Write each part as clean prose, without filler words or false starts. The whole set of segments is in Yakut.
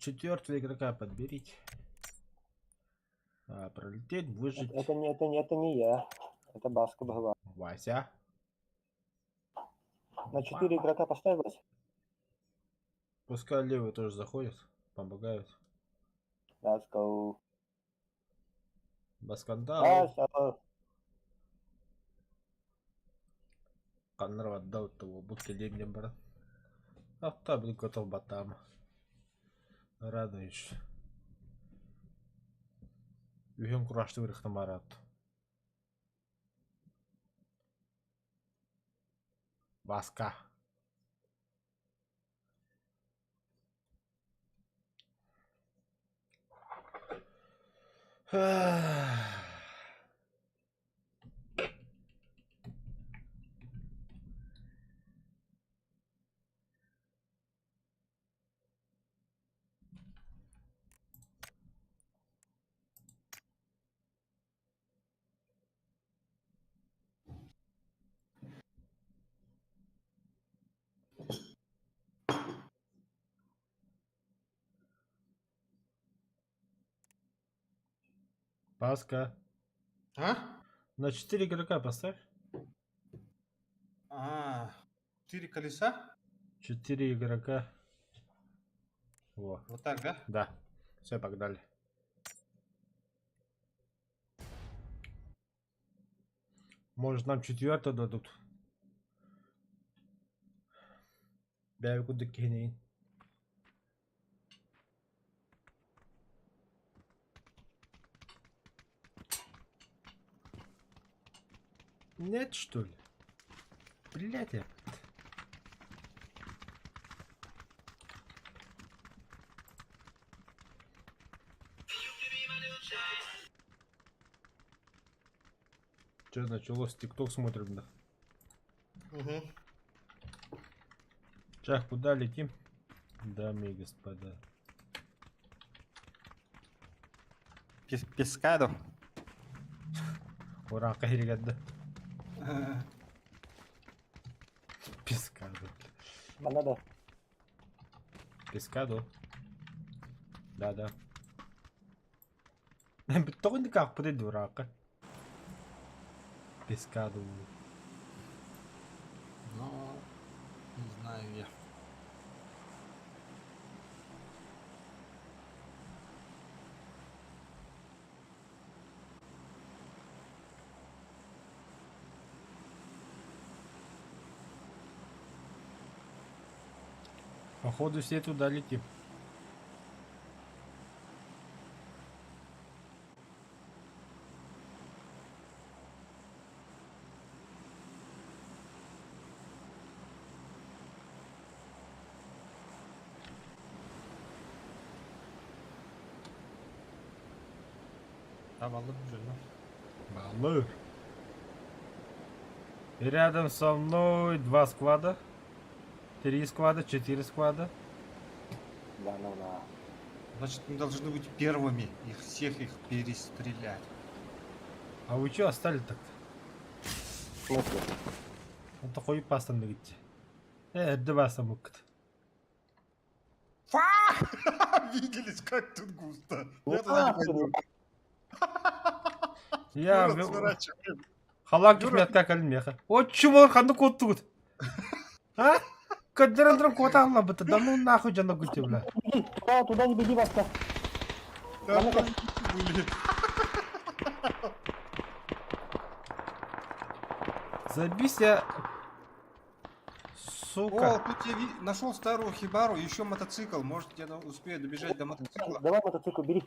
Четвертого игрока подберите. А, пролететь, выжить. Это не я. Это Баска была. Вася. На четыре игрока поставь, Вася. Пускай левый тоже заходит, помогают. Let's go. Баскандал. Вася. Ханна отдал того, будто лемнем брат. Ах, блин, готов батам. Радуешь. Үһүн курашты вырыхтамарат. Баска. Паска. А? На 4 игрока поставь. А, четыре колеса? 4 игрока. Во. Вот так, да? Да. Все, погнали. Может, нам четвертый дадут? Бэйэ курдук киһини. Нет, что ли? Блядь, я. Че началось? Тикток смотрим, да? Угу. Чах, куда летим? Дамы и господа. Пескадо. Ура, да. Пескадо. Надо. Пескадо. Да, да. Тоҕо никаахпытый дурака. Пескадо. Ну, не знаю я. Походу все туда летим. Да, баллы уже, ну. Балыр. И рядом со мной два склада. Три склада, четыре склада. Да, ну на. Значит, мы должны быть первыми. Их всех их перестрелять. А вы что остали так-то? В смысле? Он такой пастан видите. Два самукт. Фа! Виделись, как тут густо. Я туда не пойду. Я Юра, сворачиваем. Халак Юра. мятка калмеха. О, чего ханды кот тут? А? Кадырандрам кота алла быта. Да ну нахуй жана гути, бля. Беги, туда, туда не беги, Васка. Там Ну-ка. были. Забись я. О, Сука. тут я нашел старую хибару, еще мотоцикл. Может, я успею добежать до мотоцикла. Давай мотоцикл, бери.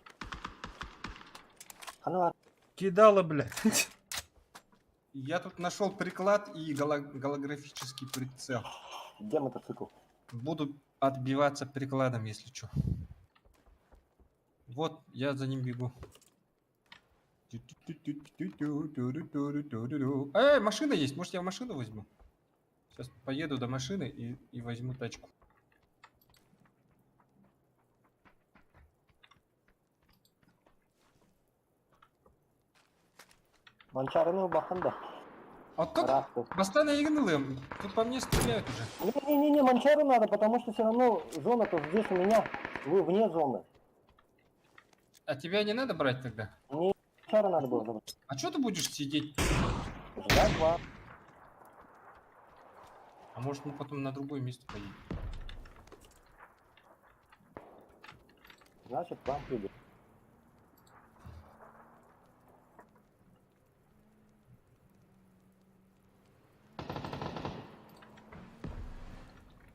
А ну, Кидала, блядь. Я тут нашел приклад и голографический прицел. где мотоцикл? Буду отбиваться прикладом, если что. Вот, я за ним бегу. Эй, машина есть. Может, я машину возьму? Сейчас поеду до машины и возьму тачку. Манчарыны баханда. А тут Бастана игнылым. Тут по мне стреляют уже. Не-не-не, Манчару надо, потому что все равно зона-то здесь у меня. Вы вне зоны. А тебя не надо брать тогда? Чары надо было забрать. А что ты будешь сидеть? Ждать вас. А может мы потом на другое место поедем? Значит, вам придет.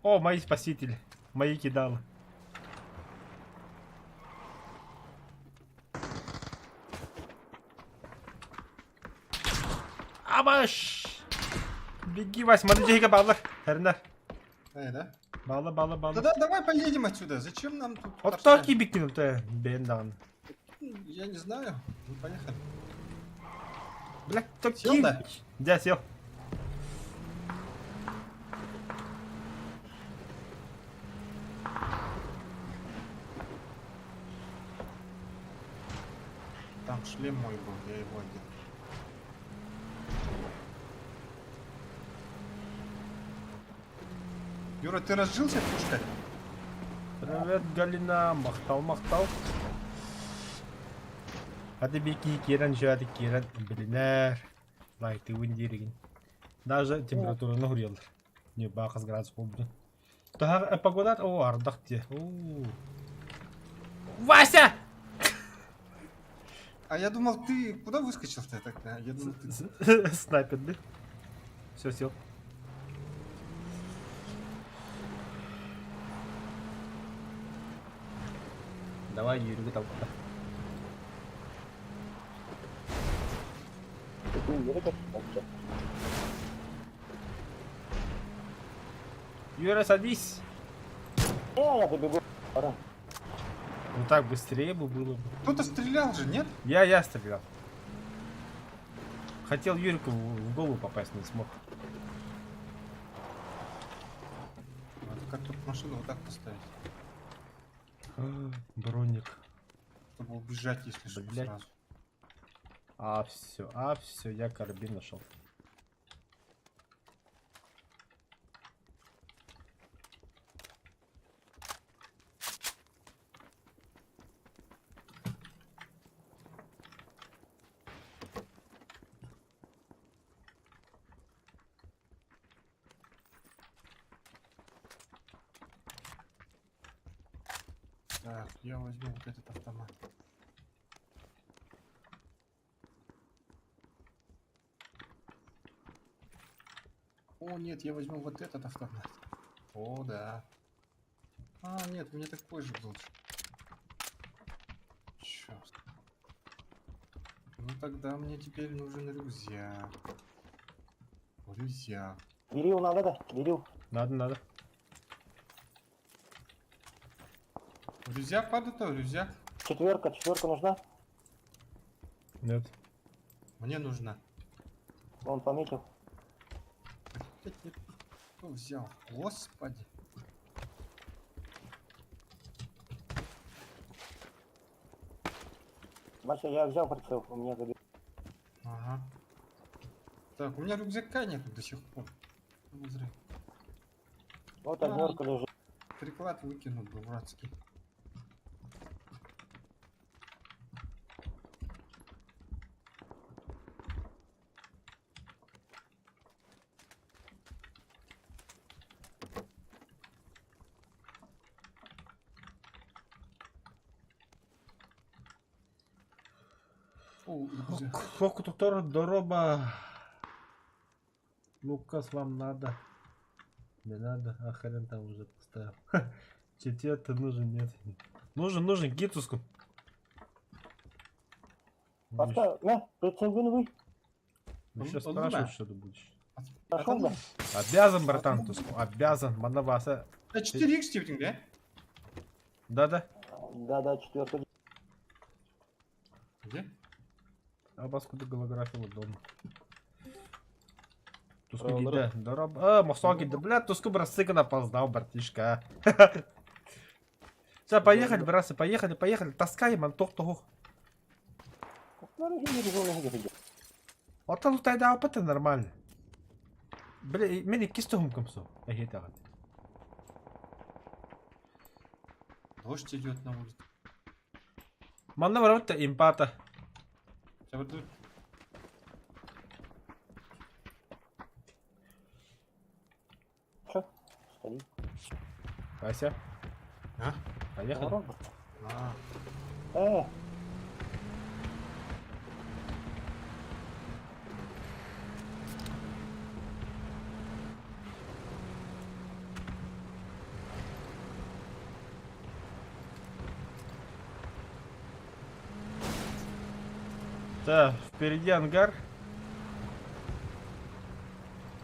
О, мои спасители. Мои кидалы. Абаш! Беги, Вась, смотри, баллар. Хернер. Эй, да? Балла, балла, балла. Да, давай поедем отсюда. Зачем нам тут? Вот торчать? так и бикнул ты, бендан. Я не знаю. Ну, поехали. Бля, так Сел, да? Да, сел. Там шлем мой был, я его одел. Юра, ты разжился пушкой? Привет, Галина. Махтал, махтал. Hadi bir кирен жады кирен билинер. Лайты дииригин. Даже температураны хуруйаллар. Не баахас градус буолбутун. Таһа погодат о ардах дии. Оо. Вася! А я думал, ты куда выскочил-то тогда? Я думал, ты... Снайпер, да? Все, сел. Давай, Юрий, там. Юра, садись. Не, я добегу. Пора. Ну так быстрее бы было бы. Кто-то стрелял же, нет? Я стрелял. Хотел Юрику в голову попасть, но не смог. Надо как тут машину вот так поставить, А, Броник. чтобы убежать, если что, Блядь. сразу. А все, я карабин нашел. Так, я возьму вот этот автомат. О, нет, я возьму вот этот автомат. О, да. А, нет, у меня такой же был. Черт. Ну тогда мне теперь нужен рюкзак. Рюкзак. Берил надо, да? Берил. Надо, надо. Рюкзак падает, то рюкзак. Четверка, четверка нужна? Нет. Мне нужна. Он пометил. Блядь, я Кто взял? Господи. Вася, я взял прицел, у меня забил. Ага. Так, у меня рюкзака нету до сих пор. Ну, зря. Вот однерка лежит. Приклад выкину дурацкий. О, рюкзак. Фокутор дороба. Лукас, вам надо. Не надо, а хрен там уже поставил. Четвертый нужен, нет. Нужен, нужен, гитуску. Васька, на, прицел вы. Еще Он- он спрашивают, знает. что ты будешь. Нашел, да? Обязан, братан, Туску, обязан. Манаваса. А 4х типа, да? Да-да. Да, да, четверка. Где? А вас куда голография дома? Туску Правда. гиде. Дороб... А, Мосоги, да бля, Туску брасыка опоздал, братишка. Все, поехали, братцы, поехали, поехали. Таскаем, антох того. Оттан лутайда опыты нормально. Бля, мени кистухум комсу. Эгей тагат. Дождь идет на улице. Манна барабыт да импата. Сейчас Че? Стои. Вася. А? Поехали. Дорога. А, Да, впереди ангар.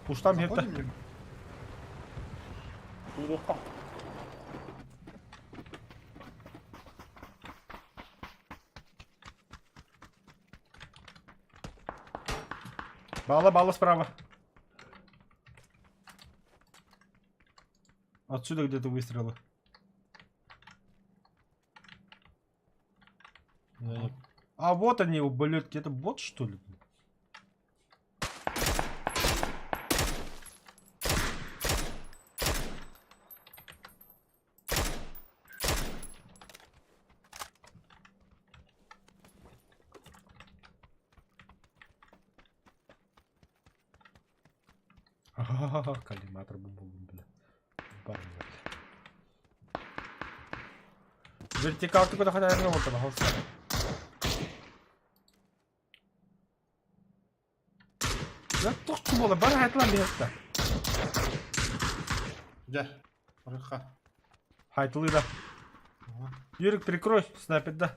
Уж там где-то. заходим ли? Кириэххэ. Бала, бала справа. Отсюда где-то выстрелы. Я не- А вот они, ублюдки. Это бот, что ли? Ага, коллиматор бум-бум-бум, бля. Баран, бля. Вертикалка куда хотя бы вот пожалуйста. Да тохчу буола бары хайтылан биһэтта. Да. Рыха. Хайтылы да. Ага. Юрик, прикрой, снайпер, да.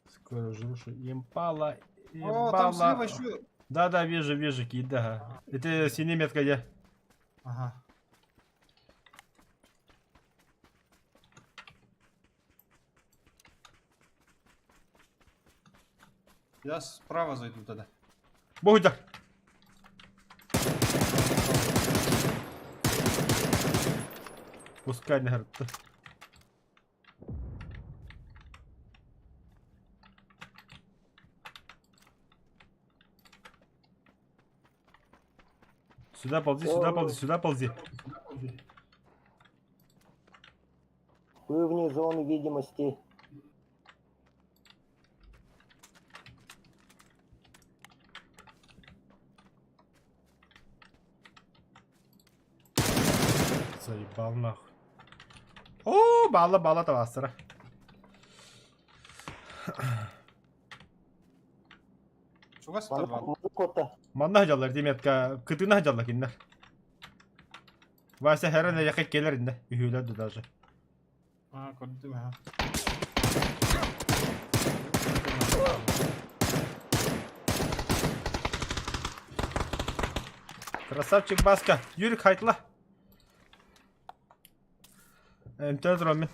Скоро жрушу. Импала, О, там слева импала. еще. Да, да, вижу, вижу, кид, да. Это синяя метка где? Ага. Я справа зайду тогда. Богда. Пускай не горит. Сюда ползи, сюда ползи, сюда ползи. Вы вне зоны видимости. Заебал нахуй. О, бала, бала тавастара. Чугас Манна табан. музыка Манна хадьаллар диметка кытына хадьаллар киннер. Вася хәрен яқы келер инде. Үһүләр даже. А, көрдүм ха. Красавчик Баска. Юрик хайтла. МТ Ромин.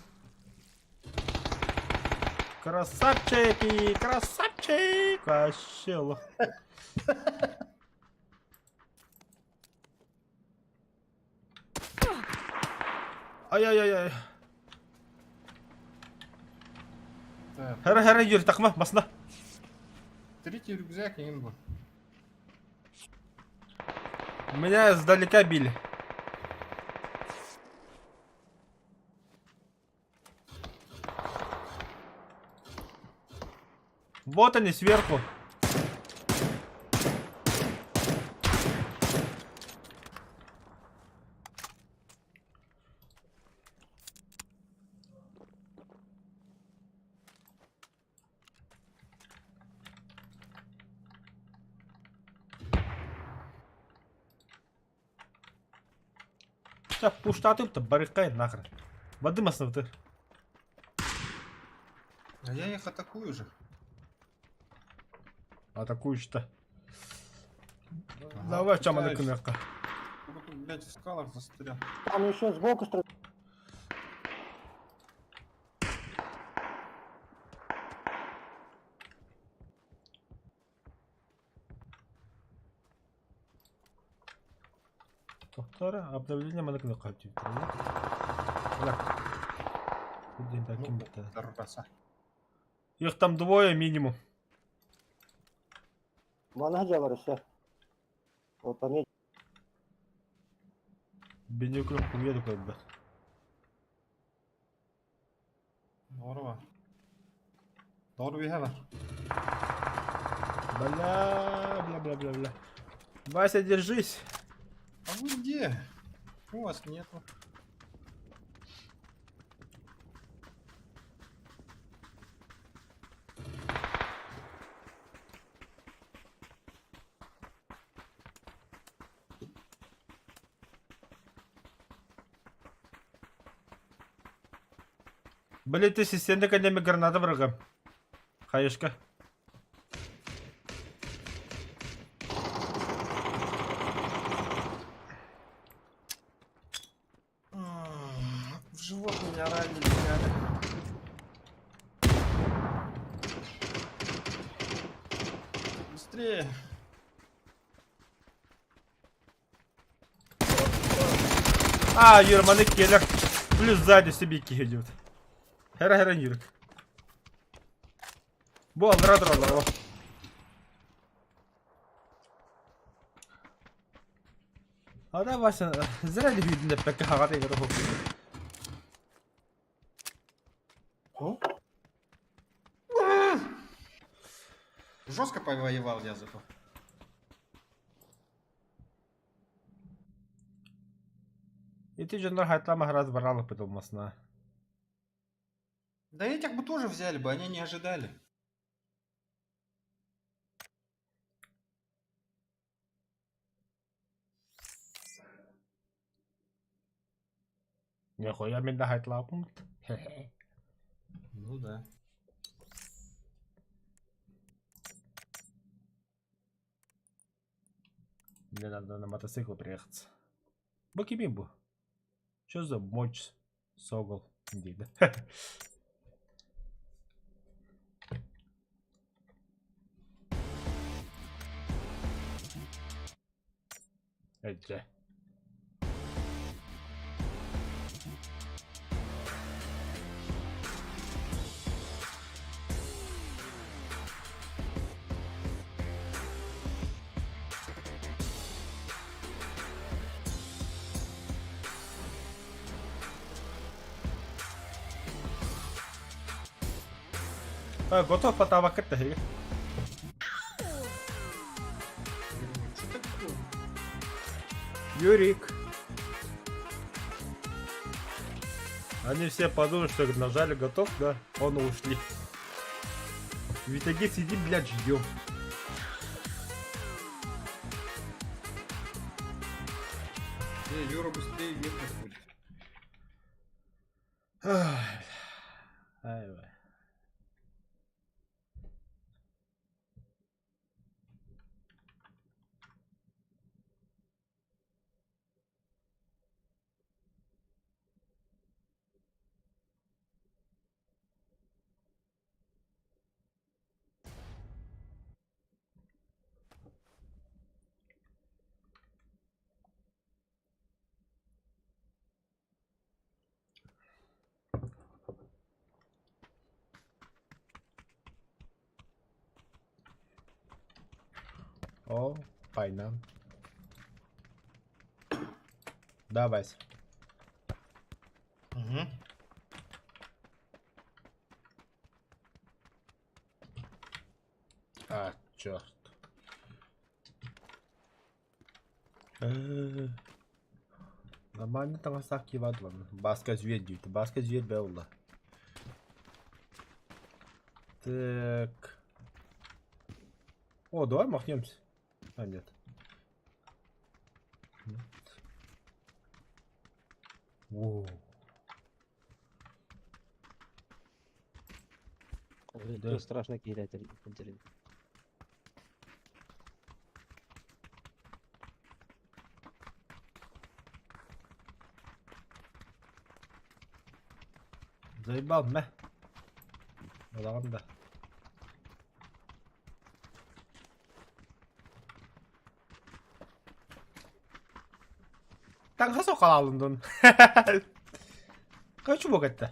Красавчики, красавчик. Вообще лох. Ай-яй-яй-яй. Так, Хара хара Юрий, такма, басна. третий рюкзак им был. Меня издалека били. Вот они сверху. Так, пуштатым-то барыкай нахрен. Воды маснавты. А я их атакую же. Атакующий-то. Ага, Давай, чама на пытаюсь. кумерка. Только тут, блядь, в скалах застрял. Там еще сбоку стреляют. Доктора, обновление на кнопка. Так. Ну, Дарбаса. Их там двое минимум. Манна хадьалар все. Вот пометь. Бинокль хуя да көрбөт. Здорово. Здорово, бар. Бля, бля, бля, бля, бля. Вася, держись. А вы где? У вас нету. Блин, ты системный кәлеме граната бырҕым. Хаешка. В живот меня ранили, гады. Быстрее. А, Юрманы келер. Плюс сзади себе идет. Хера-хера Юрик. Бу аллара тураллар Ада Вася, зря ли видно, пока хагата игру. Жестко повоевал я зато. Ити дьоннор хайтла раз баралык бытылмасына. Да этих бы тоже взяли бы, они не ожидали. Нихуя мин да хайтлааппын. Ну да. Мне надо на мотоцикл приехаться. Бу кимий бу? Что за мочь согол диир Эдже. Готов потавакыт тэһиги. Что такое? Юрик. Они все подумали, что нажали готов, да? Он ушли. В итоге сидим, блядь, ждем. Юра быстрее ехать будет. Ай, ай. О, война. Да, Вась. Угу. А, черт. Нормально таҥастаах киевадлан. Баска дьүөр диэбит. Баска дьүөр бэлла. Так. О, давай махнемся. А, нет. Нет. Воу. Да. Страшно киирээти. Заебал, мэ. Балаҕан да. Таҥха сокалаалын дун. Хочу богатта.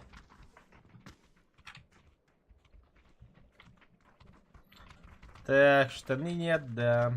Так, штаны нет, да.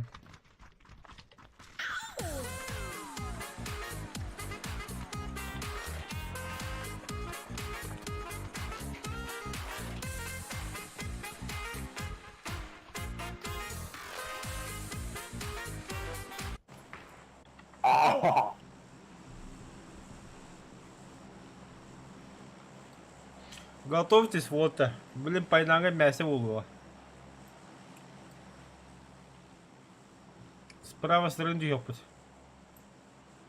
Готовьтесь, вот. Блин, пайнаҥа мясо буолуо. С правой стороны түһүөхпүт.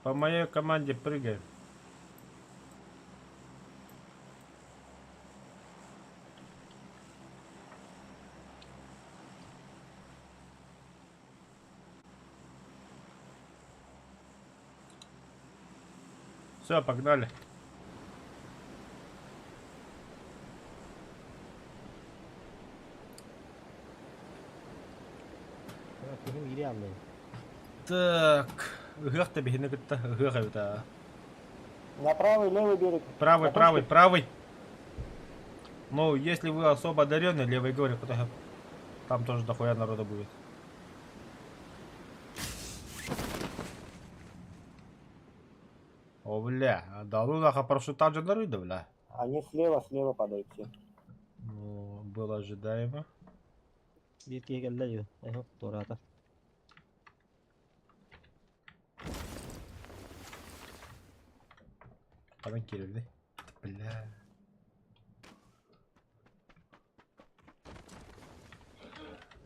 По моей команде прыгаем. Все, погнали. Так, ыһыах да биһини кытта ыһыах эбит аа. На правый, левый берег. Правый, На правый, точке. правый. Ну, если вы особо одаренный, левый говорит, потому там тоже дохуя народа будет. О, бля, да ну нахуй парашютан же народа, бля. Они слева, слева падают все. Ну, было ожидаемо. Биир киһи кэллэ дии. Эһэ, туораата. Ханан киирэллий? Бля.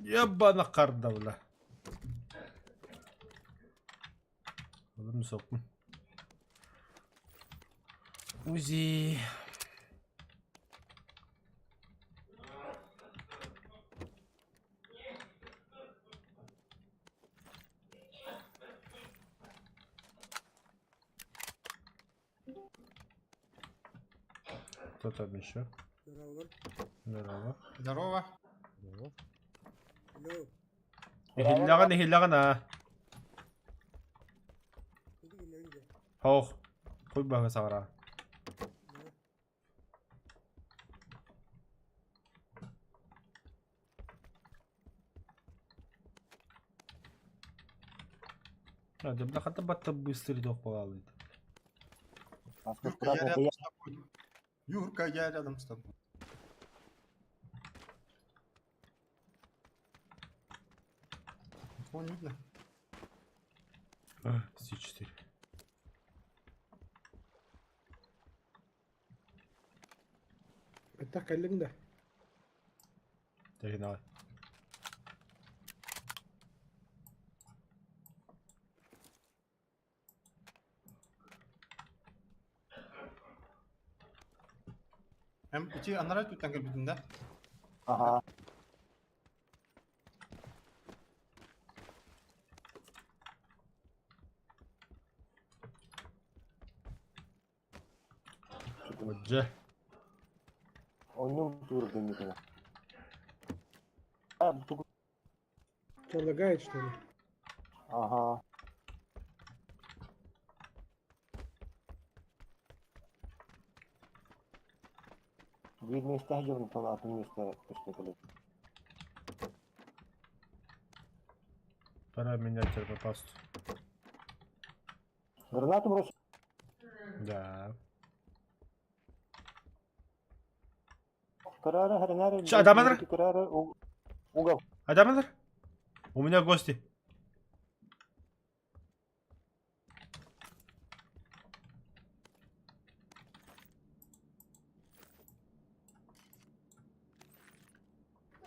Ебана харда, бля. Олорун соппун. Узи. Кто там еще? Здорово. Здорово. Здорово. Алло. Иһиллэҕин, иһиллэҕин аа. Хоох. Хуй баһа саҕара. А, да бляха батта быстро идёт полалит. Юрка, я рядом с тобой. Юрка, я рядом с тобой. Никого не видно. А, С4. Бэттэх кэллиҥ да? Оригинал. Эм, ити анараа өттүттэн кэлбитин да? Ага. Дьэ. Онньуу туурдун этэ. А, тугу- Что, лагает, что ли? Ага. Биир миэстэ дьон атын миэстэ көстө кэлэр. Пора менять термопасту. Гранату бросил. Да. Карара, Харинара, Чё, Адаманр? Карара, угол. Адаманр? У меня гости.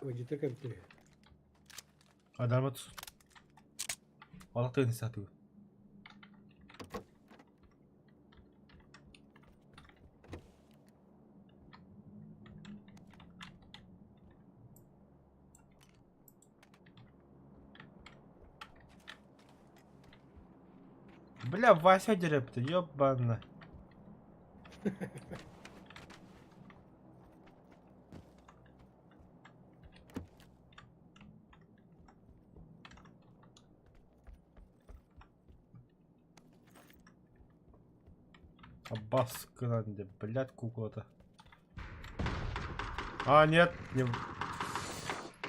Вадита кэлтэ. Адамат. Балык сатыы. Бля, Вася дерепті, ёбана. Аббас гранде, блядь, кукла-то. А, нет, не...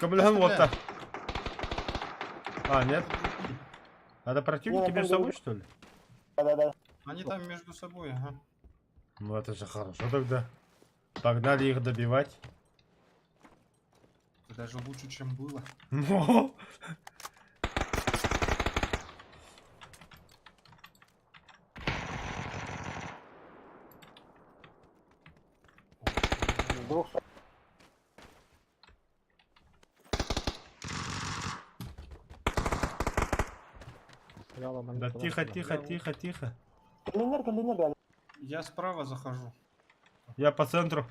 Каблян вот то. А, нет. Это противники Нет, между там собой, что ли? Да-да-да. Они там между собой, ага. Ну это же хорошо тогда. Погнали их добивать. Это даже лучше, чем было. Ну. С двух сторон. Да тихо, тихо, тихо, тихо. Кэллиннэр, кэллиннэр, бля. Я справа захожу. Я по центру.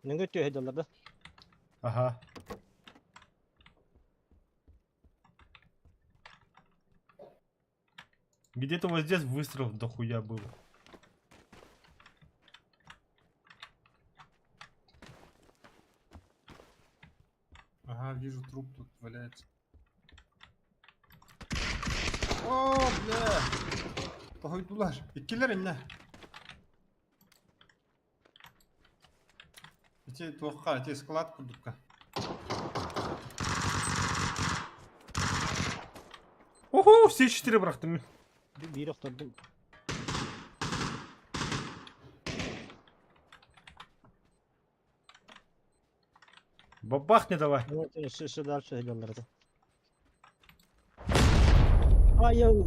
Нөҥүө түөһэ дьаллар да? Ага. Где-то вот здесь выстрел дохуя был. Ага, вижу, труп тут валяется. О, бля! Тоһуйдулар. Иккилэр иннэ. Ити туохха, ити склад курдукка. Уху, все четыре бырахтым. Биир охтордум. Бабахни давай. Өссө дальше сылдьаллар этэ. Айау!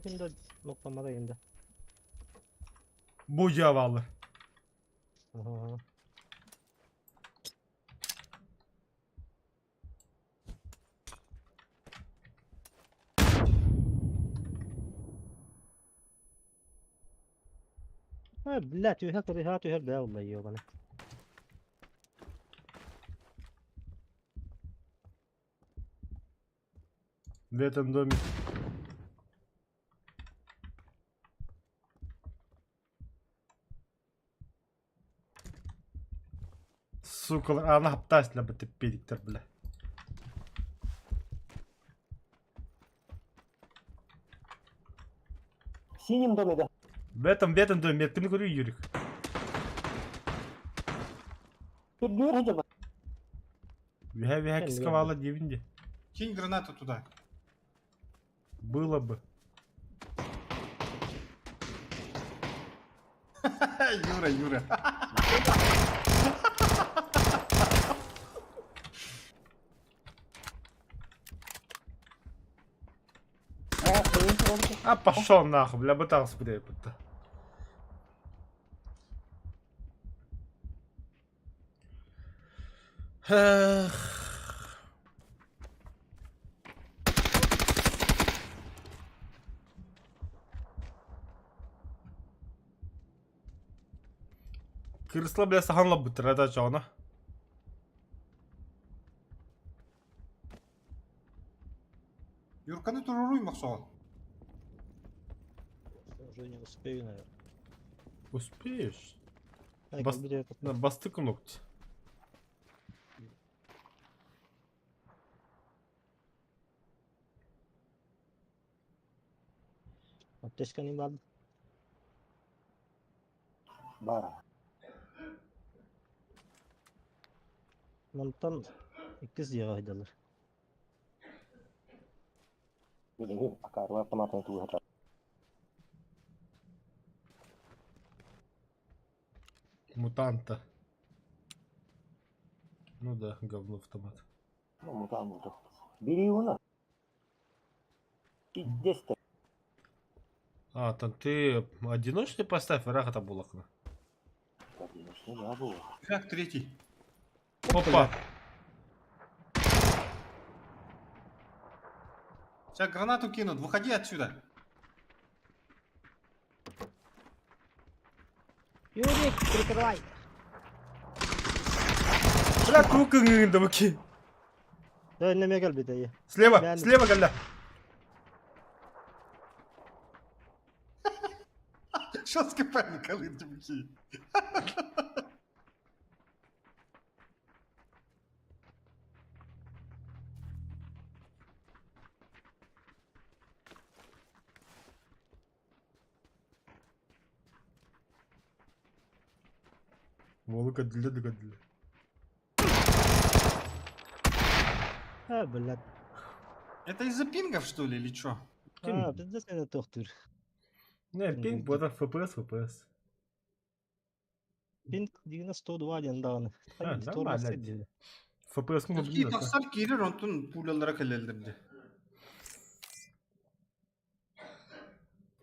Ким да нуктамада енді. Бу дьяволы. Ага. А, бля, түһэ кырыһа түһэр бля улла ёбаны. В этом доме. Сука, она хаптась для ты педиктер, бля. В синем доме, да. В этом доме, ты не говорю, Юрик. Түрдүөр хотя Виха-виха Кем кисковала дивинди. Кинь гранату туда. Было бы. Юра, Юра. А пошел нахуй, бля, бытался, бля, будто. Эх. Кырысла, бля, сахан лабыттыр, это чоно. Юрканы туруруй мохсоҕон. Уже не успею, наверное. Успеешь? Ай, Бас- кэлбит эбит. На, бастык ногти. Аптечка не баар. Баар. Мантан иккис дьиэҕэ сылдьаллар. Билигин акаарба автоматын тууһата. Мутанта. Ну да, говно автомат. Ну, мутант был. Бери его на. И 10. А, там ты одиночный поставь, враг это булахна. Одиночный, да, было. Как третий? Опа! Сейчас гранату кинут, выходи отсюда. Юрик, прикрывай! Бля, кукан да окей. Да, не кэлбит эйе. Слева, Реально. слева, гля. Сейчас паника, лынтымки. Волка для для для. А, блядь. Это из-за пингов, что ли, или чё? А, пиздец это тохтуур. Не, пинг, вот FPS, FPS. Пинг 92 диэн даҕаны. А, Тормоз нормально. диэн. FPS-кын Кии көрдүм да. тахсар киирэр, онтон пулялара кэлэллэр дии.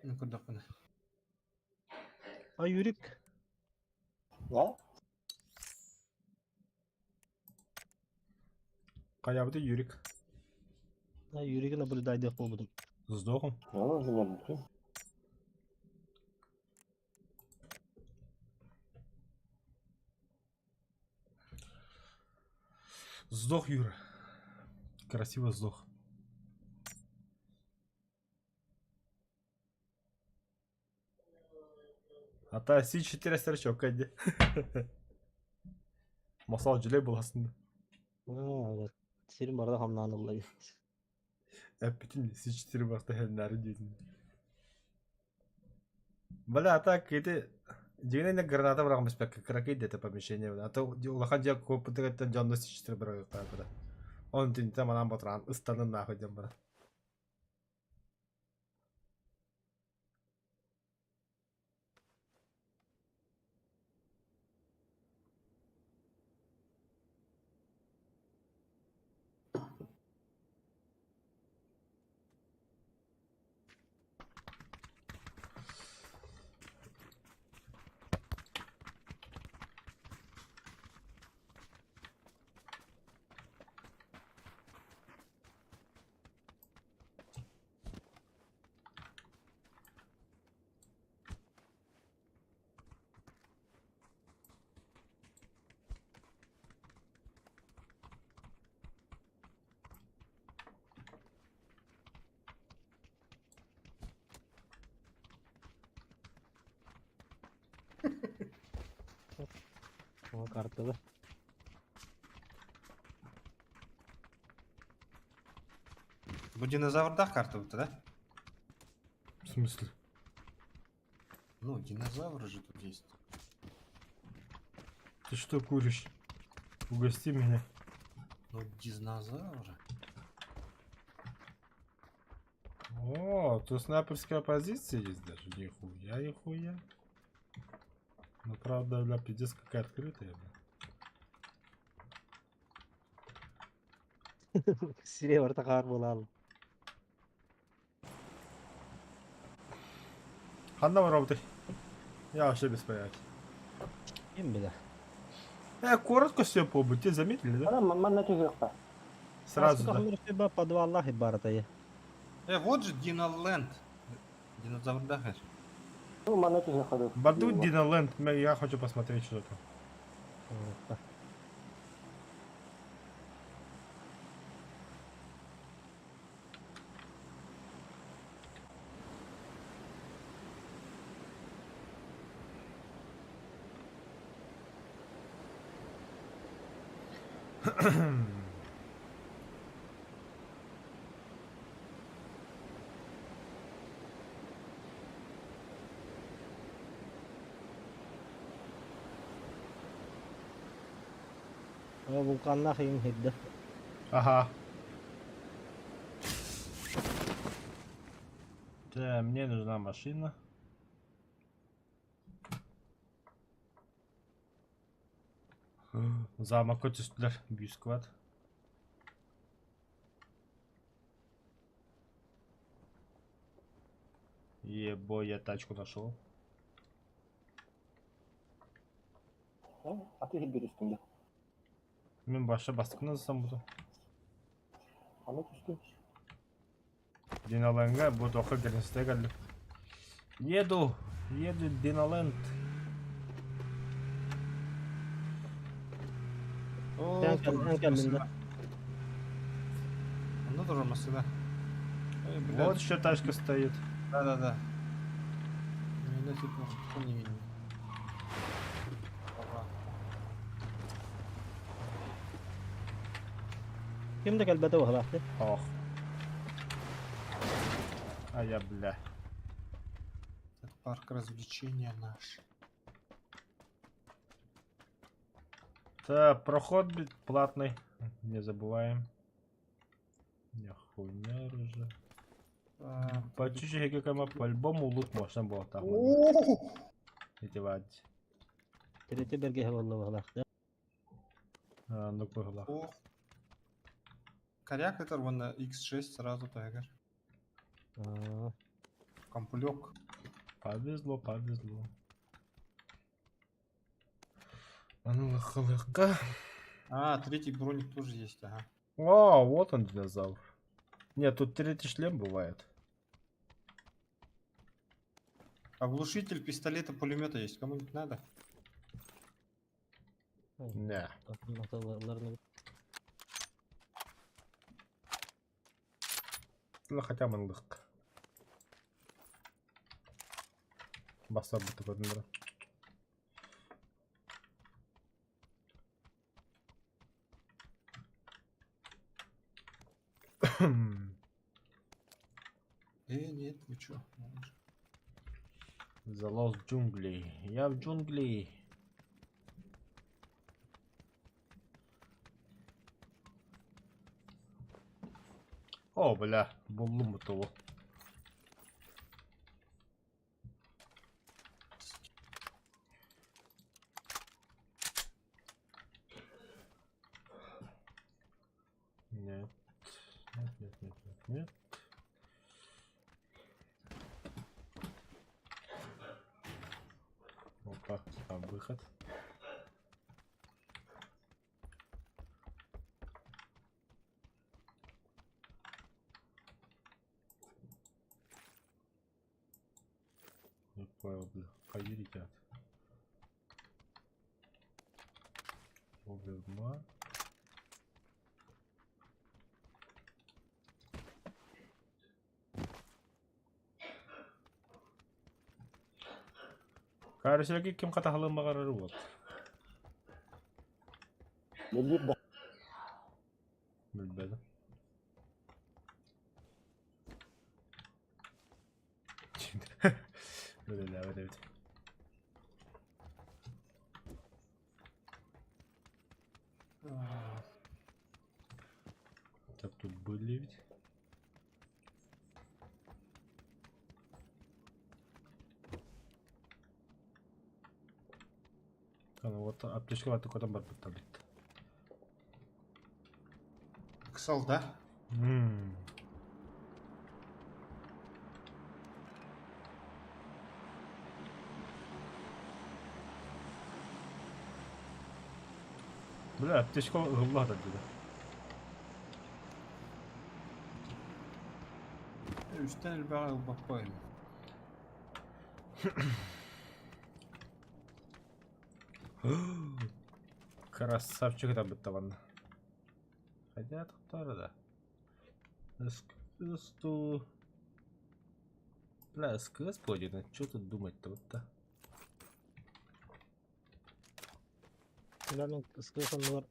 Мин көрдөхпүнэ. А Юрик Да? Хайабыты Юрик. А Юригы наблюдайдыах буолбутум. Сдохом. Ну, меня Сдох Юра. Красиво сдох. А та С4 строчок кәді. Масал жүлей боласында. А, сирин барда хамнаан ылла. Әп бүтін С4 бақта хәлнәрі дейтін. Бля, а так эти... Дегенде граната быраган беспек кракей где-то помещение. А то улахан жа көп бітігеттен жанды С4 бырагы Он тинте манан батыран ыстанын нахуй дем бара. О, картада. Бу динозаврдах карта будто, да? В смысле? Ну, динозавры же тут есть. Ты что куришь? Угости меня. Ну, динозавры. О, тут снайперская позиция есть даже. Нихуя, нихуя. Ну правда, бля, пиздец какая открытая, бля. Сире барта хаар буолаал. Ханна роботы. Я вообще без понятия. Ким билэ. Коротко все побыть, те заметили, да? Ана манна түһүөххэ. Сразу, да. да. Подваллах и барата я. Вот же Диноленд. Динозаврдах. это. Ну, манна түһүөххэ дуу. Баду Диноленд, я хочу посмотреть что там. О, вулканнах им хидда. Ага. Да, мне нужна машина. Замок өтүстүлэр бискват. Ебо, я тачку нашел. Аты хилбир үстүндө. Мен баша бастыкны сам буду. Аны түстүм. Диноленга бу тоқы гринсте келди. Еду, еду Диноленд. О, Эн тоже кэл- эн кэллин да. машина. Ну, тоже машина. Ой, блядь. Вот еще тачка стоит. Да-да-да. Меня типа не видно. Ага. Ким да кэлбэтэ буолаахты. Ох. А я, бля. Это парк развлечения наш. Так, проход платный. Не забываем. Не хуйня уже. А, По чуть-чуть по-любому лут можно было там. О! Иди вать. Третий бэргэһэ буолла баҕалаах да. Оннук быһыылаах. Ох. Коряк это вон X6 сразу тайгер. Аа, Комплек. Повезло, повезло. Аныгы А, третий броник тоже есть, ага. О, вот он динозавр. Нет, тут третий шлем бывает. Оглушитель пистолета пулемета есть. Кому-нибудь надо? Не. аталарны Ну хотя бы ыллык. Бассарбыты көрүннөрө. Нет, вы чё? Залез в джунгли. Я в джунгли. О, бля, буллум того. Нет. Нет, нет, нет, нет, нет. Опа, там выход. Не понял, бля. Поедете. Оверма. Карусельга ким хатаһалыан баҕарар уот. Лелиир да. Билбэтим. Үлэлээбэт эбит. Так тут были ведь. Ну вот аптечка такой там барбыт бит. Ксал, да? М. Бля, аптечка ылла да. Үстэн элбэҕи ылбаппайым. Красавчик это быттабанна. Хотя тохтор да. СКС-ту... Бля, СКС пройдено. Что тут думать-то вот-то? Бля, мин СКС оннугар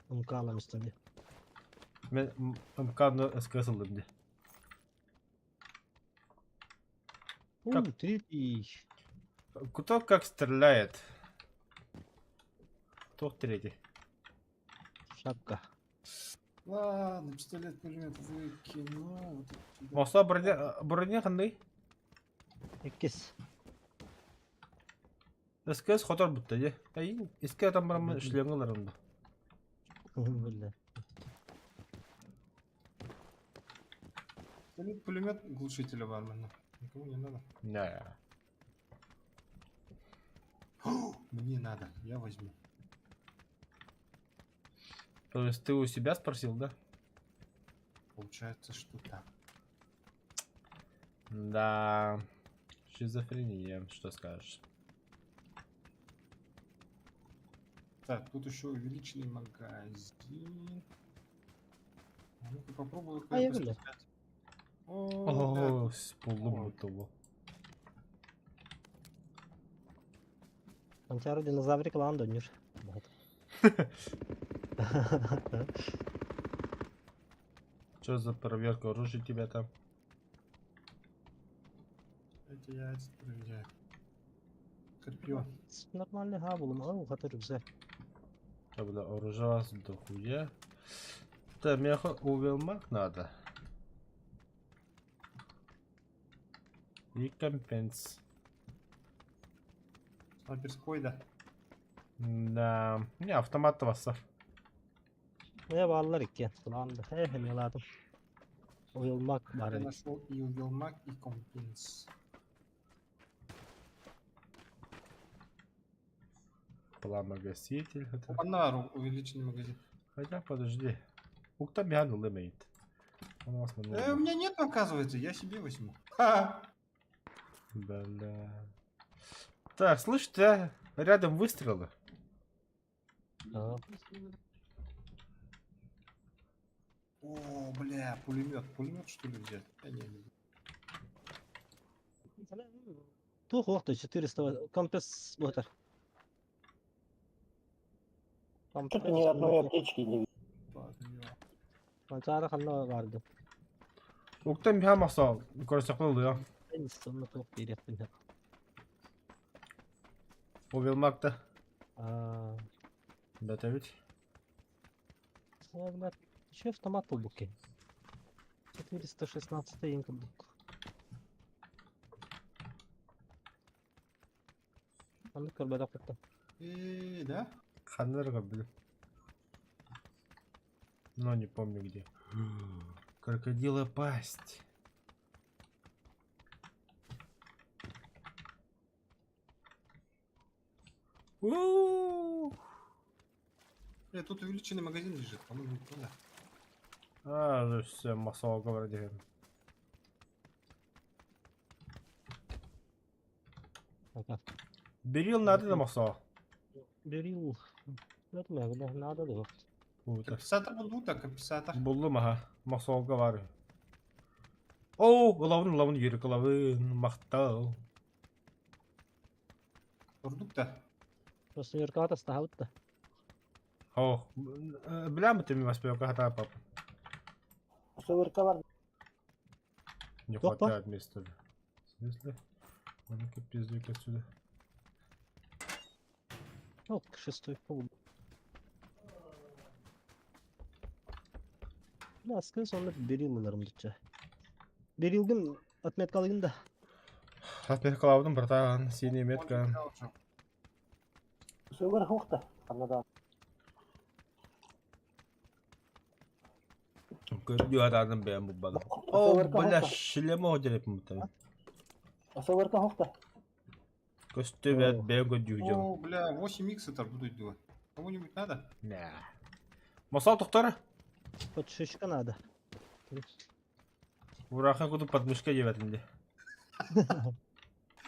МК-лам истэбин. Мен МК-ны СКС ыллым дии. Как? У, третий. Кто как стреляет? Кто третий? Шапка. Ладно, пистолет пулемет выкину. Вот это Моста броня, броня ханный? Иккис. СКС хотор бутта дии. Эй, СКС там барамын шлемҥэ ыларым да. Бля. Пистолет пулемет глушителя бармена. Никому не надо. Не. Мне надо, я возьму. То есть ты у себя спросил, да? Получается, что так. Да. Шизофрения, что скажешь? Так, тут еще увеличенный магазин. А Ну-ка попробую А я бля. О, О, с полумутого. Манчары динозаврик лаан донньур. Что за проверка оружия у тебя там? Это я этот проверяю. Скорпион. Нормальный ха булым, ухата рюкзак. Да, бля, оружие у вас дохуя. Да, мне увелмак надо. И компенс. Снайперской, да. Да, не автомат бассар. Не бааллар иккиэн. Кулаан да. Э, эмиэлаатым. Уйулмак бар Я эбит. нашел и Уилмак, и Компинс. Пламогаситель. Это... Опа, увеличенный магазин. Хотя, подожди. Укта мяну лымейт. У нас Э, у меня нет, оказывается, я себе возьму. Ха! Бля. Так, слышь, ты рядом выстрелы. Аа. О, бля, пулемет. Пулемет что ли взять? Да не, не. Туох уохта 400 компас буотар. Что-то ни одной аптечки не видно. Ладно, Манчаары ханна барды. Уктан биһа махсал. Көрсөклө Сонно туох биэриэхпин сөп. Увелмакта. Аа. Бәтәбит. Еще автомат булбук 416 инк бук. Маннык көрбөтөх кытта. Э, да? Ханнар блин. Но не помню где. Крокодила пасть. У-у-у. Э, тут увеличенный магазин лежит, по-моему, не надо. А, ну все, масово вроде. Пока. Берил надо на масо. Берил. Надо да. Компенсатор буду, так, компенсатор. Буллум аха. Масоға бар. Оу, ылавын ылавын йөрек ылавын мактау. Продукта. Просто Юрката ставит да. О, биләм ты ми воспел хата папа. СВРК бар. Не Опа. хватает места. В смысле? А ну-ка пиздуй отсюда. Ох, шестой пол. Бля, сонно берил ыларым дуча. Берилгин отметкалыгын да. Отметкалабын, братан, синяя метка. СВР хохта. Анада. Көрдү бэм бу бада. О, бля, шлема одереп мутан. СВРК хохта. Көстө бэт бэм көдү О, бля, 8 икс это буду делать. Кому-нибудь надо? Не. Масал тоқтары. Под шишка надо. Ураха куду подмышка дебетинде.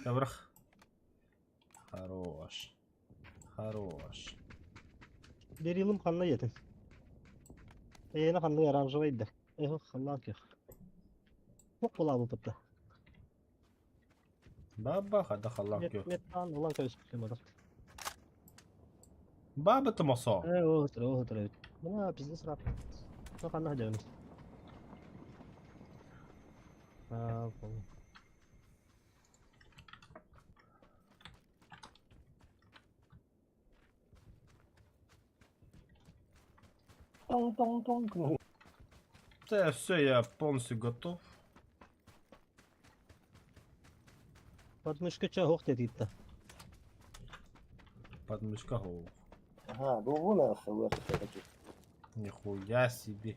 Добрых. Хорош. Хорош. Берилим ханна етин. Эйна ханна оранжевый да. Эх, халлан кех. Ох, була бу пытта. Баба хада халлан кех. Метан улан көс күтем Баба ты масал. Э, о, отыр, о, Мына бизнес рап. Ну ханна жабын. А, понял. Тong-тong-тong. Да, все, я полностью готов. Подмышка ча хох дедит. Подмышка хох. Ага, бу вон СВР все-таки. Нихуя себе.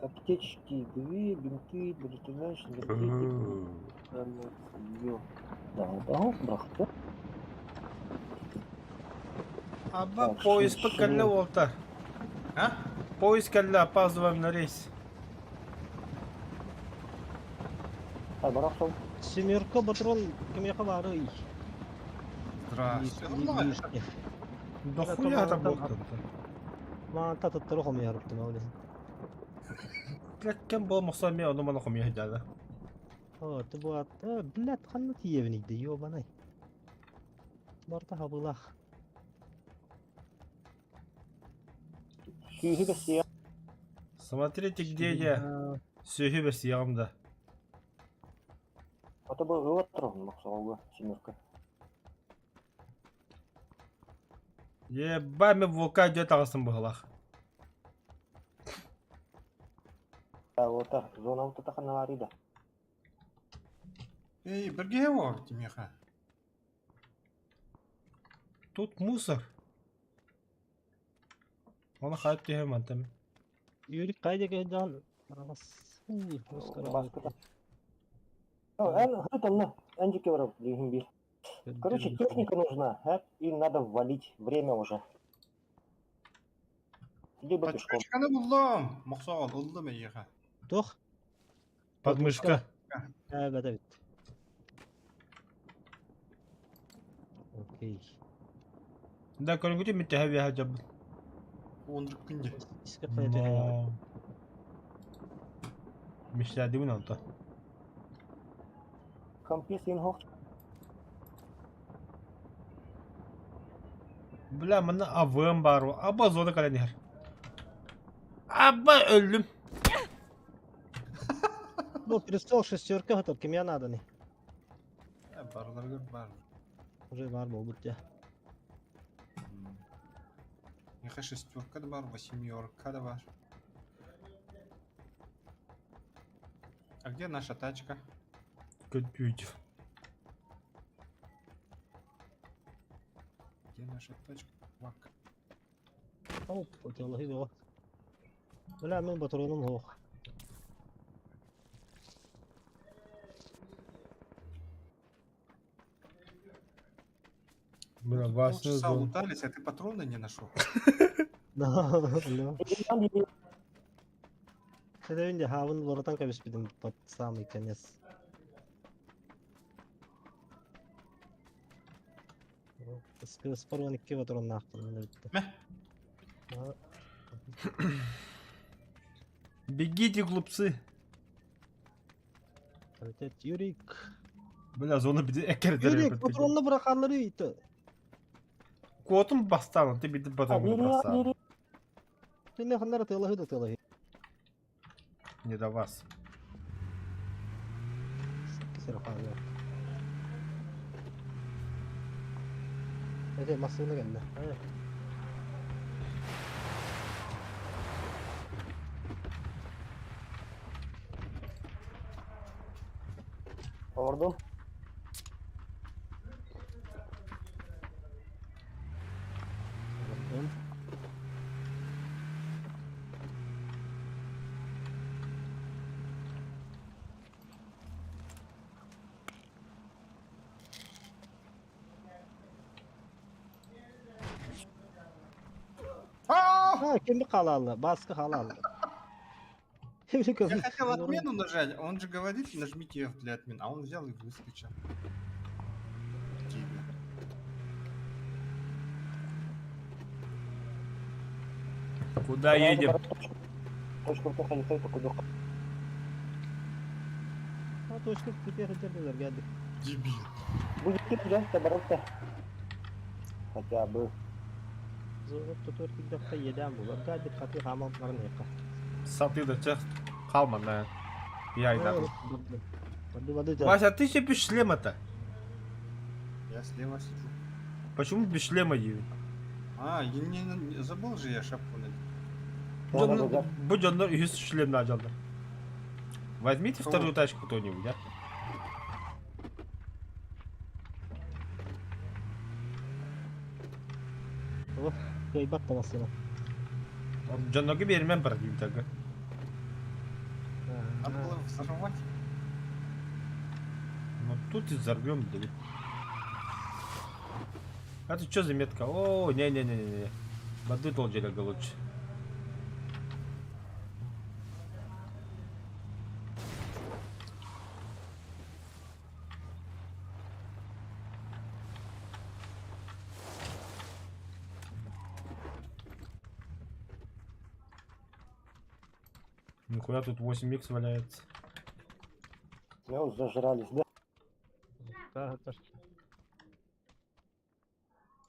Аптечки две, бинты, ты знаешь, энергетик, Да, да, брахта. Аба, Так, поезд ш- покалля шлем. олта. А? Поезд калля, опаздываем на рейс. А, барахтал. Семерка патрон кимеха бары. Здравствуйте. Нормально. Да Да, хуя там- там там- был Ма та таттары хом ярыптым ал. Блядь, кем был Мухсами, он уман хом яһдада. О, ты бу блядь, ханна тиевник да ёбанай. Барта хабылах. Сүйі бес Смотрите, где я. Сүйі бес да. А то был өтір мақсалға, семерка. Еба, мен волка дет ағасын бұғылақ. Вот зона вот это ханаварида. Эй, Бергево, Тимеха. Тут мусор. Оны хайып түһэ мантан. Юрик қайда келген? Баскыта. Короче, техника нужна, а? И надо валить. Время уже. Либо пешком. Тачканы булдым. Мохсоҕол ыллым эйиэхэ. Туох? Подмышка. Evet evet. Окей. Да, көрүҥҥүтүн мин төһө биэһэ дьабын. Оннук күндү. Иске қайда түһэ. Мишләдибин онто. Компис инхох. Бля, манна АВМ баар. Аба зона кэлэн иһэр. Аба өллүм. Ну, престол шестерка готов, ким я надо не. Барыларыгар баар. Уже бар буолбут дьэ. Миэхэ шестерка да баар, восьмерка да баар. А где наша тачка? Көтүүч. Где наша тачка? Вак. Оп, отеллахи бөҕө. Бля, мин патроным суох. Бля, Вася Полчаса зона. лутались, а ты патроны не нашел. Да, да. Это хавын лоратан кабиспидим под самый конец. Спорван икки патрон нахтын битте. Мэ. Бегите, глупцы. Юрик. Бля, зона биди экер Юрик, патронны быраханнары ити. Куотун бастан, ты биди патронны бросал. Ты не ханнары тылахы да тылахы. Не до вас. Кисер ханнары. Это машина geldi. Evet. Ордум. Ордум. А! Ha, kimi халалы? Baskı халалы. Я хотел отмену нажать, он же говорит, нажмите F для отмены, а он взял и выскочил. Дебил. Куда едем? Точку Ha, точка теперь geldi. Дебил. Будет да, бороться. Хотя бы. Zorluk tutur ki dakika yeden bulur. Geldik katı hamamların yıka. Саты да Қалма на. Я и так. Воды воды да. Вася, ты еще без шлема-то? Я слева сижу. Почему без шлема едем? А, я не забыл же я шапку надеть. Бу дьоннор үһүс шлем дьоннор. Возьмите Кого? вторую тачку кто-нибудь, а? Кыйбат тамасына. Дьоннорго биэримэн бар диим тага. Надо было взорвать. Ну тут и взорвем, блин. А это что за метка? О, не-не-не-не. Воды толжелега лучше. Нихуя тут 8х валяется. Ну, зажрались, да? Да, это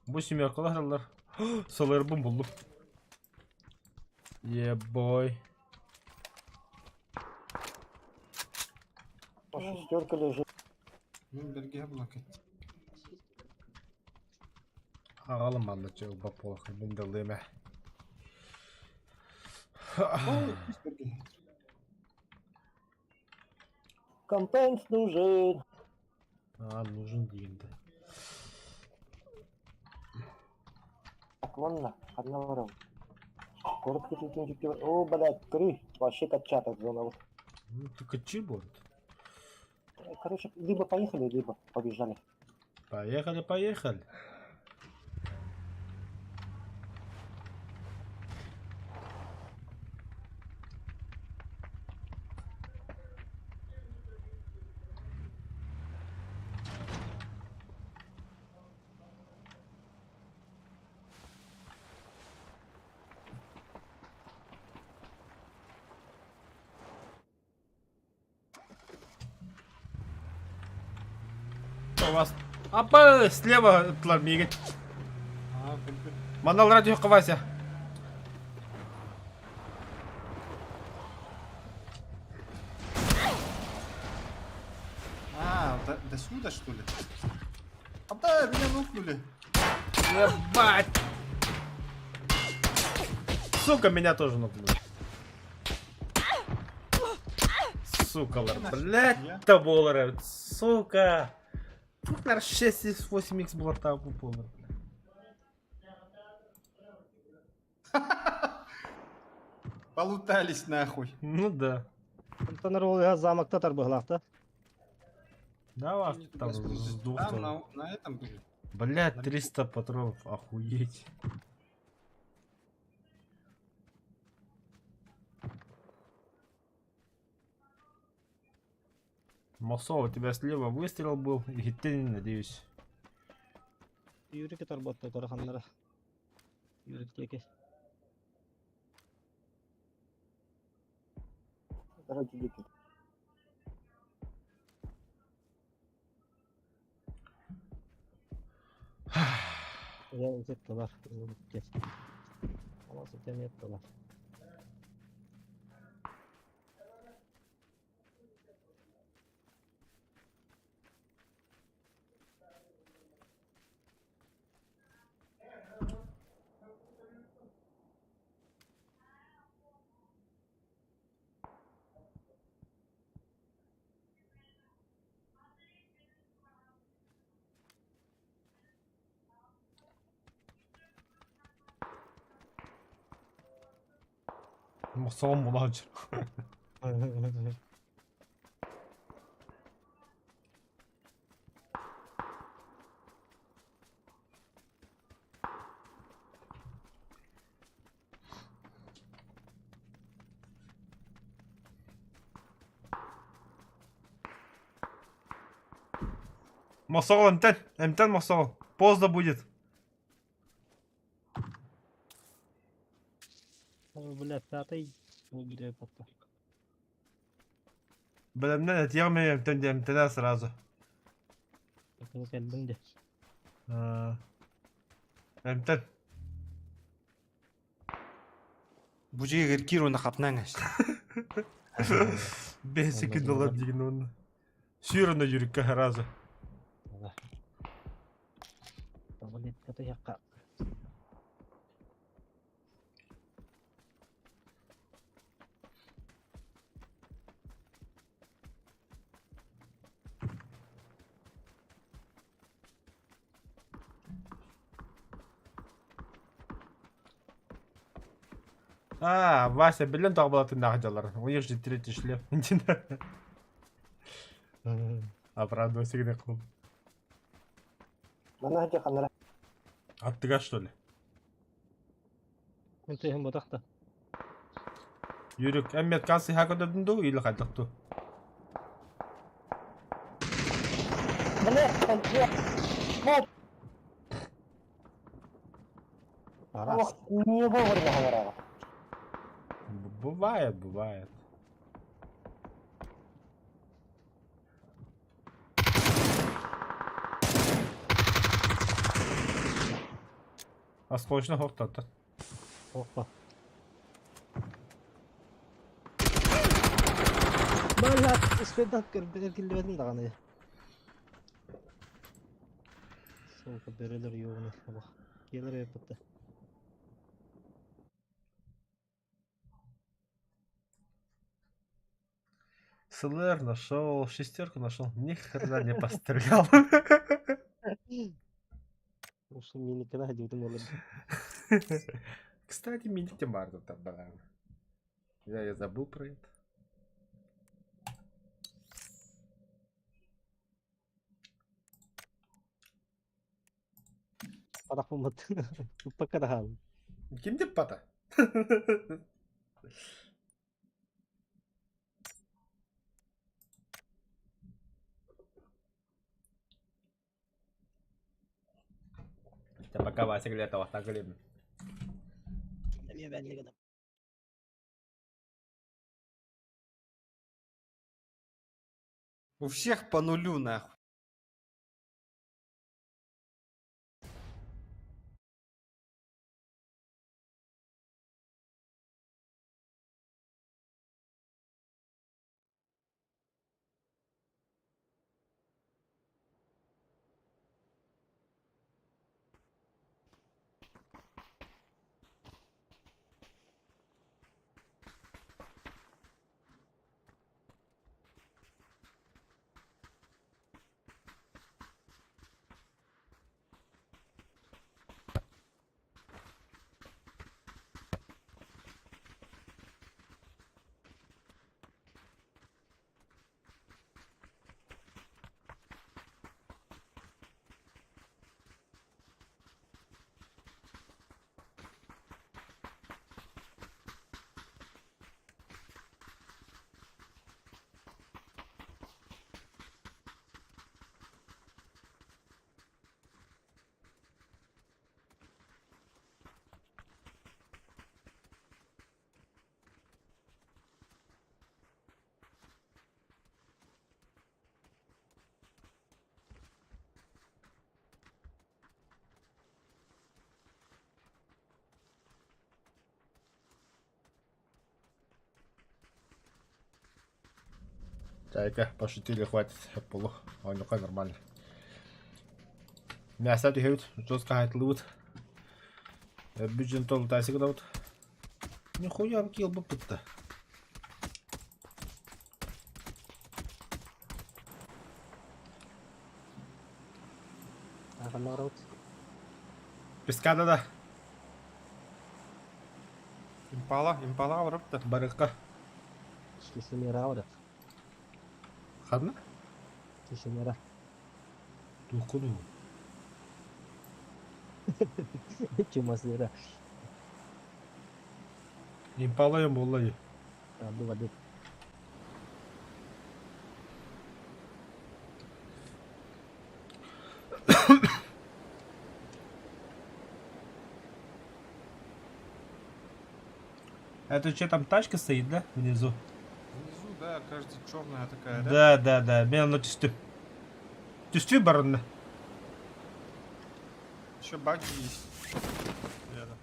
8 акылар. Салырбын булдум. Ебой. Шестерка лежит. Мен берге блок етті. Ағалым манна чыл бап мен дылыма. О, пусть берге. Компенс нужен. А, нужен диэн да. Так, ладно, одна ворона. Город О, блядь, три. Вообще качата зона. Вот. Ну, ты качи будет. Короче, либо поехали, либо побежали. Поехали, поехали. У вас... Апа, слева ыттылар миигин. А, блин. Манна олорон түһүөххэ Вася. А, до, до сюда, что ли? А да, меня нукнули. Ебать! Сука, меня тоже нокнули. Сука, лар, блядь, та болар, сука. Тут, наверное, 6,8 х было там упал. Полутались нахуй. Ну да. Онтон ол замокта тарбыһылаахта. Да, вас Они туда там спустились. с двух Там, сторон. на этом были. Блядь, На 300 патронов, охуеть. Мосо, у тебя слева выстрел был, и ты, надеюсь. Юрик тарбатта көрөханнара. Юрик диэки. Короче, дети. Я ытыттылар. Аласы тэмиэттылар. Мосо муладжер. Мосол, Мтен, Мтен Мосол. Поздно будет. Бля, пятый. Бля, папа. Бэлэмнэн этиэҕим Мтен диэн Мтена сразу. Кэллим де. Мтен. Бу дьиэгэр киир уонна хапнаҥ ас. Бэсики доллар деген оны. Сүүр онно жүрүккэ сразу. Таблетка А, Вася, билэн тоҕо дьалар. У них же третий шлем. Оправдывайся, где клуб. Манна ханара. Аттыга, что ли? Мин тыһым ботахта. Юрик, эммет кансы хакододун ду или хайдахту? Бля, бля. Арас. Не вовремя ханара. Бывает, бывает. Осколочно хохтата. Опа. Бля, успедат көр киллибетин даҕаны. Сука, бөрөлөр юуны. Келер өпөттө. С СЛР нашел, шестерку нашел, ни хрена не пострелял. Ушу миникена дьыбытым олорду. Кстати, миник барды там баар. Я забыл про это. Харахпыммыт. Туппакка да хааллым. Ким деп бата? Пока Вася говорит, а так говорим. У всех по нулю, нахуй. Чайка, пошутили, хватит, полу. Оонньука нормально. Мясо түһэбит, жестко хайтлыбыт. Бюджет толутайсы гынабыт. Нихуя килл буппутта. Народ. Пескада да. Импала, импала барыпты. Барыкка. Кисемера барык. Ханна? Кисемера. Тукуну. Чумасыра. Импала юм боллай. Абды бады. Это что там тачка стоит, да? Внизу? Внизу, да, кажется, черная такая, да? Да, да, да. Мен ону түстүм. Түстүм барынна. Еще баги есть. Рядом.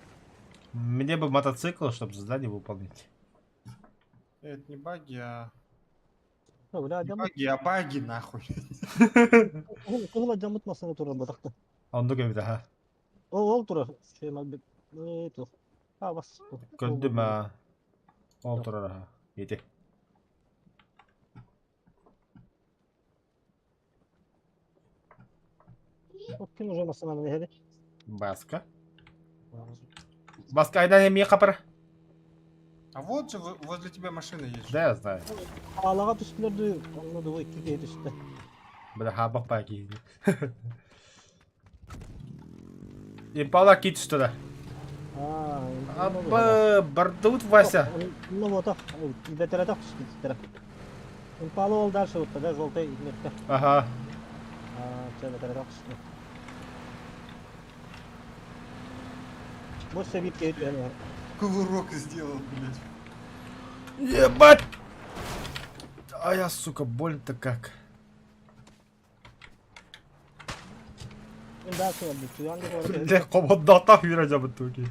Мне бы мотоцикл, чтобы задание выполнить. Это не баги, а... Бля, Не дьоммут. баги, а баги, нахуй. Кыһыл дьоммут массыына турар батахта. Оннук эбит аха. Ол ол турар. Э, А, бас. Көрдүм а. Ол турар аха. Ити. Ким уже массыынаны эһэди? Баска. Баска айдан эмиэ хапара. А вот же возле тебя машина есть. Да, я знаю. Аалаҕа түстүлэр онно дугу икки киһи түстэ. Бля, хабах паки. Импала кит что да. Аа, Абы, бардут Вася. Ну вот, бэтэрэдэх түстүлэр. Импала ол дальше вот да, желтый метка. Ага. Аа, чэ бэтэрэдэх түстү. Бу сэбип киһи түһэн Кувырок сделал, блядь. Ебать! А я, сука, больно-то как. Мен дальше вот туян деп Бля, командата юрэ туки.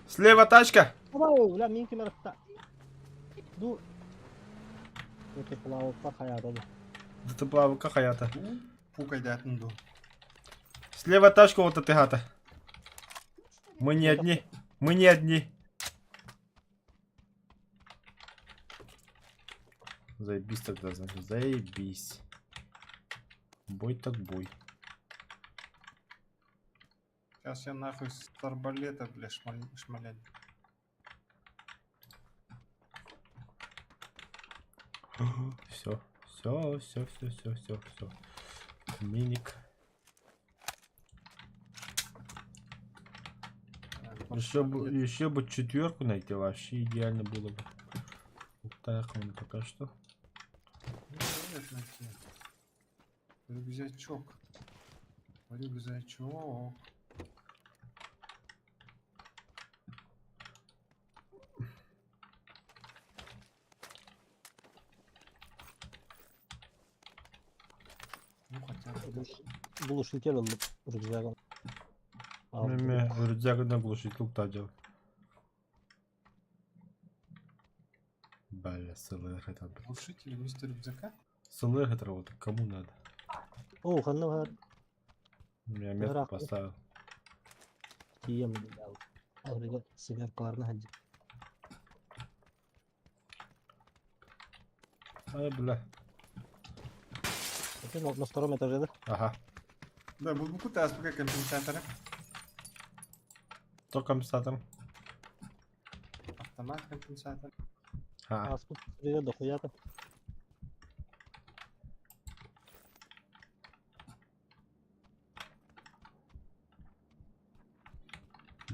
Слева тачка. Абау, бля, мин ким ырытта. Ду. Өте плавыкка хаята. Да ты плавка хаята. Пукай да ду. Слева тачка вот эта хата. Мы не одни. Мы не одни. Заебись тогда, значит, заебись. Бой так бой. Сейчас я нахуй с арбалета, бля, шмалять. Все, все, все, все, все, все, все. Миник. Еще бы четверку найти, вообще идеально было бы. Так, он пока что. Нет, найти. Рюкзачок. Рюкзачок. Ну хотя бы. Глушитель ыллым рюкзагым. Меме рюкзагынан глушитель тадел. Бля, СЛР это. Глушитель вместо рюкзака? СЛР это работа, кому надо? О, ханна бар Я метку Рахмет. поставил. тием Алрыга сигаркаларына хаджы. Ай, бля. Это на втором этаже, да? Ага. Да, был бы куда пока компенсатора. То компенсатор. Автомат компенсатор. А, Аспыт привет, дохуя-то.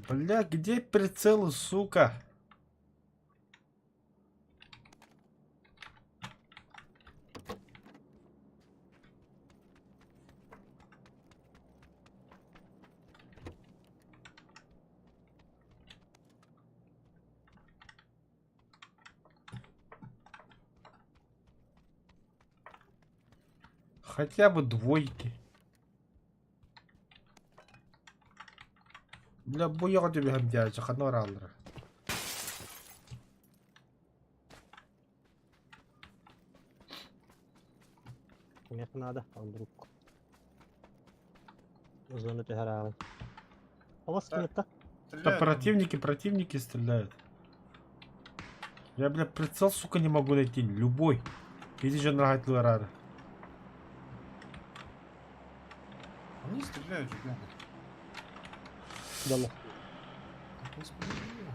Бля, где прицелы, сука? Хотя бы двойки. Бля, буяга түбэһэм дьээдьэ, ханна барааллара. Кимиэхэ надо, а вдруг. Зону түһэр Алас Так. кимитта? Да Стреляют. противники, противники стреляют. Я, бля, прицел, сука, не могу найти. Любой. Иди же нахать ларары. Они стреляют же, гады. Дала. Так несправедливо.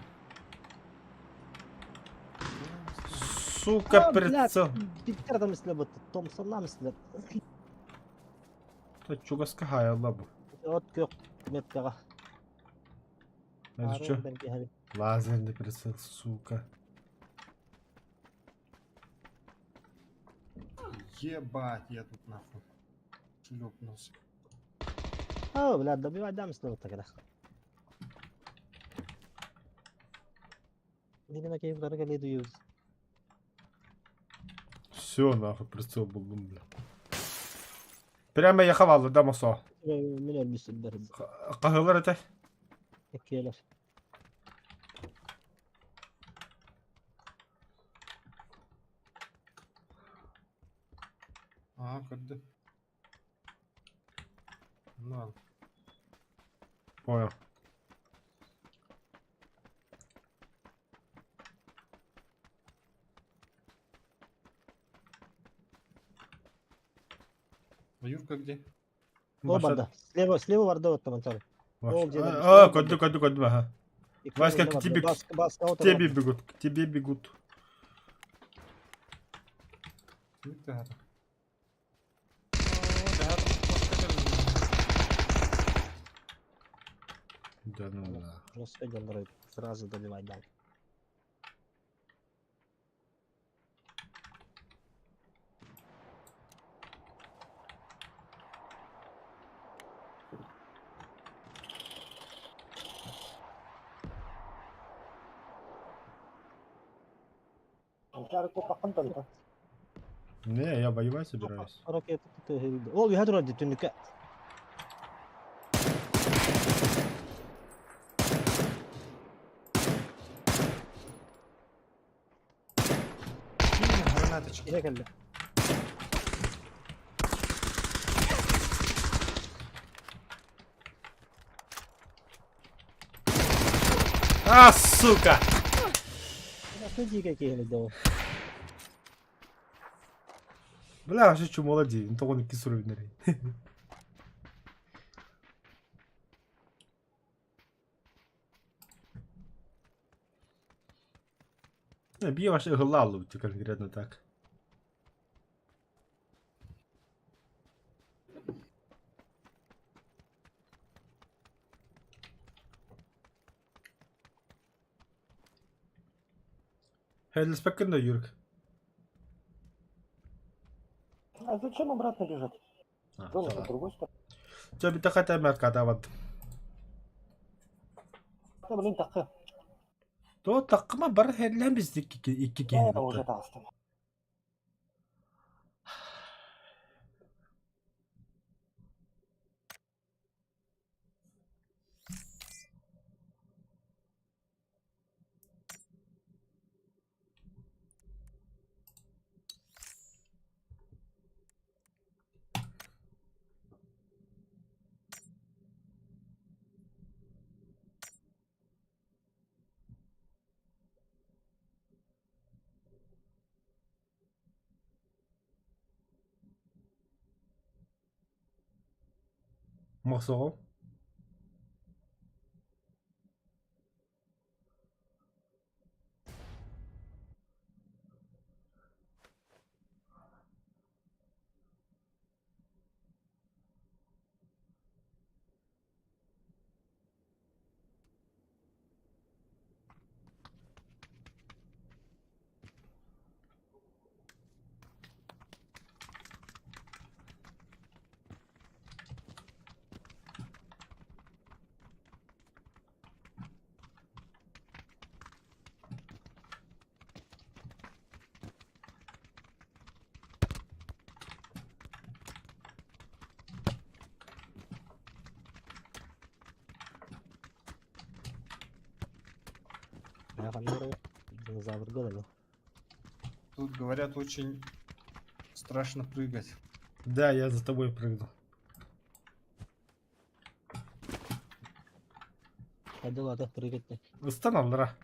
Сука, А, бля, прицел. Питер там если Томпсон нам если. Да чугаска лабу. Вот кök меткага. Это что? Лазерный прицел, сука. Ебать, я тут нахуй шлепнулся. О, бля, добивать дам если вот тогда. Видимо, кейф дорога лиду Все, нахуй, прицел был, бля. Прямо я хавал, да, масо. Мен өлбүсүллэр. Кахылар это. Эккиэлэр. А, когда? Ну ладно. Понял. А Юрка где? О, барда. Слева, слева барда вот там, Антон. О, где там, А, слева каду, барда. каду, каду, ага. Васька, к тебе- Бас, К тебе бегут, к тебе бегут. Юрка. Да ну да. Жестко дьоннору сразу добивать дал. Анчары куппаккын тонто. Не, я воевать собираюсь. Ракета Ол үһэ турар түннүккэ. Кинь гранаточки. Иһэ кэллэ. А, сука! Ты дико киһини доо. Бля, вообще чумола дии, тоҕон икки суруйуннарый. Бие вообще ыһылла аллыбыт конкретно так. Хеллиспеккин да Юрк. А зачем обратно бежать? Зона с другой стороны. Чэ бүтэ хата мэркатабат. Да, блин, такы. То таккыма бар хеллэн биздик икки киһини Да, уже таҕыстым. Мохсоҕол. Динозавр года. Тут, говорят, очень страшно прыгать. Да, я за тобой прыгну. Хайдалата прыгать. Ыстан аллара.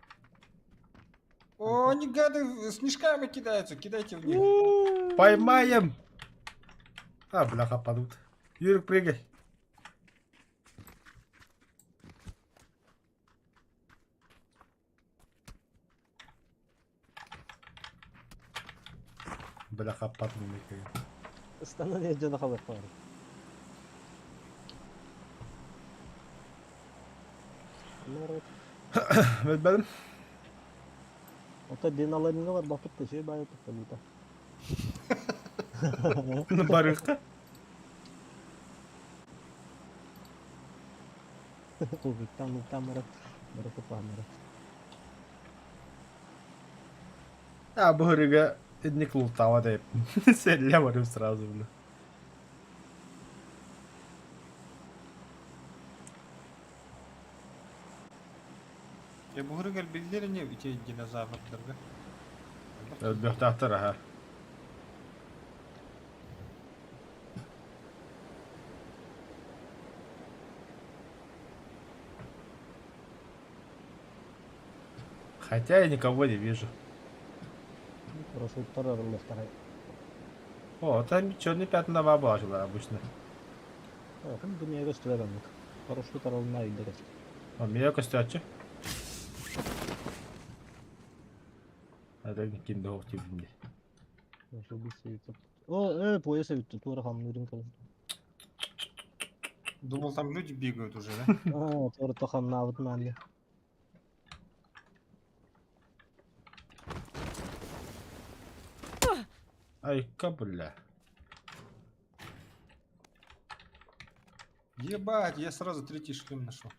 О, они гады снежками кидаются, кидайте в них. Поймаем! А, бляха, падут. Юрик, прыгай. Бляха, падну. Ыстанан дьоно халыппар. Билбэтим. Ото диналарынга бар бапыт да şey бай тутталыта. Барыхта. Кулгыттан луктан барат. Бара тупаннара. А, бу хырыга инник лутава деп. Селле барым сразу, бля. Я бугрыгар билдер не ити динозаврдарга. Өлбөхтаахтар, аха. Хотя я никого не вижу. Парашюттар арыллахтар. О, там черный пятна бабашилар обычно. Кым дүние көстүбэ баннык. Парашют арылына үйдө. А меня костячы. Это ким да тибинде. О, пояс бүттү. Тура хамнырын калын. Думал, там люди бегают уже, да? А, тура тохамнаабыт наанны. Айка, бля. Ебать, я сразу третий шлем нашел.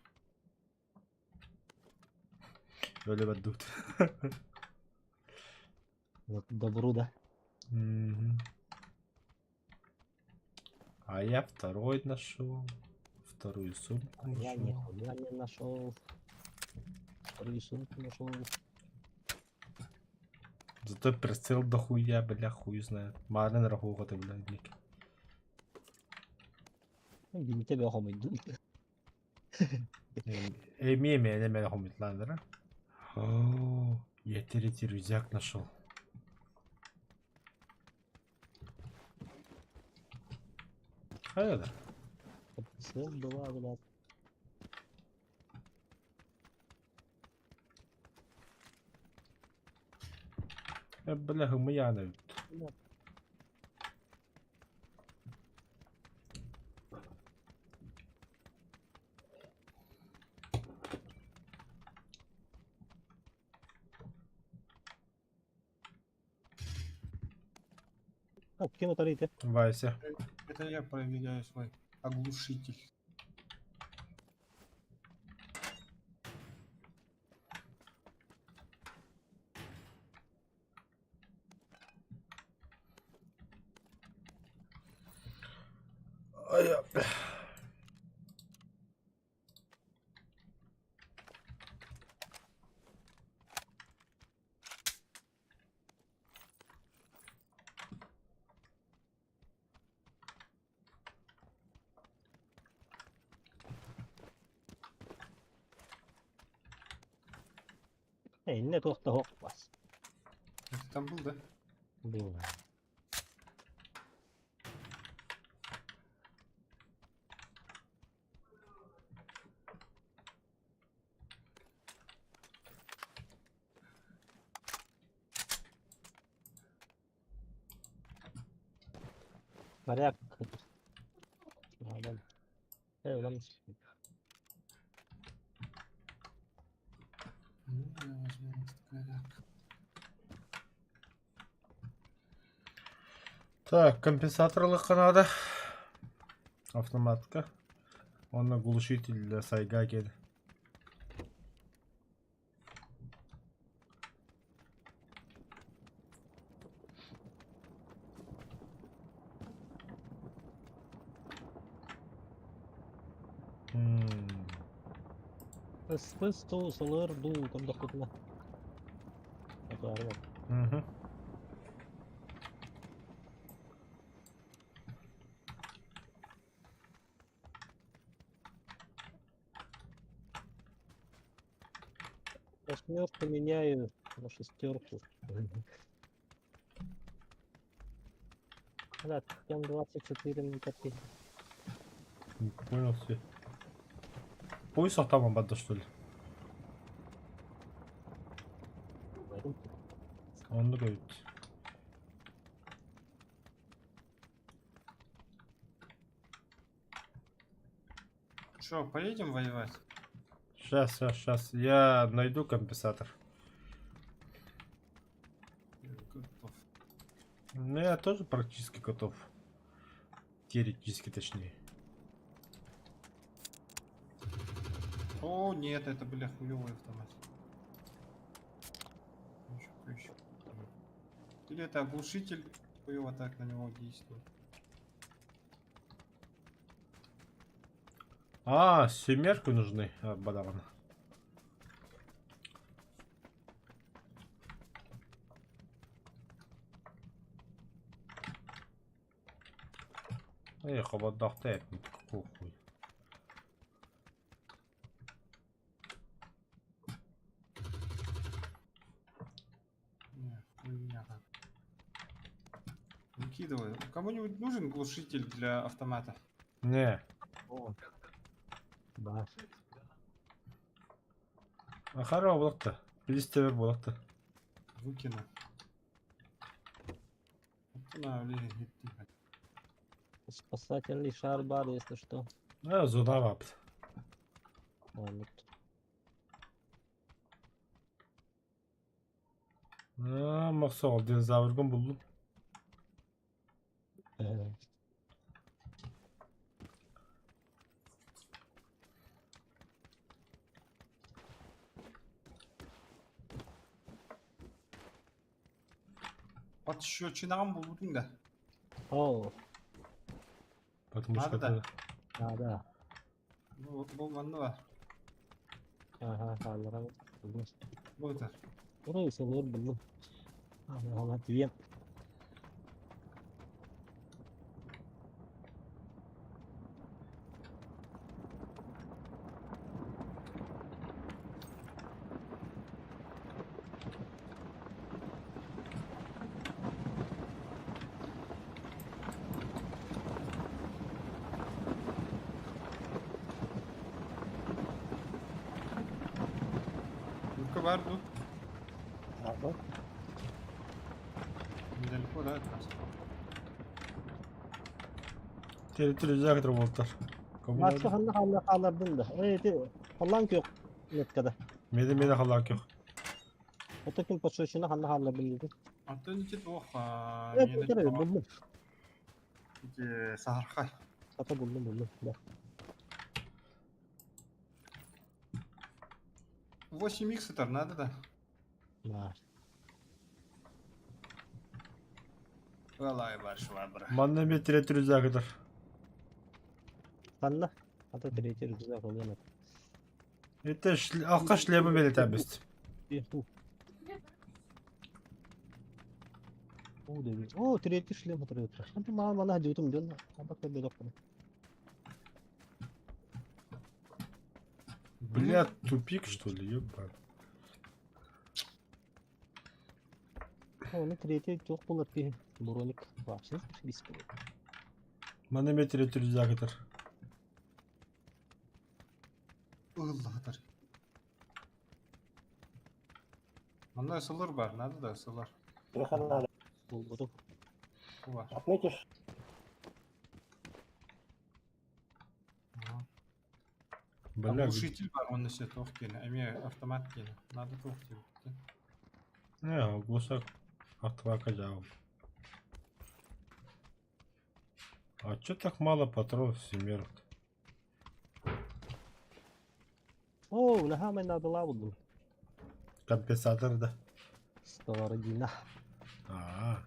Өлі баддут. Добру да. А я второй нашел. Вторую сумку Я нашел. нихуя не нашел. Вторую сумку нашел. Зато прицел дохуя, бля, хуй знает. Марын рахуға ты, бля, ник. Бинте бе хомойду. Эми эми эми хомитландыр. О, я третий рюкзак нашел. Хайа да. Сыл два, блядь. Бля, хымыяна эбит. Так, кем это? Вася. Это я проверяю свой оглушитель. Ай, бля. Эй, не тохта хоппас. Это там был, да? Был. Моряк. Ладно. Эй, Ну, я возьму этот коряк. Так, компенсаторлык надо. Автоматка. Онно глушитель для сайга кел. Спыс ту сылыр ду комдохтутуна. Мгм. Восьмерку меняю на шестерку. Да, там 24 на копи. Не понял все. Пояс там бада что ли? Он говорит. Что, поедем воевать? Сейчас, сейчас, сейчас. Я найду компенсатор. Я готов. Ну, я тоже практически готов. Теоретически, точнее. О, нет, это, бля, хуёвый автомат. Ещё ещё. Или это оглушитель хуёво так на него действует. А, семерку нужны, а, бадавана. Эх, ободахты, какой хуй. Не, хуйня как. Выкидываю. Кому-нибудь нужен глушитель для автомата? Не, Да. а хоро булакта. Билистебер булакта. Выкину. Вот на, блин, тихо. Спасательный шар бар, если что. А, зона вапт. А, нет. А, мохсол, динозавргын булдум. Подщечинам булдум да. О, Потому Надо, что да. это... да, да. Бу бу манна бар. Ага, алларам. Бу это. Ура, сылыр булдум. Ага, тиен. Метка бар тут. Ага. Недалеко, да, от нас? Территория болтар. Маска ханна ханна хааллардын да. Э ити халлаан күөх меткада. Меде меде халлаан күөх. Ото ким подсвечена ханна хааллардын диэтин. А то не плохо. Э көрө буллум. Эти сахархай. Ата буллум буллум. Да. 8 икс это надо, да? Да. Валай большой брат. Манна бе территория загытар. Ханна. Ата третий рюкзак олуон этэ. Это алка шлема белетәбез. О, да О, третий шлем отрыт. Антон мама мана дьютум дьон. Аба кебе Бля, тупик что ли, ебать. Оны третий туох булар киһи. Броник вообще бис Манна бе территория загытар. Ыллатар. Манна СЛР бар, надо да, СЛР. Телефон надо. Булбутум. Бар. Отметишь? Ага. Бля, Глушитель бар, он несет ох кene. Эме автомат кene. Надо туох кene. не, глушак автовака жау. А чё так мало патронов семерок? О, наһаа надо булдум. Компенсатор, да. Сторогина. А,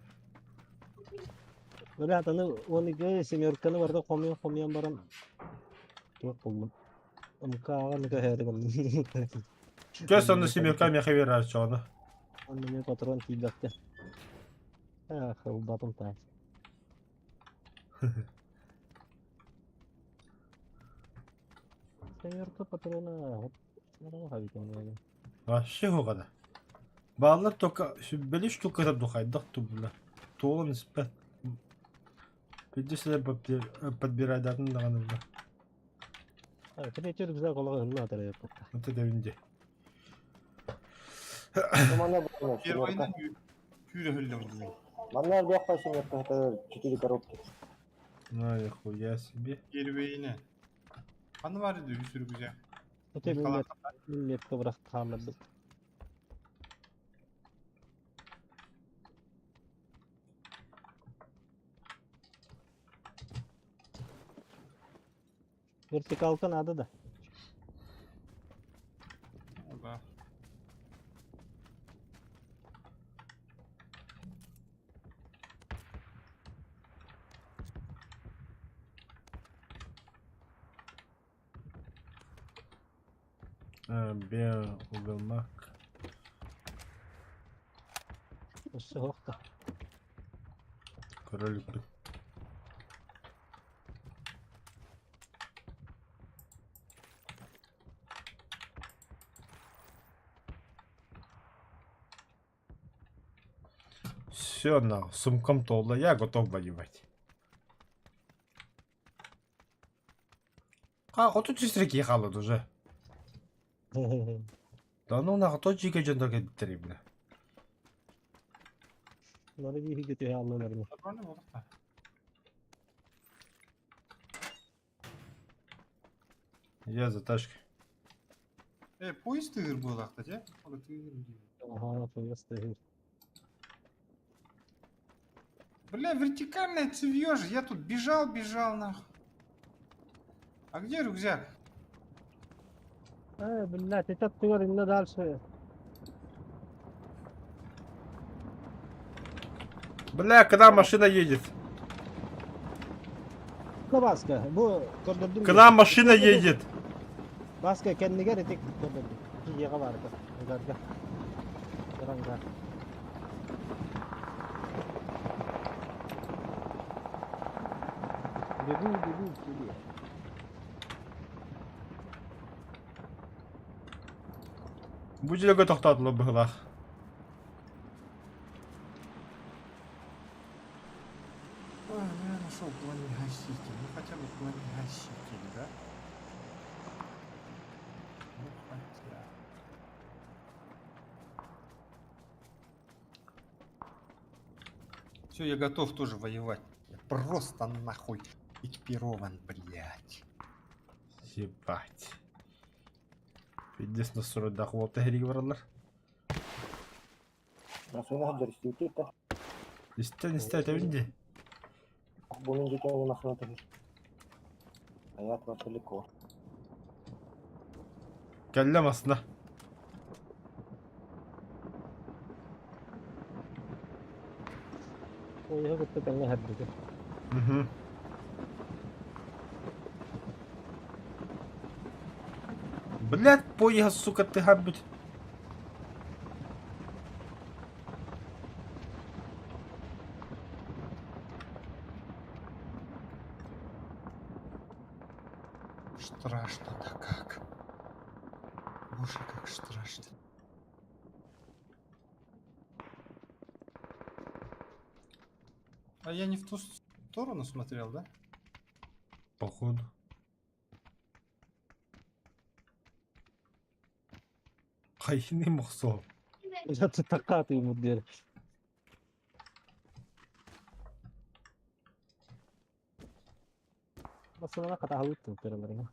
Бля, аны оны семерканы барда хомьян хомьян баран. Туох булдум. МК-га көһөрүгүм. Көс онно семерка меха берер чоны. Онно мен патрон тиийбэккэ. Эх, ылбатым таай. Семерка патрона. Вообще хугада. Баллар только били штука там духайдах ту бля. Туолан спет. Пидесилер подбирать датын даганы бля. Третий рюкзак олоҕо ынна атара yapпытта. Вот это винде. Ну, манна было Первый семерка. күүрө хөллөм. Манна бяхпа семерка, это четыре коробки. Ну, нихуя себе. Первыйны. Ханы бар иди үс рюкзак. Өте метка бырах хаалларбыт. Вертикалка надо да. Да. Бен уголмак. Өссө хоқта. Король. Все, на, сумкам толла, я готов воевать. А, вот тут сестреки халат уже. Да ну нахуй, то чике жондар кетти бля. Надо биһиги түһэ аллыларны. Нормально болдuk Я за тачкой. Э, поезд тыгыр болдuk да, Ола тыгыр дейм. Ага, поезд тыгыр. Бля, вертикальное цевьё же. Я тут бежал, бежал, нахуй. А где рюкзак? Э, блядь, это тыгыр инна дальше. Бля, когда машина едет? Баска, бу көрдөрдүм. К нам машина едет. Баска кэннигэр ити көрдөрдүм. Киега барды. Ангарга. Ангар. Бегу, бегу к тебе. Бу жерге тоқтатылы бұғылақ. Ой, ну я нашел пламегаситель. Ну хотя бы пламегаситель, да? Ну хотя. Все, я готов тоже воевать. Я просто нахуй экипирован, блядь. Ебать. Пиздец настройдаах уолта эһириги бараллар. Массыына сылдьар истибиттик да. Истэн истэ этэбин дии. Бу мин дьиэтээҕи массыына түһэр. Айаат бар далеко. Кэллэ массыына. Поеһы кытта тэҥҥэ иһэрдитим. Мгм. Блядь, поеһа, сука, ты хаббит. Страшно-то как. Боже, как страшно. А я не в ту сторону смотрел, да? Походу. Хайыны мохсо. Такааты ему диэри. Массыынаны хатааһылыыр тылтыраларыҥа.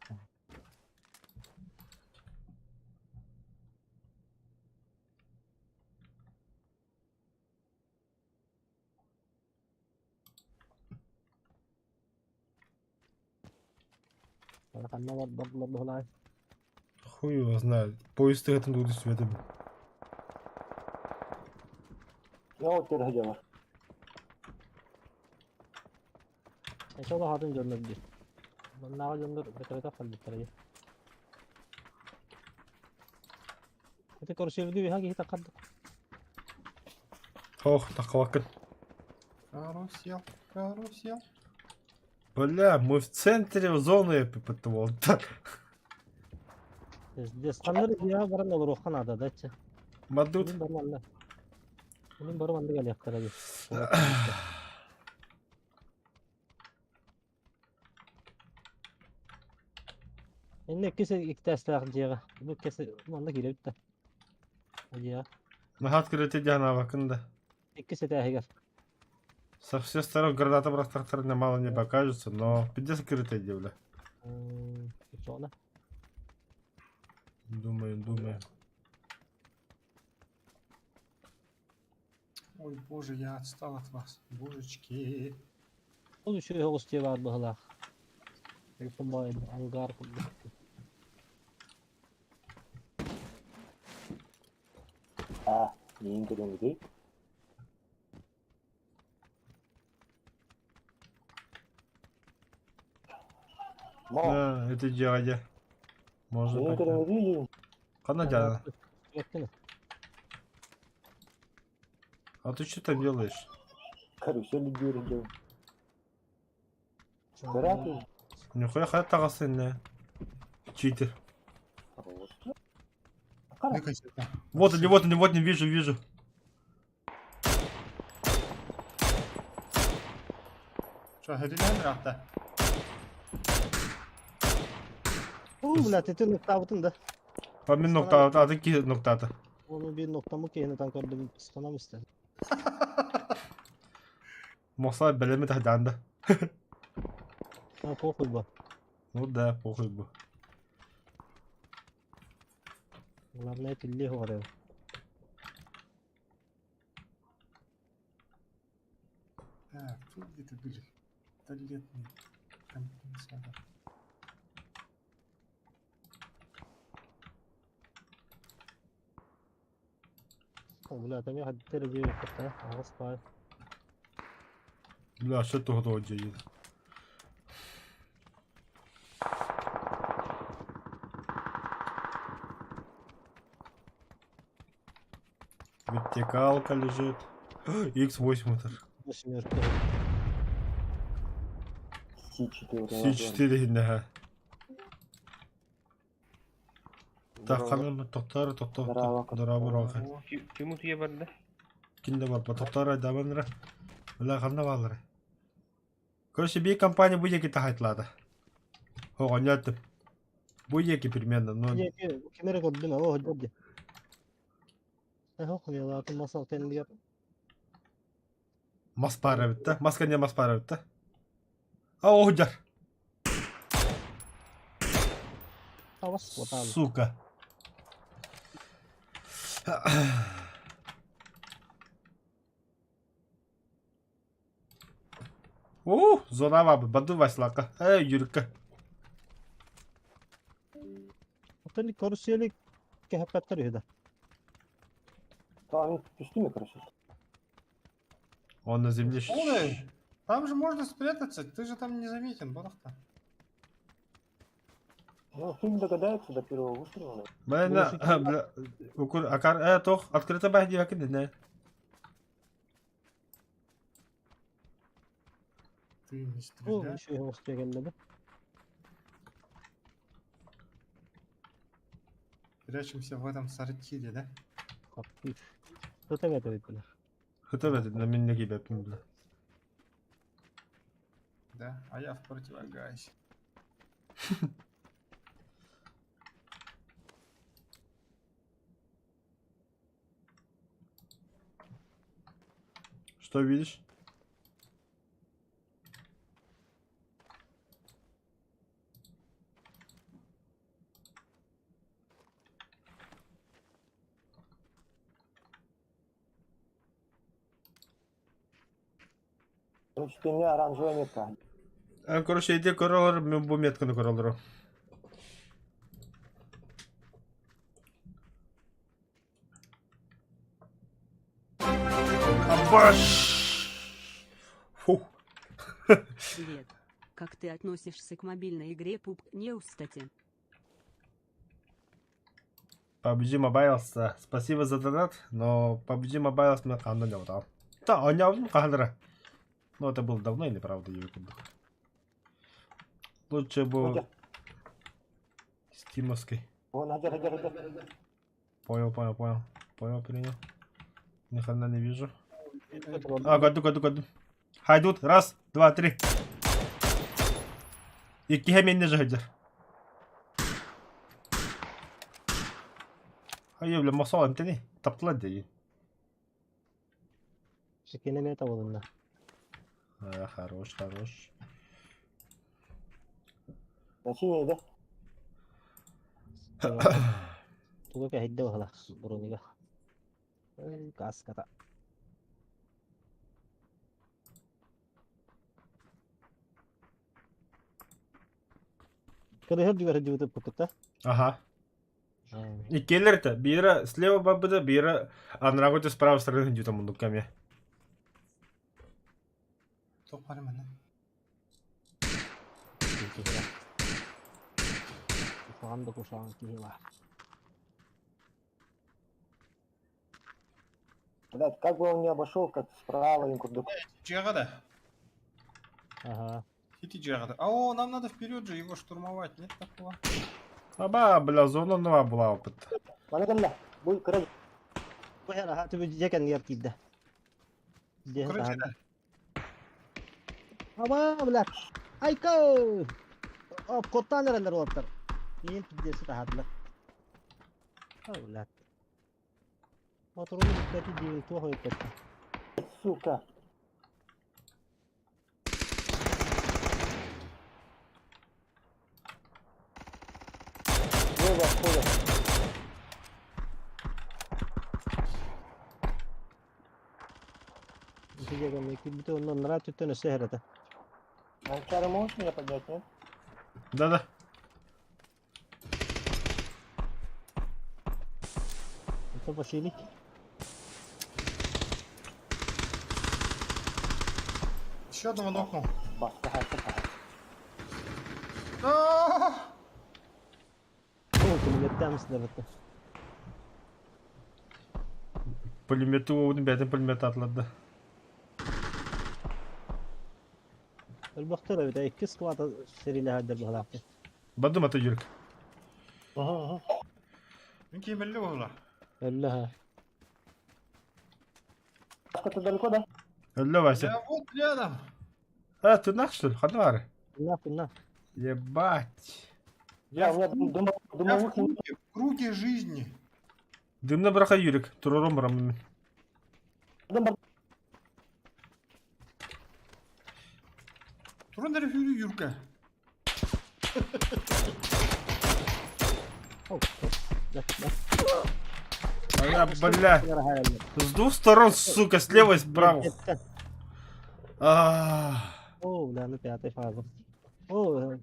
Ханна барбар быһылаай. Хуй его знает. Поезд тыгатын тугу түсүбэтим. Я вот теперь где Эчэ улахан дьоннор диир. Маннааҕы дьоннор бөтөрөтө халбыттара дии. Ити карусельга үһэ киһи таххардык. Ох, таххабаккын. Карусел, карусел. Бля, мы в центре зоны ППТ. Пиздец. Ханнар дьиэҕэ баран олоруохха наада да чэ. Мадут. Мин барым анна. Мин барым анна кэлиэхтэрэ дии. Инне иккис иктээстээх дьиэҕэ. Бу иккис манна киирэбит да. Дьиэҕэ. Наһаа открытый дианабакын да. Иккис этээһигэр. Со всех сторон граната бырахтахтарына мало не покажется, но пиздец открытое бля. Зона. Думаем, думаем. Ой, боже, я отстал от вас. Божечки. Ол үчүгэй оҕус дьиэ баар быһыылаах. Ангар курдук. А, миин көрөҥүтүй? Мо, Да, это дядя. Можно миин так. көрөҥүтүй диин. Хана дядя. А ты что там делаешь? Карусель диир диэн. Көрөөтүн. Нихуя хата таҕасын Читер. Вот они, вот они, вот они, вижу, вижу. Что, хэдилээн ыраахта? Уу, бля, ты нуктаабытын да. А мин нуктаата, аты киһи нуктаата. Оны биир нуктамы киһини таҥ көрдүм, ыстанам истэн. Мохсаа бэлэми таһдаанда. А, похуй бо. Ну да, похуй бу. Главное, тиллиэ суоҕа Так, тут где-то были туалетный компенсатор. Бля, там я дьиэ кытта аҕыс баай. Бля, что ты готов делать? Вертикалка лежит. X8 это. Восемерка. С4. С4 иннэһэ. Так, ханна тоқтар, тоқтар, Здорово. здорово, роха. Ким утуйа барда? Кинде бар, тоқтар айдаманра. Бля, ханна баалары. Короче, би компания бу диэки таһайтлаата. Оҕонньоттум. Бу диэки примерно, но Ким эрэ көрдүм, оо, дьэ. Эһэ, хомуйалаатым масал кэннигэр. Мас баар эбит да. Мас кэннэ мас баар эбит да. А, оһдьар. Тавас куотаалы. Сука. Уу, зона бабы, баду Василака. Эй, Юрка. Оттон карусели кэһэппэттэр үһү да. Там түстү ме короче? Он на земле. Ой, Там же можно спрятаться, ты же там не заметен, балахта. Ну, фильм догадается до первого выстрела. Бля, бля, укур, акар, тох, открыто бах диэки не. Ты не Бу стреляй. үчүгэй оҕус кэллэ да. Прячемся в этом сортире, да? Хаппыт. Тотем это била. Хыта бэт, на минне кибеппин бля. Да, а я в противогазе. Что видишь? Короче, ты мне оранжевая метка. Короче, иди королор, мен бу метканы королору. Абаш! Фух. Привет. Как ты относишься к мобильной игре PUBG News, кстати? PUBG Mobile, спасибо за донат, но PUBG Mobile мен ханна не утал. Да, оняудun кахалара. Но это было давно или правда, я курдук. Лучше бы стимовской. Вон, хадер, хадер, хадер. Понял, понял, понял. Понял, принял. Ни хрена не вижу. А, году, году, году. Хайдут, раз, два, три. Иккиһэ миэннэ дьаһайдар. Айы, бля, мосол эмтэни. Таптылар дии. Шекене мета болунна. А, хорош, хорош. Значение, да? Туга кэһэйдэ баһыла бурунига. Каската. Кырыһыр дьүгэр дьүгүтэ пукута. Ага. Иккиэлэр биирэ слева бабыда, биирэ анараа с правой стороны дьүтэ мундукка эмиэ. Топ барымана. Кушаҕан да кушаҕан киһи баар. Блядь, как бы он не обошел, как справа им курдук. Джагада. Ага. Хити Джагада. А о, нам надо вперед же его штурмовать, нет такого? Аба, бля, зона нова была опыт. Маны кэллэ. Бу кыра Бу һэр аха түбү дьиэ кэннигэр киирдэ. Дьиэ Короче, таһырдьа. да. Аба, блядь. Айка! Оп, куттаан эрэллэр уолаттар. Иин пиздец таһаардылар. О, блядь. Моторуну бүппэти диибин туох өйөппөттө. сука. Лево отходят. Ити дьиэ кэннигэр киирбитэ онно анараа өттүттэн өссө иһэр этэ. Анчара можешь меня поднять, нет? Да-да. Это Василий. Еще одного нокнул. Баста, хайта, А-а-а! О, пулеметтаан сылдьыбыта. Пулемету уун бэйэтин пулемет атларды. Өлбөхтөр эбит, икки склад сэриилэһэрдэр быһалаахтар. Бадым ата Юрик. Угу, Мин киимэлли буолла. Өллө ха. Ты далеко, да? Өллө Вася. Я вот рядом. А, ты нах что ли? Ханна баар. На, на. Ебать. Я, у меня дым, Я в дымовых круге, в круге жизни. Дымна браха Юрик. Турурум барам. дым. Туран эрэ сүүрүү Юрка. Она, бля, с двух сторон, сука, слева и справа. А. О, бля, ну пятый фаза. О,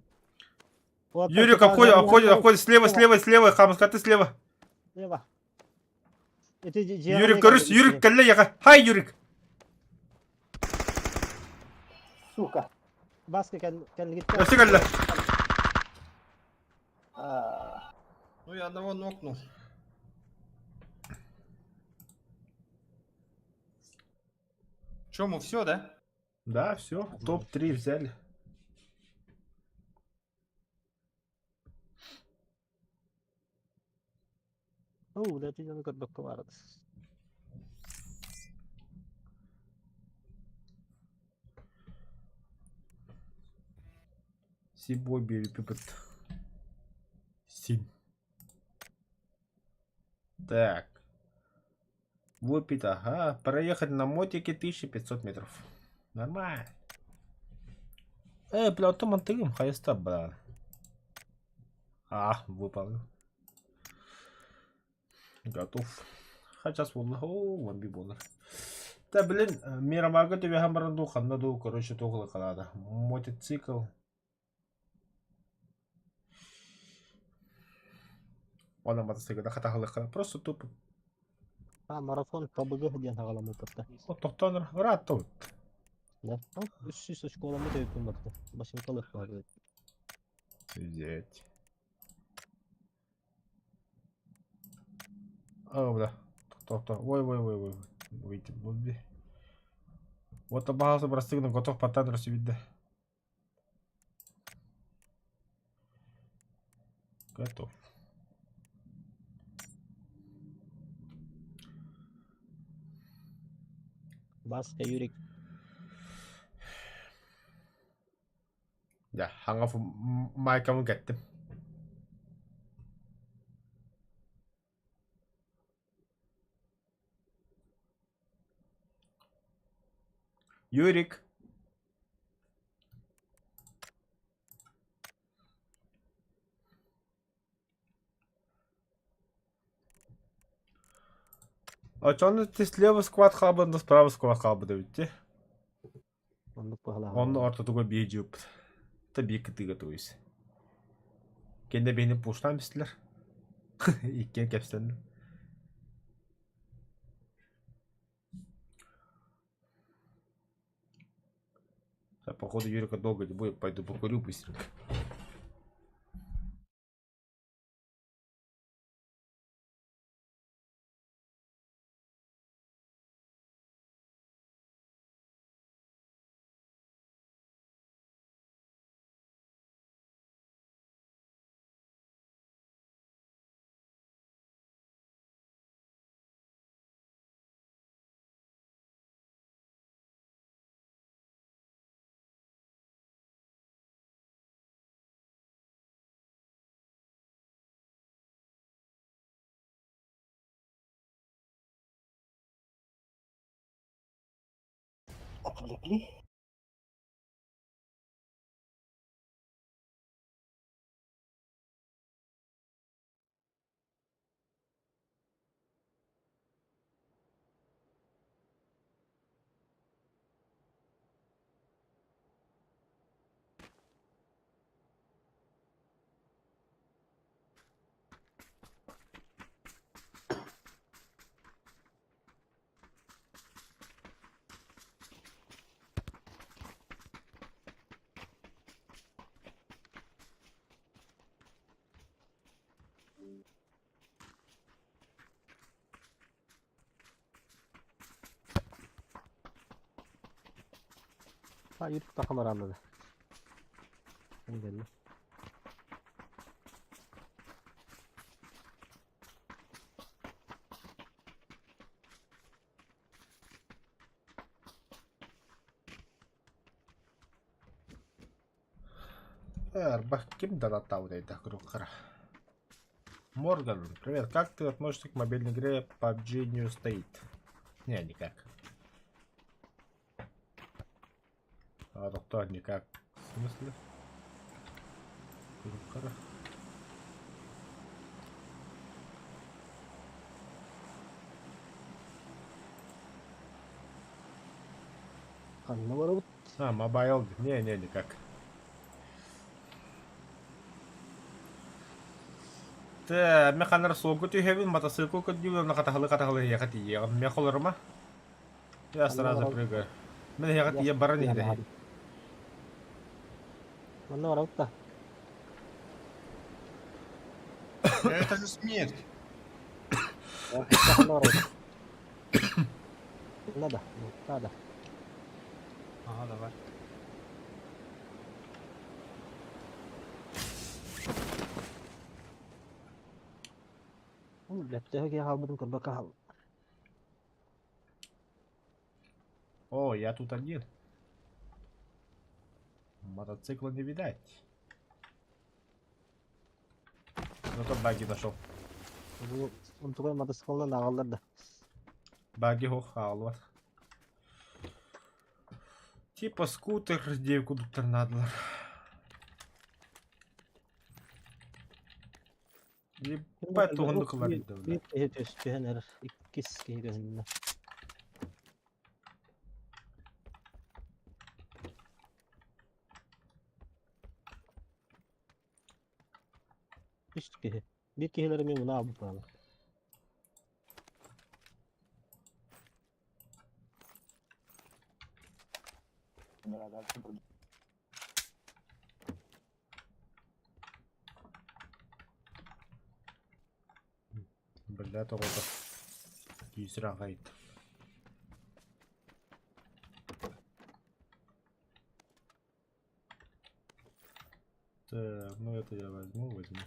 вот Юрик обходит, обходит, обходит, слева, слева, слева, Хамска, ты слева. Слева. Юрик, көрүс, Юрик, кэллэ, яха. Хай, Юрик. Сука. Баска кэллигиттэн. Өссө кэллэ. А, Ну я одного нокнул. Че, мы все, да? Да, все, топ-3 взяли. Оо, бля, ти дьону көрбөккө барат. Сибой бери пипет. Сим. Так. Выпить, ага. Проехать на мотике 1500 метров. Нормально. Э, бля, оттон мантыгым хайста, бля. А, выполнил. Готов. Хотя сводно. О, вамби бонер. Да, блин, Мирамага тебе хамбаранду, ханна ду, короче, тоғылы қалады. Мотоцикл. Она мотоцикл, хатахалы Просто тупо. А, марафон ПБГ диэн хаҕаламмыппыт. Тохтонор, рад тут. Да. Үс сүүс очколаммыт эбиппин барда. Басыҥкалыах баар. Взять. А, бля. Тохто. Ой, ой, ой, ой. Выйти буду. Вот абаҕасы бырастыгын готов паттан видно. Готов. Баска Юрик. Да, хаңа майкамы кеттим. Юрик. Очону ты слева сквад хаба, справа сквад хаба давите. Оннук быһалаах. Онно ортотуга биир Та биир кытыыга тугуйс. Кэннэ биһини пуштаан бистилэр. Иккиэн кэпсэнним. Да, походу Юрика долго не будет, пойду покурю быстренько. Отвлекли. Ha Юрик такамаранды. Geldi. Бах, ким донаттау дейді круг Морган, привет, как ты относишься к мобильной игре PUBG New State? Не, никак. А, доктор, никак. смысле? Хара. Ханна барабыт? А, mobile. Не, не, никак. Тэ, мен ханар суолга түһэбин, мотоцикл көрдүүбүн, онно хатаһылы-хатаһылы эһиэхэ тиийиэҕим. Мен холорума. Я сразу прыгаю. Мен эһиэхэ тиийэ баран иһидэһин. Манна барабыт да. Это же смерть. Ханна барабыт? Надо, надо. Ага, давай. Блядь, төһө киһи хаалбытын көрбөккө хааллым. О, я тут один. Мотоцикла не видать. Зато баги нашел. Бу онтугай мотоциклынан аҕаллар да. Баги хох хаалбат. Типа скутер девку торнадолар. Ебать, туһунну кылар Биир киһи түһэн эрэр, иккис киһи көһүннэ. Үс киһи. Биир киһилэри мин муна аалбыт баалар. Да, дальше будет. Бля, тоҕото. Күүсүрэн хайт. Так, ну это я возьму, возьму.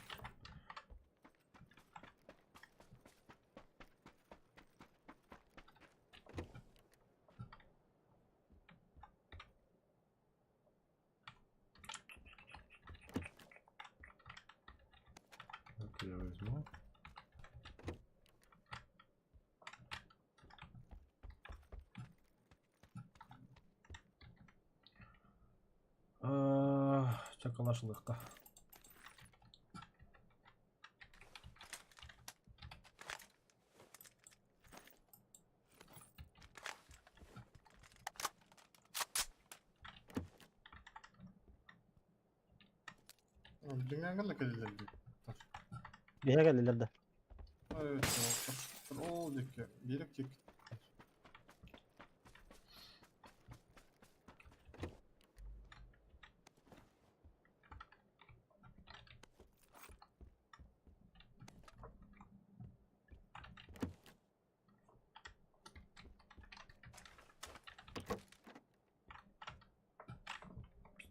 Это я возьму. Чакалашлыкка. Дымяга кэллилэр дии. Биһэ кэллилэр да. Ол диэки, биэрик диэки.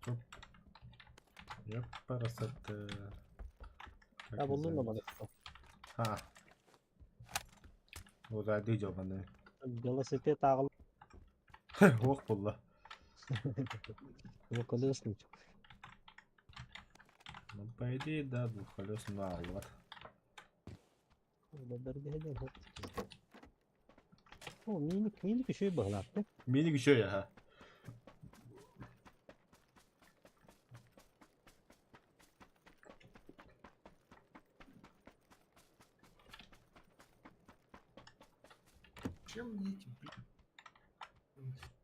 Стоп. Ёпарасоте. Я буллум да мотоцикл. А. Вот идём аны. Велосипед аҕал. Ох булла. Двухколесный. Ну, по идее, да, двухколесный аллар. О, миник, миник еще и баҕалаах. Миник еще я, ага. Чем мне эти, блин?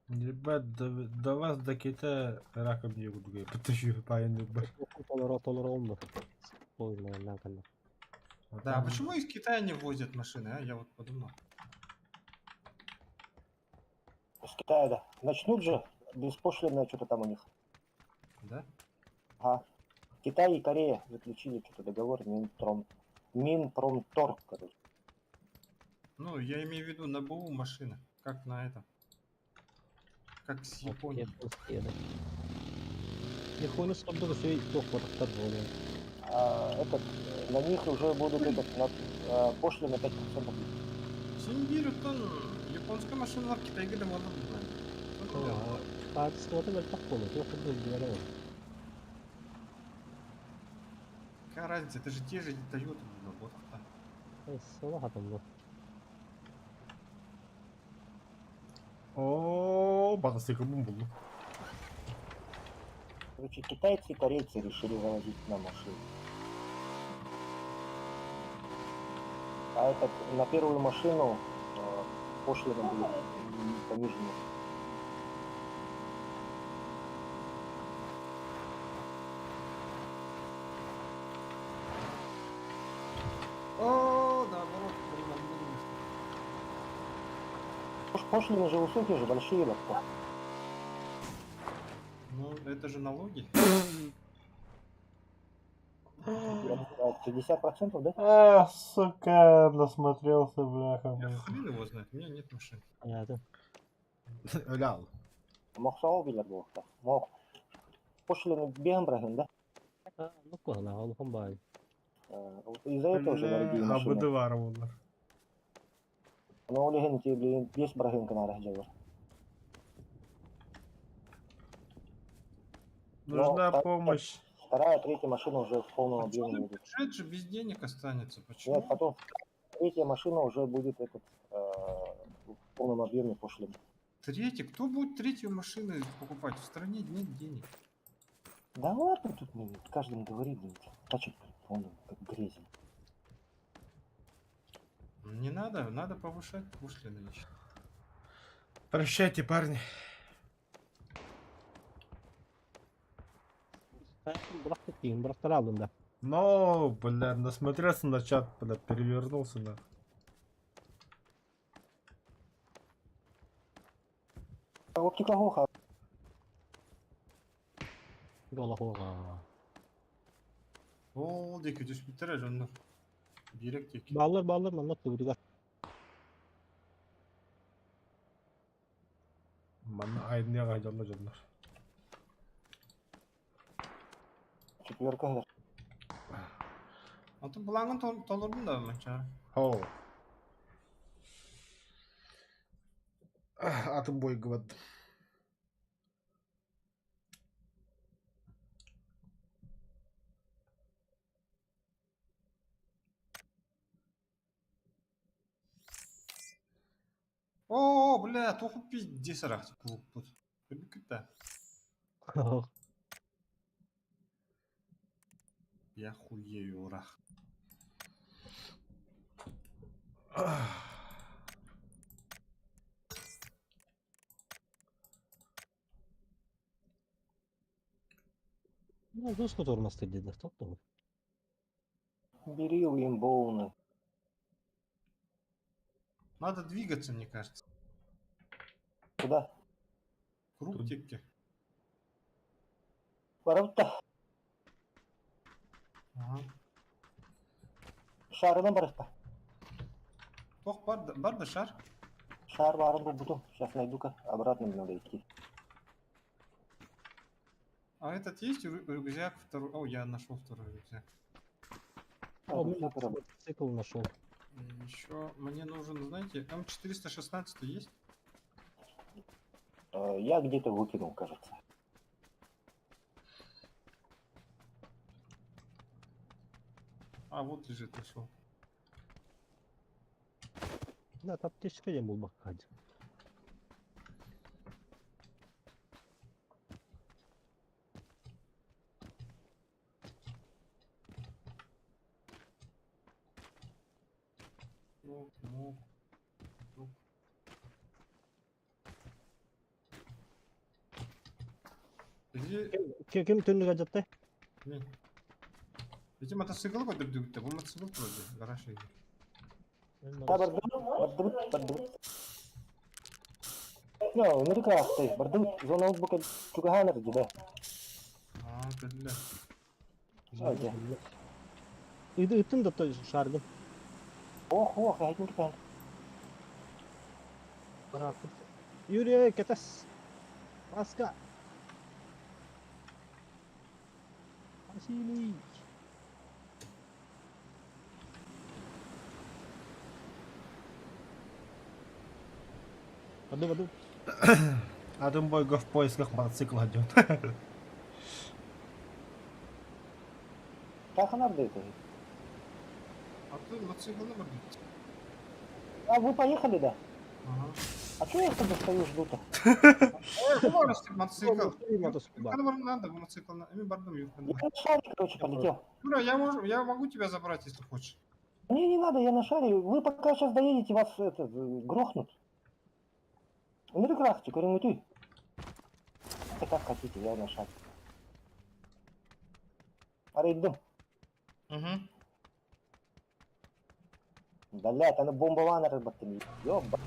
Ебать, до вас до Китая раком не буду, я потащу паянный бар. Толоро толоро олму. Ой, наверное, канна. Да, а почему из Китая не возят машины, а? Я вот подумал. Из Китая, да. Начнут же беспошлинное что-то там у них. Да? Ага. Китай и Корея заключили что-то договор Минпром. Минпромторг, короче. Ну, я имею в виду на БУ машины. Как на этом. Как с Японией. Японские, да. Япония сколько все туох буолуо. А, этот, на них уже будут этот, на, пошлины 5%. Син японская машина в Китайга да можно было. Хаачыстыбата мөлтөх буолуо, туох курдук үрдүгэр ол. Какая разница, это же те же Toyota, вот авто. Сола хатыллы. О, мотоцикл булду. Короче, китайцы и корейцы решили завозить на машину. А этот, на первую машину пошлина будет понижена. О, наоборот, блин, обманули. Пошлины же высокие же, большие легко. Ну, это же налоги. 50%, да? А, сука, насмотрелся, бляха. Я хрен его знает, у меня нет машин. Понятно. Лял. Мохсоҕо билэр буолуохтаах. Мох. Пошлины беһэн быраһын, да? А, ну куһана, олухон баай. Вот из-за этого же дорогие машины. Абыдывар олар. Но ол иһин ити билигин биэс быраһыын гынаары сылдьаллар. Нужна Но так- помощь. Вторая, третья машина уже в полном А объеме чё, будет. бюджет же без денег останется. Почему? Нет, потом третья машина уже будет этот, в полном объеме пошлины. Третий? Кто будет третью машину покупать? В стране нет денег. Да ладно тут, блин, каждому говори, блин, тачек, он как грязи. Не надо, надо повышать пошлины еще. Прощайте, парни. Бырахтык дейін, бырахтар алдым да. Но, бля, насмотрелся на чат, бля, перевернулся на. Оптика Гоха, Голохоға. Ол деки түспүттэр дьоннор. Биирек диэки. Баллар, баллар, манна тугуруга. Манна айдныга дьонно дьоннор. четверка. Антон былаҥын толордун да манча. Хоу. Атын бойга бардым. О, бля, тоқып пиздец арах клуб тут. Көрбүккүт Я хуею урах. Ну, доску тормозды деді, топтом. Берил им Боуна. Надо двигаться, мне кажется. Куда? Круг Тут- текке. Ворота. Ага. Шарына барыста. Тох бар, бар да шар. Шар барын буду. Сейчас найду-ка. Обратно мне надо идти. А этот есть рюкзак второй? О, я нашел второй рюкзак. А, О, тут всё поработает. Цикл нашел. Еще мне нужен, знаете, М416 есть? Я где-то выкинул, кажется. А, вот лежит, нашел. Да, аптечка дем был баккад. Мог, мог, мог. Где? Ким ким түннүгө жатты? Не. Эти мотоцикл көтөрдүгүттэ, бу мотоцикл вроде, гараж иги. Да, бардыбыт, бардыбыт, бардыбыт. Ну, нырыкаахтай, бардыбыт, зона бука чугаһаанар дии, да. А, бля. А, дьэ. Ыды ыттын да той шардым. Ох, ох, эһэтин кэтээн. Юрий, кетес. Маска. Василий. Аду, аду. Атын бойга в поисках мотоцикла идет. Таханар да это. А ты мотоцикл бардыбыт. А вы поехали, да? Ага. А чё я с тобой стою, жду-то? Ой, скорость, мотоцикл. Мотоцикл. Юркан надо, мотоцикл. Ми бардым Юркан. Я на шаре, короче, полетел. Юра, я могу тебя забрать, если хочешь. Мне не надо, я на шаре. Вы пока сейчас доедете, вас это, грохнут. Ну крахте, говорю, ты. Это как хотите, я на шаре. Арыйдым. Угу. Блять, она бомбалана рыбатым. Ёба.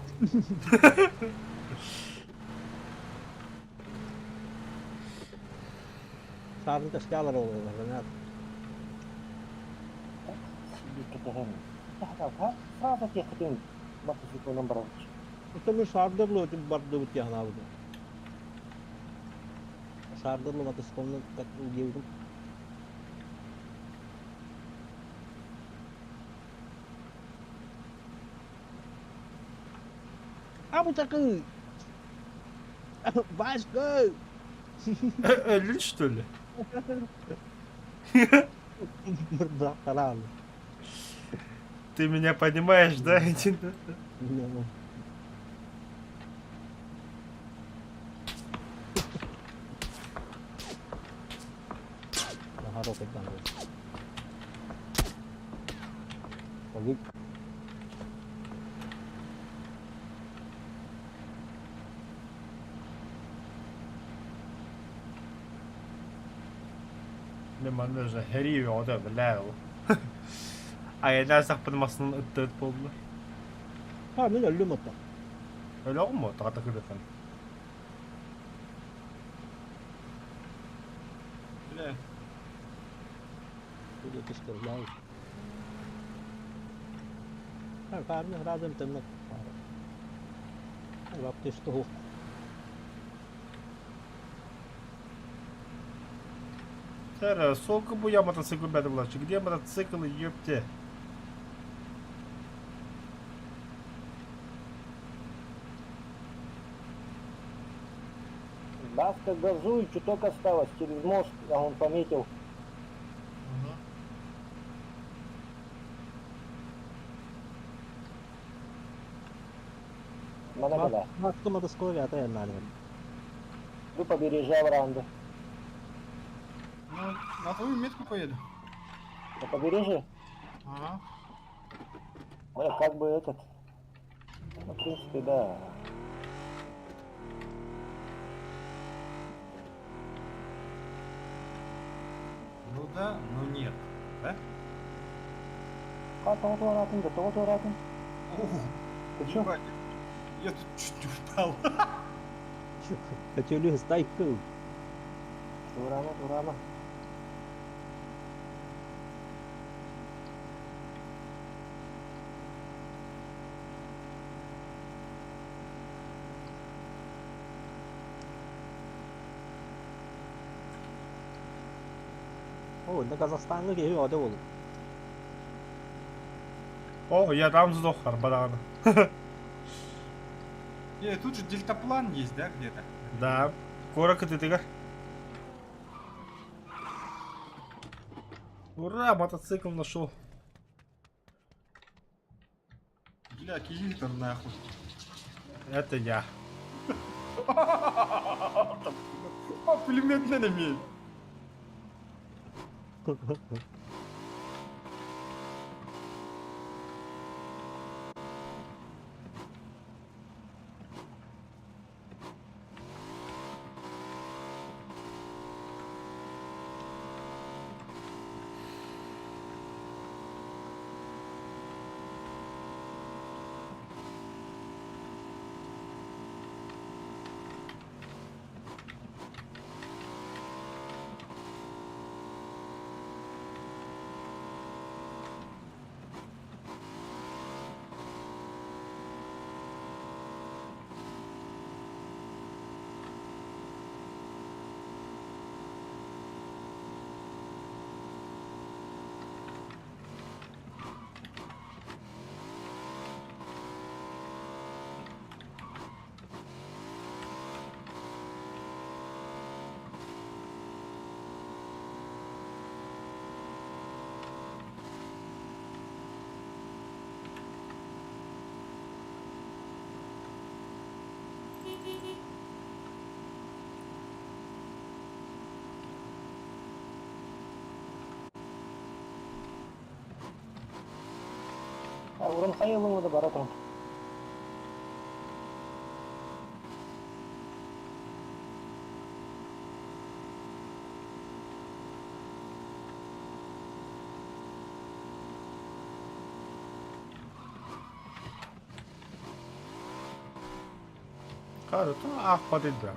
Саарын тэскэ алар ол Ренат. Сразу тебе хотим мотоциклом брать. Оттон мин саардырлуу этим бардыбыт дии санаабытым. Саардырлуу мотоциклынан диэбитим. Абытакы! Васька! Өлүн что ли? Бырдахтараан. Ты меня понимаешь, да? Наһаа толкуйдаан Погиб. Мен манна уже һэрии бөҕөтө бля ол. Айаннар сахпын массынан ыттыыт буоллулар. Ха, мин өллүм оттон. Өлөҕүм буо, таҕата кырыхан. Бля. Буду кыскырылаай. Ха, парни разом темно. Лапты что? Сэр, сколько бы я мотоцикл бәді булачы? Где мотоцикл, ёпте? Баска, газуй, чуток осталось через мост, а он пометил. Угу. Манагала. Маска мотоцикл ята яннаар. Вы побережье Варанды. Ну, на твою метку поеду. На побережье? Ага. Бля, как бы этот... Ну, в принципе, да. Ну да, но нет. Да? А, того атын, да того атын. О, Ты чё? ебать, я тут чуть не упал. Хотели стайку. Турама, турама. О, на Казахстанга киһи ода ол. О, я там сдох, арбадаҕына. Не, тут же дельтаплан есть, да, где-то? Да. Куора кытыытыгар. Ура, мотоцикл нашел. Бля, киллитер нахуй. Это я. О, пулемет на имеет. Уран хайылың да бара турун. Кажется, ах, подойдем.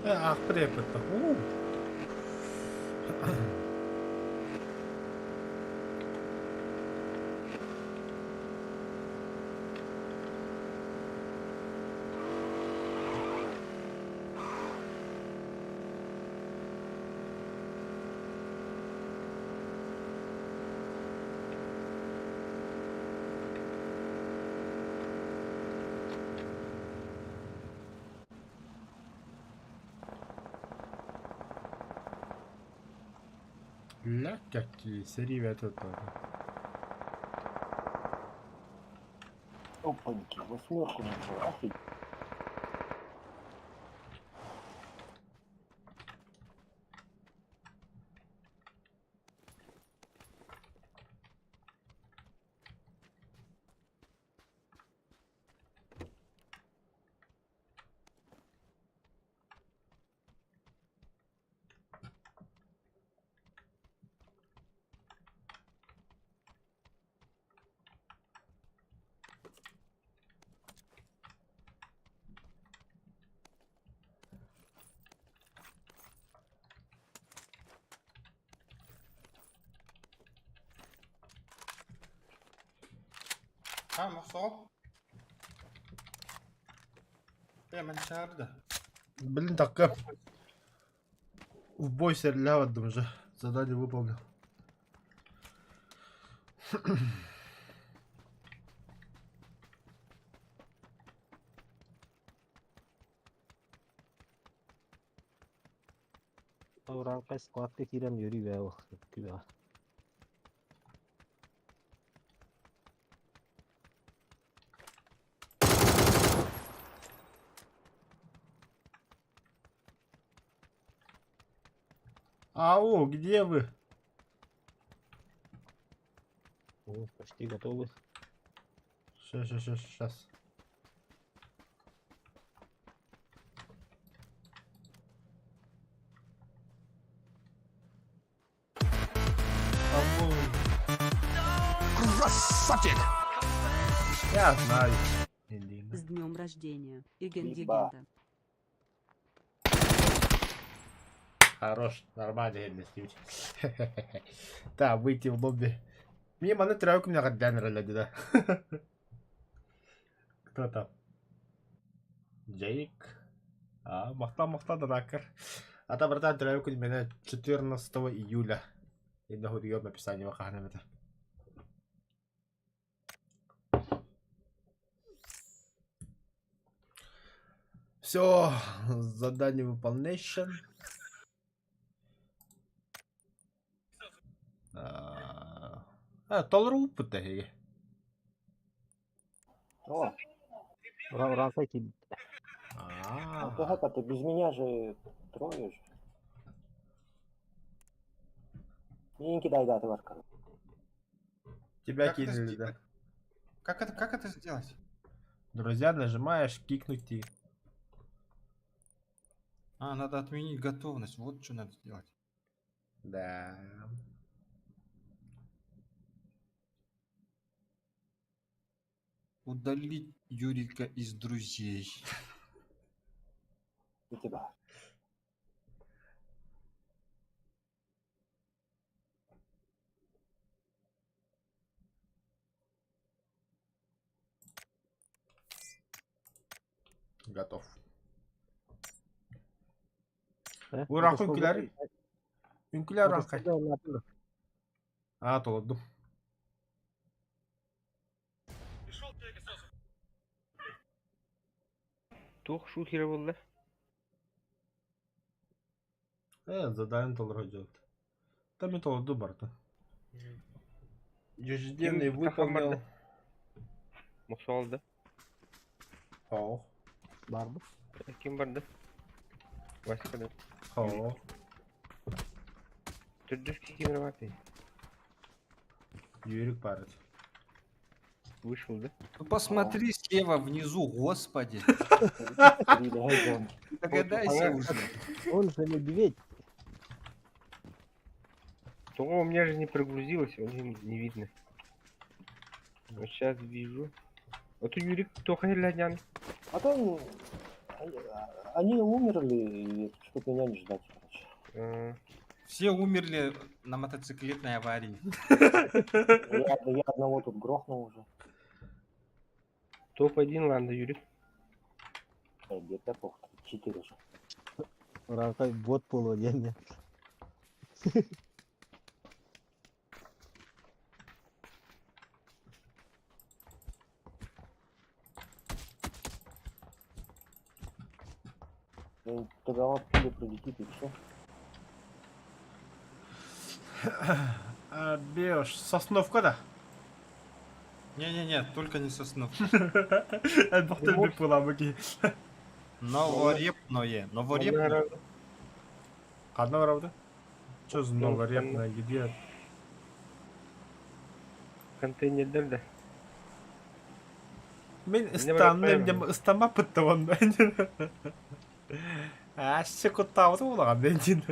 Аахпыт эппит. Ля какие серии это тоже. Опаньки, восьмерку нашел. Офигеть. А, Махсо? Мен чарды. Блин, так как в бой стрелял уже. Задание выполнил. Уралкай складка киирэн үөрүү бээ күбэ. Ау, где вы? О, почти готовы. Сейчас, сейчас, сейчас, сейчас. Красавчик! Я знаю. С днем рождения, Ебать. Игенди-Гента. Хорош, нормально, я Да, выйти в лобби. Мне маны тройку меня гаддан да. Кто там? Джейк. А, махта махта дракер. А там, братан, тройку меня 14 июля. И на хуйём описание вахана это. Все, задание выполнено. А, толру опыта. О, Уралкай киир. а как это, без меня же трое же. Не кидай даты варка. Тебя Как это кинули, да. сделать? Как это сделать? Друзья, нажимаешь кикнуть и... А, надо отменить готовность. Вот что надо сделать. Да. Удалить Юрика из друзей. У тебя. Готов. Э, Ураах үҥкүүлэр. Үҥкүүлэр урааххай. Аа, толордум. Туох шухера буолла? Э, задание толоро дьон. Там и толорду барда. Ежедневный Ким тахан выполнил. барда? Мохсоҕол да? Хоох. Барбыт. Ким барда? Васька да. Хоох. Төрдүс киһи ким баар Юрик барыт. Вышел, да? Ну посмотри слева внизу, господи. Догадайся уже. Он же медведь. Того у меня же не прогрузилось, он не видно. Вот сейчас вижу. А то Юрик только глянян. А там они умерли, чтобы меня не ждать, короче. Все умерли на мотоциклетной аварии. Я одного тут грохнул уже. Топ-1, ладно, Юрик. Где-то пох, 4 же. Урааххай бот буолуо диэн. Тогда вот пуля прилетит и все. А, Беш, Сосновка да? Не-не-не, только не Соснов. Элбэхтик буолабыт. Новорепное. Новорепное. Ханна барабыт? Что за Новорепное? Где? Контейнердэр да. Мин Не ыстанным, бараппайм. дем ыстама пыттабын. Ашы куттаабыт буолаҕан дин.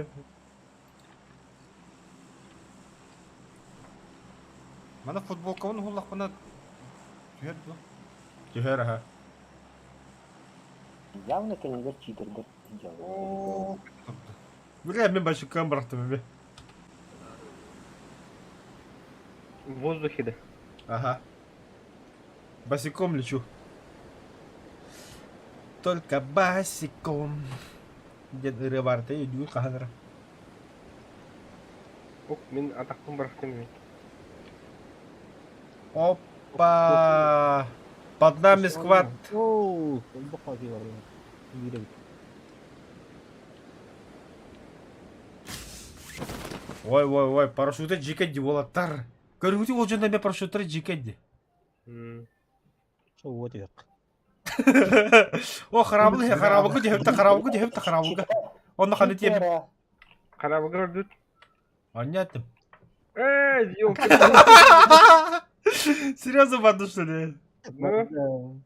Мана футболкабын уһуллахпына түһэр дуо? Түһэр аха. Явно кинилэр читердэр делают. О, Бля, мин башыккан бырахтым эми. В воздухе, да. Ага. Босиком лечу. Только босиком. Диэн ырыа баар этэ, өйдүүр хаһан эрэ. Ок, мин атахпын бырахтым эми. Опа! Под нами сквад. Оо, олбох киһи бар. Биирэбит. Ой, ой, ой, парашюты дьиикэй дии уолаттар. Көрбүтүҥ ол дьон эмиэ парашюттара дьиикэй дии. Чэ уот үһэх. О, хараабыл иһэ, хараабылга түһэбит да, хараабылга түһэбит да, хараабылга. Онно ханна тиийэбит? Читера. Хараабыгар ордут. Анньа эттим. Эй, ёлки. Серьезно барды что ли? Ну?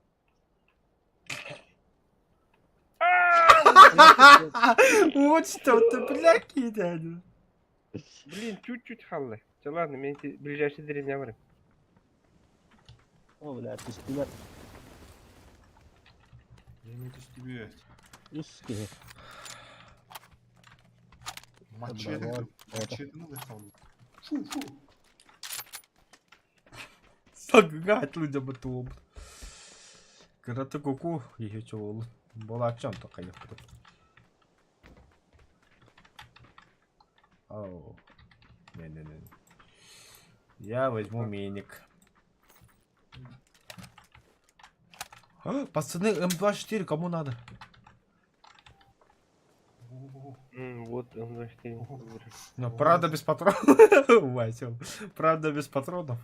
Вот что ты, бля, кидай. Блин, чуть-чуть хаалла. Чэ ладно, мен ближайший деревня барым. О, бля, түстүлэр. Я не түстүбүт. Үс киһи. Мачете. Мачете Фу, фу. Саггат людям туобут. Кыраты куку еще чоол. Болачан то кайыпты. Оу. Не-не-не. Я возьму миник. А, пацаны, М24 кому надо? Вот, он, значит, и Ну, правда без патронов. Васил. Правда без патронов.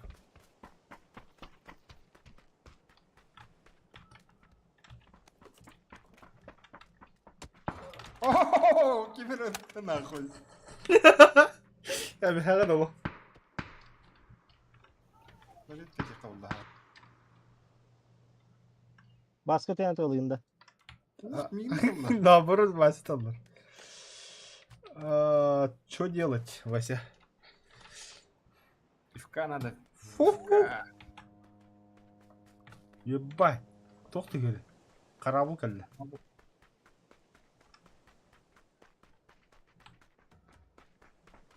О, кибер нахуй. Я бихага дало. Балетка хаалла. Баска тыйан тылыйында. Мин хаалла. Наоборот, Вася таллар. Что делать, Вася? Пивка надо. Фу-фу. Пивка. Ебать. Туох түгели? Хараабыл кэллэ.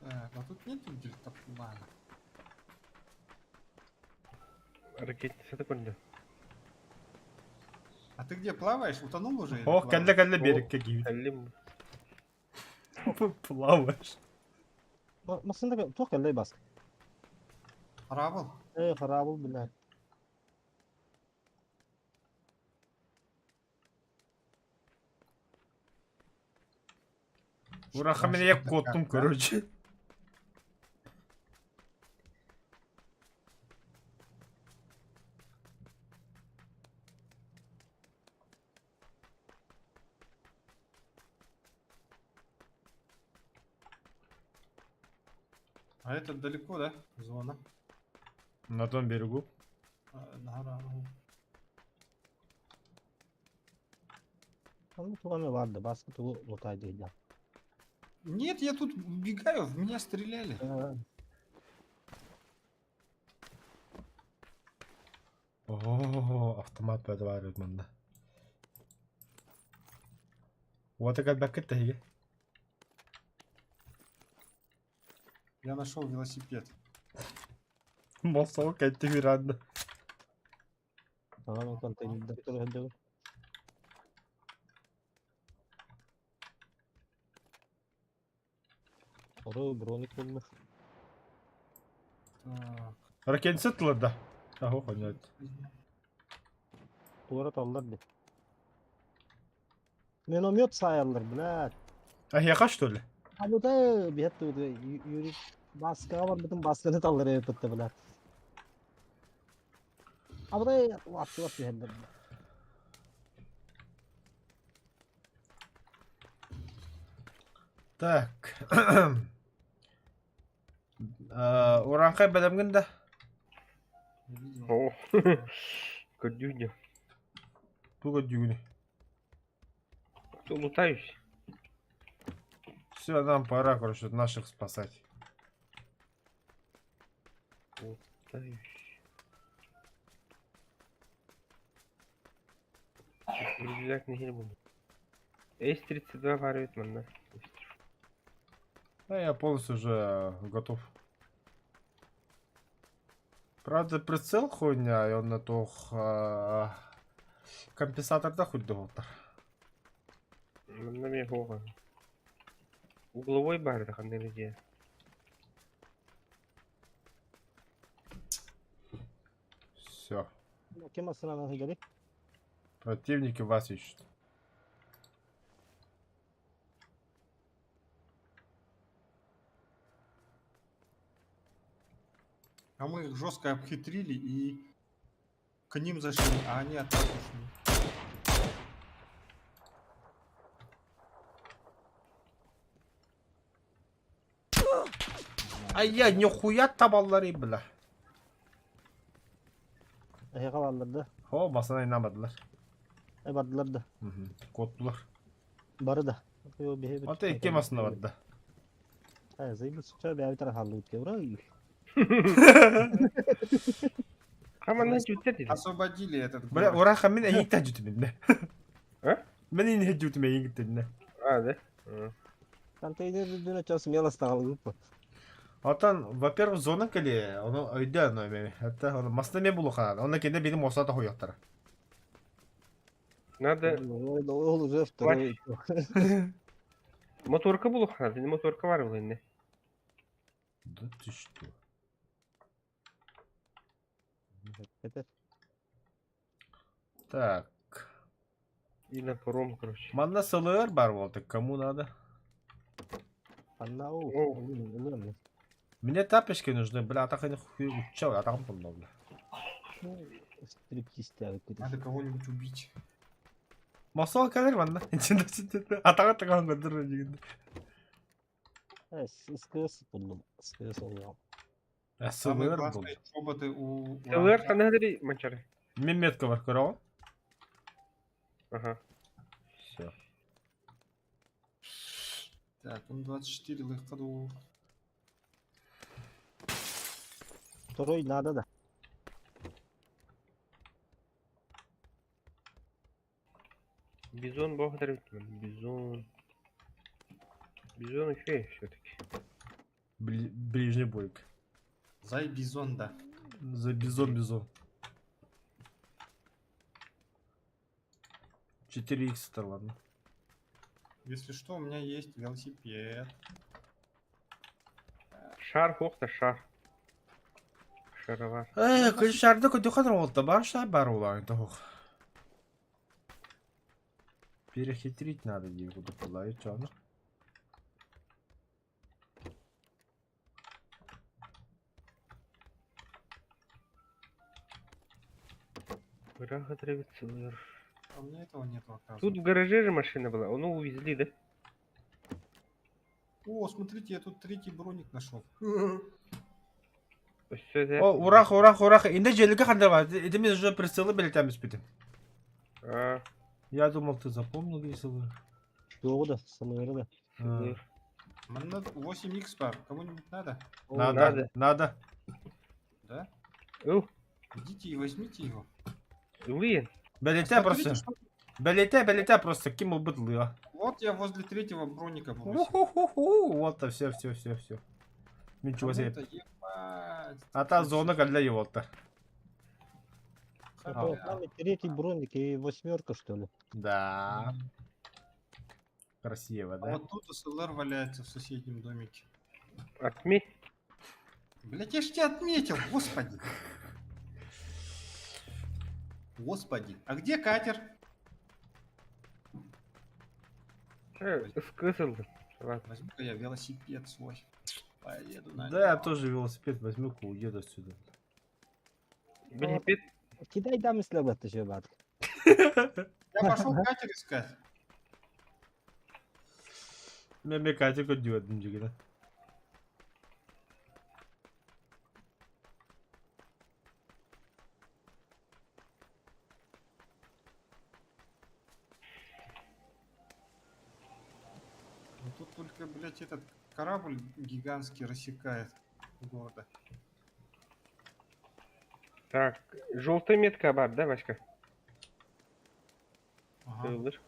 Так, а тут нету дельтаплана? Ракетница көрдө. А ты где плаваешь? Утонул уже? или О, кэллэ плаваешь? кэллэ биэриккэ киирбит. Кэллим. Плаваешь. Массында туох кэллэй бас. Хараабыл. Э, хараабыл билэр. Ураха мен я коттум, короче. А это далеко, да? Зона. На том берегу. А, на гора, ну. Онно туга эмэ баар да, Бааска тугу лутаайдыйда. Нет, я тут убегаю, в меня стреляли. О, автомат подваривает манна. Вот и бакет тэһигэ. Я нашел велосипед. Мосол кэтти биранна. Аҕам контейнердар көрөһөрдөгүн. Ору броник булла. Так. Ракетница тылырда. Аһо хоньот. Туора таллар ди. Миномет саайаллар, блядь. Аһиэха что ли? Абыта биһэт Юрий Баскаҕа барбытын Басканы таллар эбиппит блядь. Абыта аттылар түһэллэр. Так. Урааҥхай бэлэмҥин да? Оо. Көрдүүн дьэ. Тугу көрдүүгүнүй? Лутаюсь. Все, нам пора, короче, наших спасать. Лутаюсь. Рюкзак нэһиилэ буллум. С-32 баар эбит манна. Да, я полностью уже готов. Правда, прицел хуйня, и он на тох компенсатор да хоть доҕоттор. Манна эмиэ суоҕа. Угловой баар да ханна эрэ дьиэ. Все. Ким массыынанан сылдьарый? Противники вас ищут. А мы их жестко обхитрили и к ним зашли, а они от нас ушли. Ай-я, нихуя табаллары, бля. Эһиэхэ бааллар да? О, басына инамадылар. Э, бардылар да? Куоттулар. Бары да. Ата икки масына барда. Э, заебись, чё бэйэбит эрэ хааллыбыт ура. Хаманна дьүттэр дии. Освободили этот Бля, город. ураха мин эйиктэ дьүтүминнэ. А? Мин инне дьүтүм эйиктэннэ. А, да? А. Контейнер үрдүнэ чё смело стаҕалыыппыт. Отон, во-первых, зона кэлиэ, ону өйдөөн ону Это ону масына мен булухаан, онно кинэ били муоста тоһуйуохтара. Надо Ол уже второй. моторка булуха, надо, моторка бар был инне. Да ты что? Это Так. И на паром, короче. Манна СЛР бар буолта, кому надо? Анна О. о, Мне тапочки нужны, бля, а так они хуй чё, а там там бля. стриптиз Надо кого-нибудь убить. Мосол кэлэр манна. Атаҕа таҕан көрдөр дигин. СКС буллум. СКС олуом. Самые СЛР был. классные роботы у ЛР Уранга. ханна манчары. Мен метка бар көрөҕүн. Ага. Все. Так, М24 легкоду. Второй надо да. Бизон бог Бизон. Бизон еще и все-таки. Ближний бойк. Зай бизон, да. За бизон бизон. 4х это ладно. Если что, у меня есть велосипед. Шар хохта шар. Шаровар. Э, шарды көтө хатыр болта бар шар бар улан тох. Перехитрить надо его куда чё А у меня этого нету, оказывается. Тут в гараже же машина была, ну увезли, да? О, смотрите, я тут третий броник нашел. Все, О, урах, урах, урах. Инде желіге қандай бар? Это мен уже прицелы билетеміз бітім. А, Я думал, ты запомнил прицелы. Yoğu да, самыйры да. А, Мне 8х пар. Кому-нибудь надо? Надо, надо. надо. Да? Ыл, Идите и возьмите его. ылыйын. Билете Смотрите, просто. что- Билете, билете просто. Ким ол бытлы. Вот я возле третьего броника бросил. Уху-ху-ху. Вот то все, все, все, все. Ничего себе. Кому-то ебать. А та зона для его то Это самый третий броник и восьмерка, что ли? Да. Красиво, А да? вот тут СЛР валяется в соседнем домике. Отметь. Блять, я ж тебя отметил, господи. Господи, а где катер? Скысылды. Ладно. Возьму-ка я велосипед свой. Поеду на Да, я нём. тоже велосипед возьму-ка, уеду отсюда. Велосипед. Кидай дам если же брат. Я пошел катер искать. Мен Катя көдүөдүм жигине. Ну тут только, блять, этот корабль гигантский рассекает города. Так, желтая метка бар, да, Васька? Ага. Ылыр.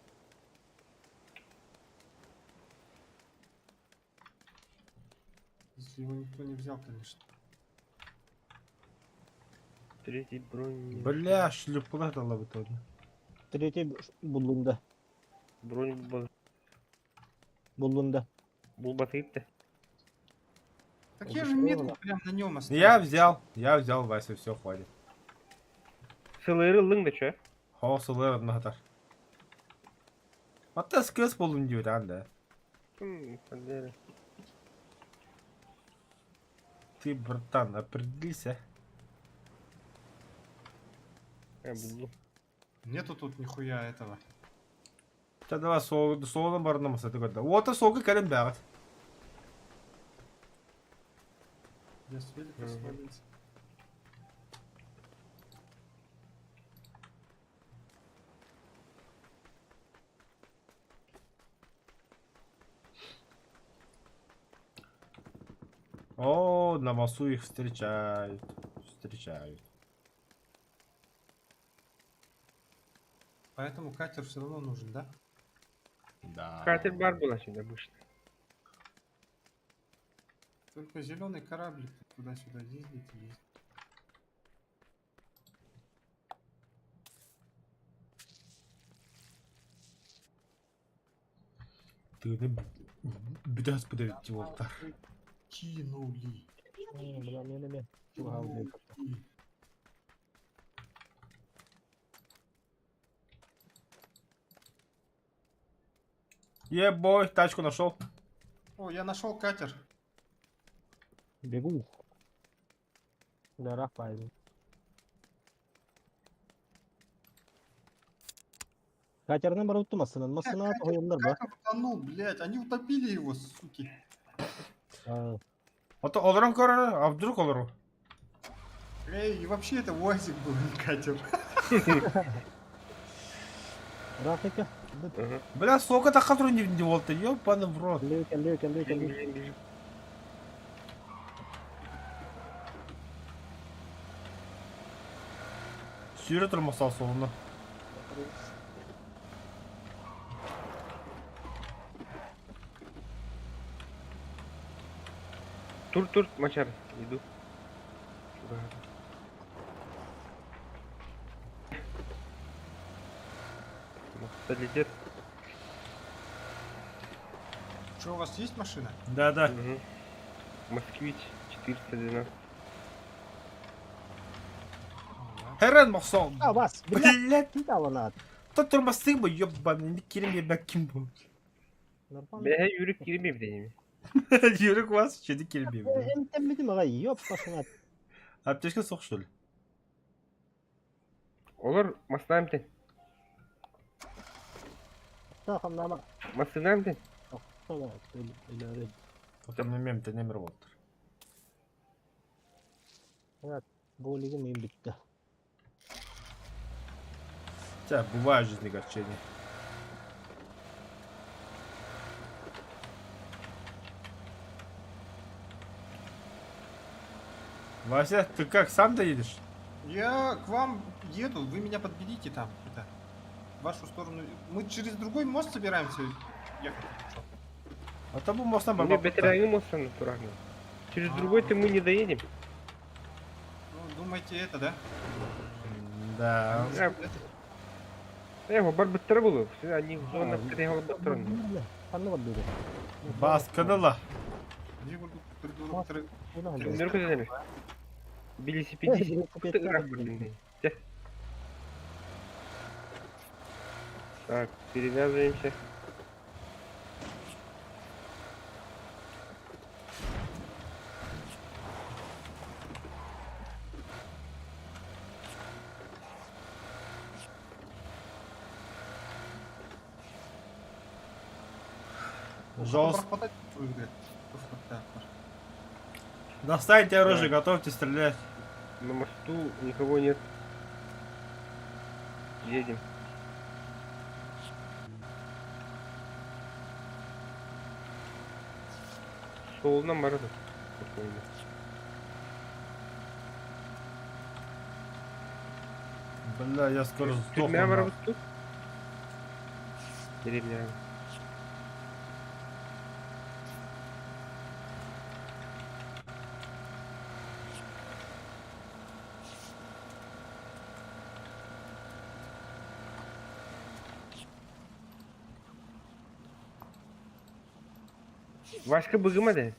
Если его никто не взял, конечно. Третий бронь. Бля, шлюпкалар дала бит одна. Третий буллунда. Бронь был. Буллунда. Был батыйт Так я же метку прям на нем оставил. Я взял, я взял, Вася, все, хватит. Сылыры лың да чё? Хоо сылыр одна Ата скөс болдум диyor анда. М, подери. Ты, братан, определися. Э, булду. Нету тут нихуя этого. Та давай сол солон барына масаты көрді. Ота солғы кәлем бәғат. Я с велика Мгм. свалился. О, на мосту их встречают. Встречают. Поэтому катер все равно нужен, да? Да. Катер бар была сюда обычно. Только зеленый кораблик тут туда-сюда ездит и ездит. Ты не беда сподавить его. Кинули. Бля, не, не, не. Кинули. Ебой, тачку нашел. О, я нашел катер. Бегу. Да, Рафаэль. Катерны бар уттумасынан, масына тойлар ба. Как он утонул, блядь? Они утопили его, суки. А, Ата олорон көрөр, а вдруг олору? Эй, и вообще это УАЗик был, не катер. Рафика. Ага. Бля, сколько так который не волта, ёбаный в рот. Кэллиби, кэллиби, кэллиби, Бежим, кэллиби. бежим, бежим. Сүүрэ турмасал солуна. Тур, тур, мачар, иду. Сюда. Летит. Что, у вас есть машина? Да-да. Угу. Москвич 412. Херен мохсон. А, бас, бля, Блядь, ты дала надо. то турмасы бы, ёбаный, не кирим я ким был. Нормально. Бля, Юрик кирми блин. Юрик вас, че не кирим я. Эмтеммитим аҕай, ёп, пошла. Аптечка сох, что ли? Олар маснаамтен. Тахамнама. Масынаамтен. Потом не мем, ты не вот. Болигим им битте. Хотя бывает в жизни огорчения. Вася, ты как, сам доедешь? Я к вам еду, вы меня подберите там. Это, в вашу сторону. Мы через другой мост собираемся ехать. или чё? А то бы можно Мне бетераңы мосан турагны. Через другой ты мы не доедем. Ну, думаете, это, да? Да. Да. Э, бар быттыр булу. Все они в зону приехал быттыр. Ханна бардыды. Бас канала. Не буду придурок. Түннөр көзөмө. Велосипедист. Так, перевязываемся. Жестко. Достаньте оружие, готовьте стрелять. На мосту никого нет. Едем. Солунан барады. Спокойно. Бля, я скоро сдохну. Түрмә бар нахуй. тут. Деревня. Başka bıgıma de.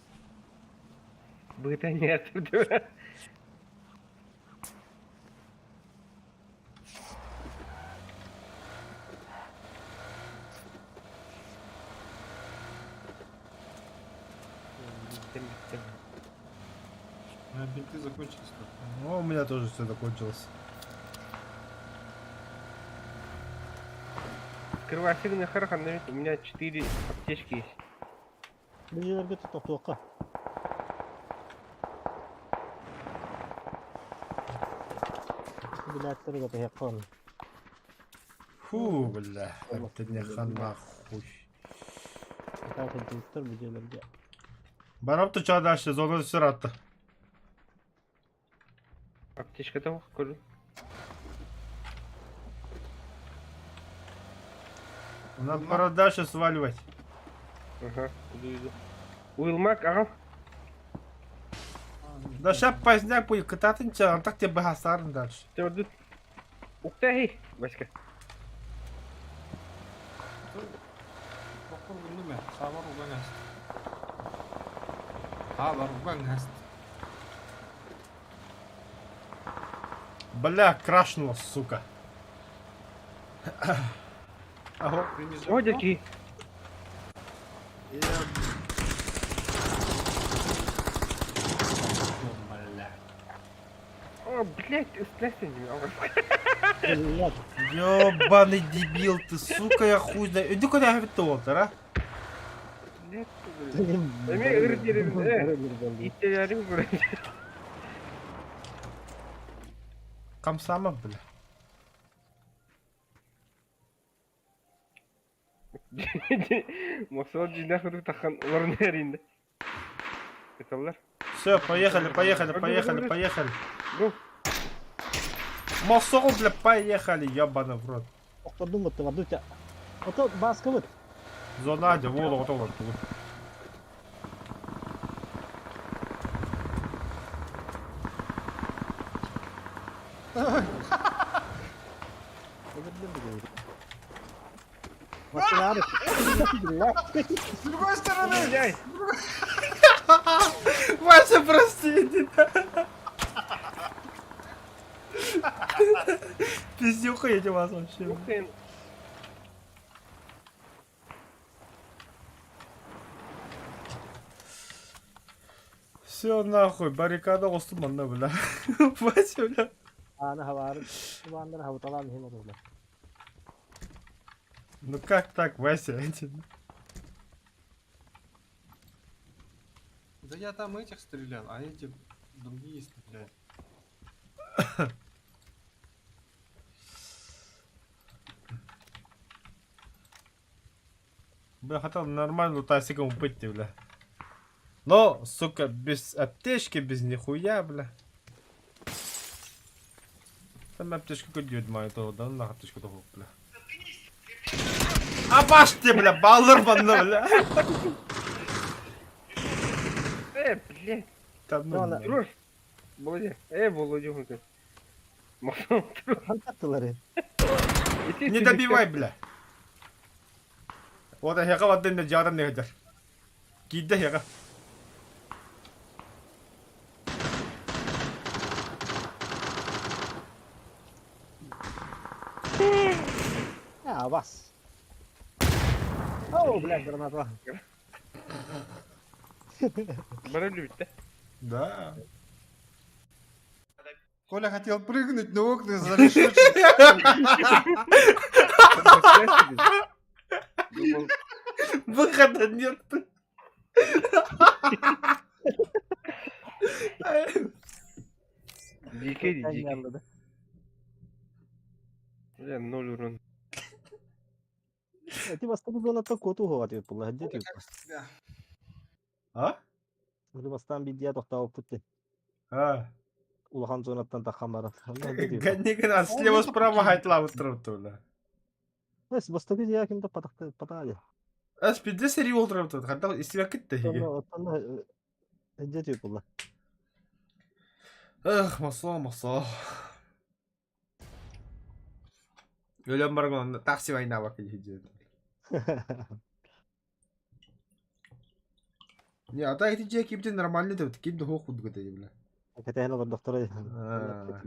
Bıgıdan yarattırdı. Bittim bittim. У меня бинты закончились тут. Ну, у меня тоже все закончилось. Открывай на у меня 4 аптечки есть. Билерге тоқтоққа. Билеттер гата яққан. Фу, бля, это не хана хуй. Тахыдыттар билерге. Барап ты что дальше, зона сиратта. Аптечка того көрдүм. Нам пора дальше сваливать. Ага, иду, иду. Уилмак, ага. Да ща поздняк будет кататься, а так тебе бахасарн дальше. Төрдүт. Уктай, Васька. Бля, крашнула, сука. Ага. О, дядьки. О, блядь, снастен. Блядь, Ёбаный дебил ты, сука, я хуй знаю. Иди куда я ведь а? Блядь, Эме ырдерим, Иттерим көрөм. Комсама, бля. Мохсоҕол дьиҥнээх курдук таххан олорон эрийдэ. Эталлар. Все, поехали, поехали, поехали, поехали. Го. Мохсоҕол, бля, поехали, ебаный в рот. Охтордум бутта барду тя. Ото баскабыт. Зона дьэ, уол оҕото олордубут. С другой стороны! Вася, прости! Пиздюка я вас вообще. Все нахуй, баррикада оҕустум манна, бля. Вася, бля. Ааны хабаарын, улааннар хабыталаан иһин олордо. Ну как так, Вася? Да я там этих стрелял, а эти другие стреляют. Бля, хотел нормально тасиком упыть, бля. Но, сука, без аптечки, без нихуя, бля. Там аптечка көдүйөд май то, да, на аптечка того, бля. Абаш ты, бля, баллар банна, бля. Э, блядь. Там, ну, Ладно. Друж. Володя. Э, Володя, он ты. Мохсоҕол Хантаттылар. Не добивай, бля. Вот эһиэхэ бардын да дьааран нехедер. Киирдэ эһиэхэ. А, вас. О, блядь, граната. Бары бүттэ. Да. Коля хотел прыгнуть, но окна зарешочены. Думал, Выхода нет. дикий, дикий. Бля, ноль урон. Ти бастан зоната коту уговатıyor була. Где ты? Да. А? Бастан бидия тохтау путте. А. Улахан зонаттан таххан баран. Гони слева справа хайтлабы тұрыпты, бля. Эс бастакы дия кимде патакты патали. Ас пизде сери олтырыпты. Ханта истибек кетти. Онно где ты була? Эх, масо, масо. Өлөн барган такси война бак иди. Не, а так эти кимде нормальный деп, кимде хук кудук деди, бля. Кэтэн олор доктор. А.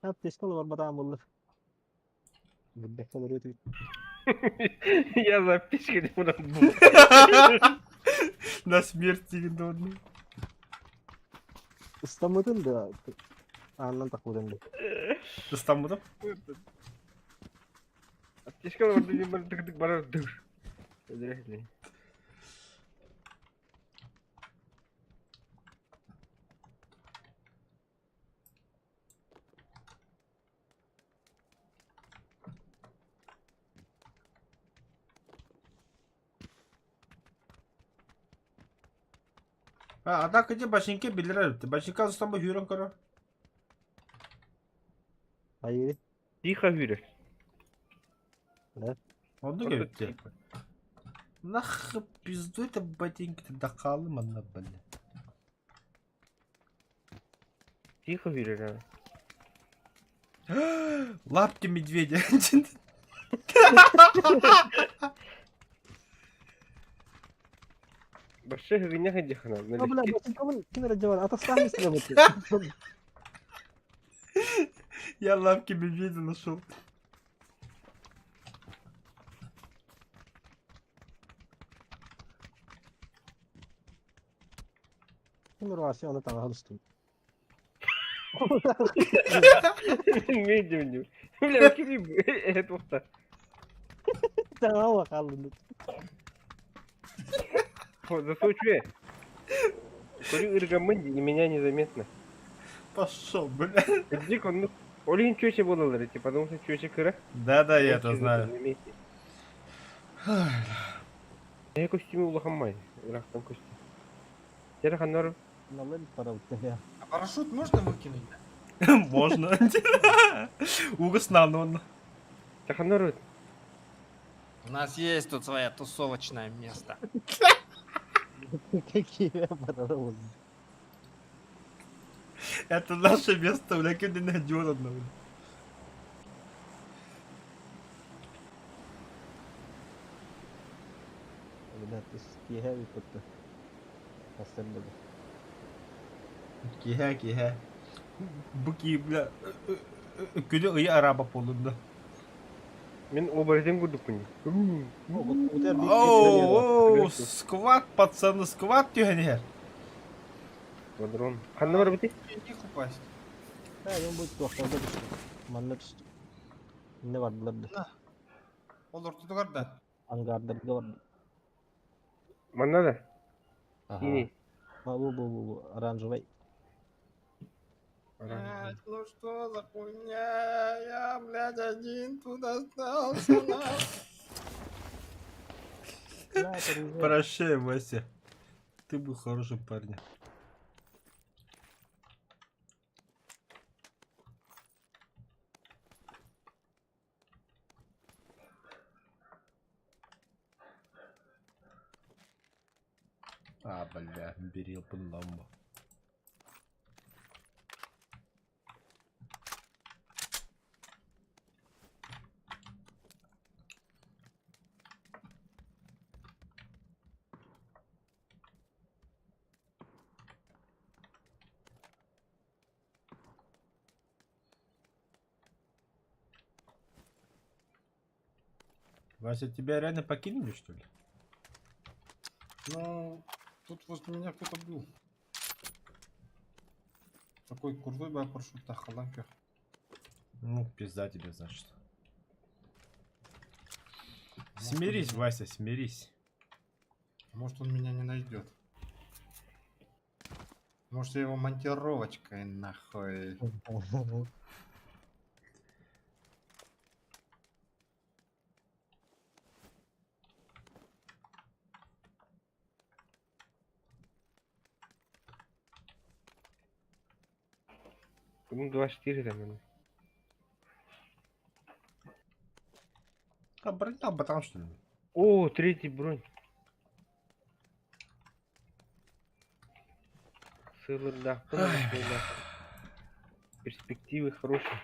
Аптечка бар батам буллар. Бүлбәк олор өтү. Я за аптечкой не буду. На смерть дегенде оны. Ыстамытын да аннан такудан. Ыстамыдым. Аптечка бар деген бар дык дык барар дык. А, а так иди башинке билдирер. Башинка устамбы хүрен көрө. Айы. Тихо хүрэ. Онду Ордук кебитти. тихо. Нах пизду это ботинки да қалым анна, бля. Тихо хүрэ. Лапки медведя. Башы хыгыня хадихана. А, бля, башинкабын ким эрэ атастаан истебит. Я лапки медведя нашел. Ким эрэ вася оны таңа алыстым. Медиум. Бля, ким это ухта. Таңа қалды. Засучу. Курю иргамынди, и меня незаметно. Пошел, бля. Дик, он... Олин чёче было, типа, потому что чёче кыра. Да-да, я это знаю. Эһэ көстүүмэ улахан май, ыраахтан көстүү. Дьэ ханна барабыт? Налын парабыт А парашют можно выкинуть? Можно. Угас нанон. Дьэ ханна барабыт? У нас есть тут своя тусовочное место. Какие барабыт. Это наше место, бля, ким не найдет одного. Бля, ты киһэ бүппүттэ. Тастан да. Киһэ, киһэ. Бу кии, бля, күнү ыйы араба буолунна. Мин оборотень курдукпун. Оу, сквад, пацаны, сквад түһэн иһэр. Квадрон. Ханна барбытый? Их упасть. Ээ, бу туохтарга түстүм. Манна түстүм. Инне бардылар да. Ол ортотугар да. Ангардарга барды. Манна да. Аха. Синий. А, бу, бу, бу, бу, оранжевый. Блядь, ну что за хуйня? Я, блядь, один тут остался. нахуй. Да, это уже- Прощай, Вася. Ты был хорошим парнем. А, бля, берил ламбу. Вася, тебя реально покинули, что ли? Ну, тут возле меня кто-то был. Такой крутой бы парашют, халанка. Ну, пизда тебе, значит. Смирись, Вася, смирись. Может, он меня не найдет. Может, я его монтировочкой нахуй. Ну, 2-4 там. наверное. А броня батан, что ли? О, третий бронь. Сылырда. Перспективы хорошие.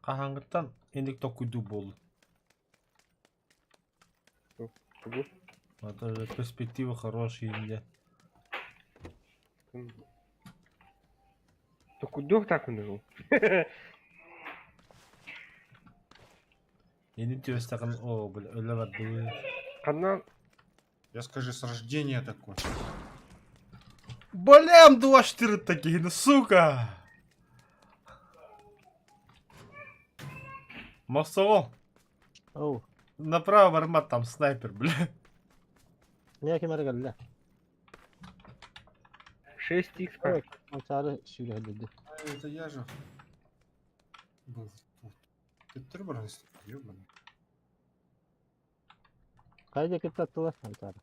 Хаһааҥҥыттан инник токуйдуу буолла. Тугу? Это же перспективы хорошие инде. Токуйдуох так он Инник түбэстэҕин оо бля өлө бардыбыт. Ханна Я скажи, с рождения такой. Блям, 2-4 такие, ну сука! Мосол, Оу, направо армат, там снайпер, бля. не ким эрэ кэллэ. 6 х Манчаары сүүрэ А, это я же был тут. Ты труброс, ёбаный. Хайда кытта аттылар Манчаары.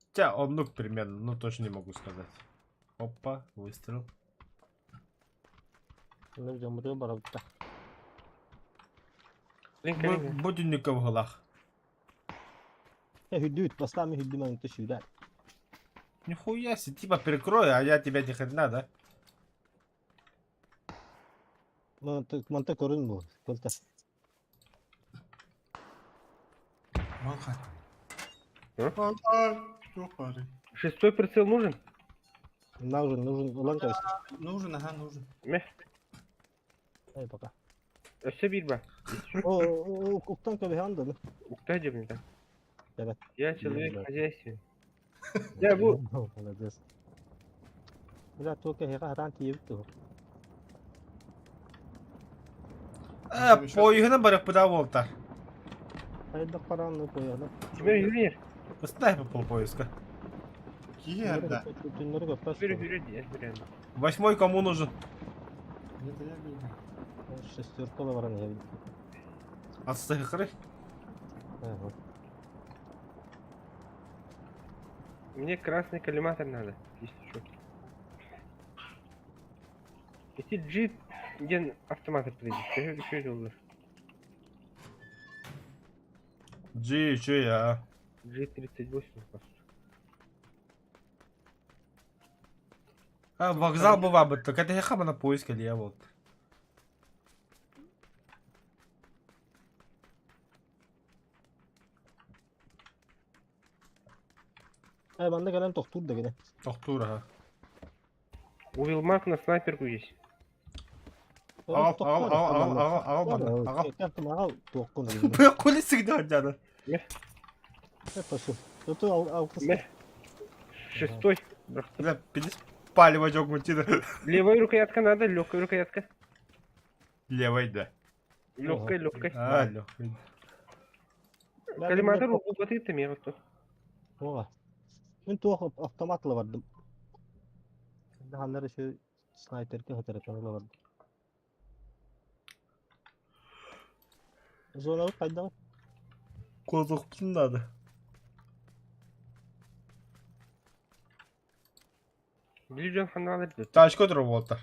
Хотя он, ну, примерно, ну точно не могу сказать. Опа, выстрел. Онно дьоммутугар барабыттар. Будильника в голах. Э, үрдүт, бастаан мин үрдүм аҥта сүүрэр. Нихуя себе, типа перекрой, а я тебя ни хрена, да? Манта манта көрүн бу. Көлтө. Манхай. А? Манхай. Ёпары. Шестой прицел нужен? Нужен, нужен, ылан кэбис. Нужен, ага, нужен. Мeh. Эй, пока. Өссө биир ба. О, о, уктан кэбиһэн да. Укта дебин да. Давай. Я человек Да. хозяйственный. Я бу Молодец. Бля, только хера хатан тиебит туһу. Э, поехали барых пыда волта. Хайдах парааны пояна. Теперь ювелир. Снайпер полпоиска. Киһи да. Түннэри көппөс. Хүрү хүрү диэн хүрэн. Восьмой кому нужен? Это я бегаю. Шестерка да баран иһэбин. Отстыхры. Ага. Мне красный коллиматор надо, если что. Эти G диэн автоматы подойди. Төһө үчүгэй дьоллор. G, че я? G38 просто. А, вокзал бывает, так это я хаба на поиск или я вот. Э, манна кэлэн тохтуур да гинэ. Тохтуур, ага. Увилмак на снайперку есть. Ағал, ағал, ағал, ағал, ағал, манна, ағал. Ағал, туоххун. Бля, коли всегда дяда. Пошел. Туту ал ал Мэ. Шестой. Бля, пиздец, палево жогмутина. Левая рукоятка надо, легкая рукоятка. Левой, да. Легкая, легкая. А, легкой. Коллиматор убатый там я вот. Ога. Мин туох автомат бардым. Даһаннар еще снайперка хатырытан бардым. Зона кайда? Козлук надо. Билжон ханалар дет. Тачка работа.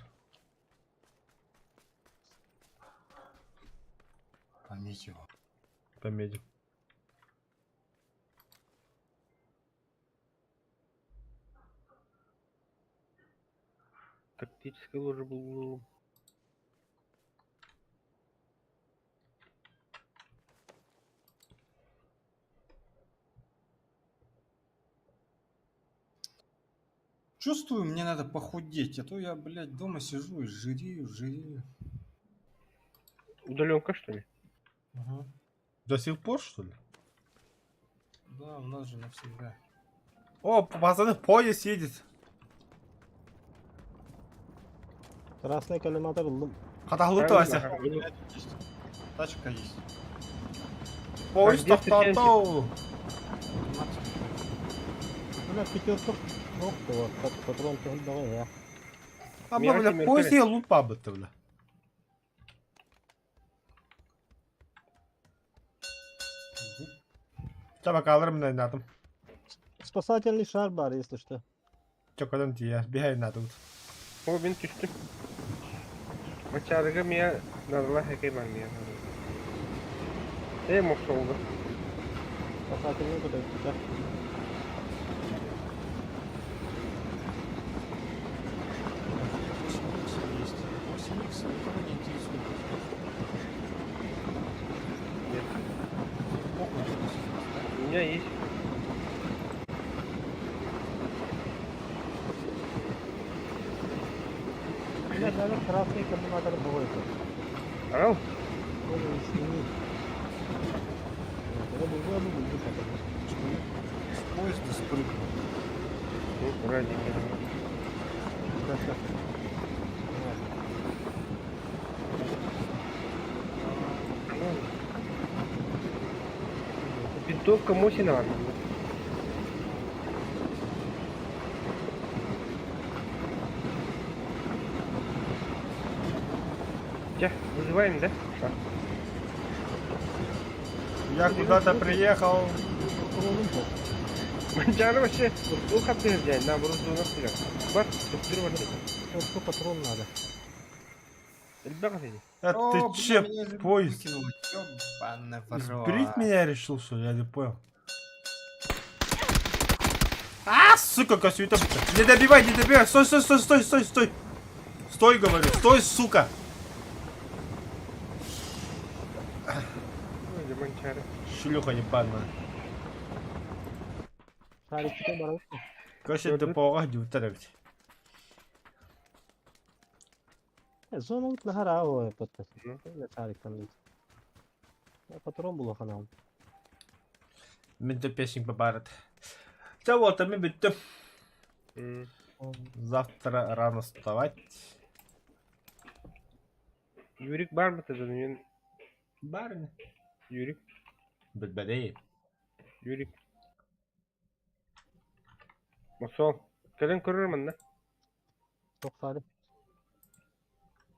Пометь его. Пометим. Тактическая ложа был. Чувствую, мне надо похудеть, а то я, блядь, дома сижу и жирею, жирею. Удаленка что ли? Угу. До сих пор, что ли? Да, у нас же навсегда. О, пацаны, поезд едет. Красный коллиматор ыллым. Хатахлы Вася. Есть. Тачка есть. Поезд Так, где тоқтатау. Бля, пятерка. Ох, вот, патрон давай я. А, бля, поезд я лупа бы бля. Табак алырым на Спасательный шар бар, если что. Чокодан тия, бихай надо. О, мин түстүм. Мачарыга мия надала хекей бар мия. Э, моксолду. Спасательный куда да. Есть. 8х никого не интересует. Нет. Похуй, 8Х, да? У меня есть. Бля, даже красный коллиматор бывает. Арал? Он сними. Это был бы С поезда спрыгнул. Ну, ради меня. Винтовка Мосина. Ча, вызываем, да? Ша. Я куда-то приехал. Манчары вообще, ну как ты взять, наоборот, у нас стрелял. Бар, структура вообще. Что патрон надо? Ребята, иди. А О, ты бля, че, меня же поезд? выкинуло, ёбаный в рот. Сбрить меня решил, что ли? Я не понял. А, сука, косю это. Не добивай, не добивай. Стой, стой, стой, стой, стой, стой. Стой, говорю, стой, сука. Ой, манчары. Шлюха ебаная. Шарик бар. Короче, депоға дюптар ведь. Зона вот нагара ой, подпись. Ну. Шарик там. Патрон было ханам. Мен де песник бабарат. Да вот, а мен бүттім. Завтра рано вставать. Юрик бар mı tadı? Мен Барин. Юрик, Бітбәдей. Юрик. Мосол. Кэлэн көрөр манна. Тохтаары.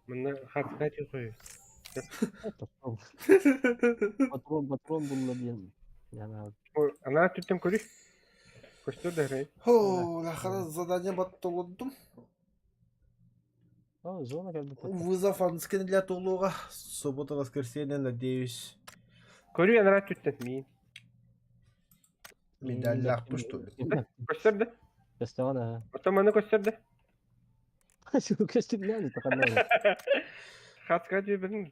Манна хатка тихой. Патрон, патрон булла диэн. Яна. Ана түттен көрү. Көстөр да хрен. Хо, лахара задание баттолоддум. О, зона как бы. Вызов анскин для Тулуга. Суббота, воскресенье, надеюсь. Көрү анара түттен миин. Медаллаах что ли? Көстөр да. Көстөҕөн аа. Оттон манна көстөр да. Көстүмнээн таханна. Хатка түбүн.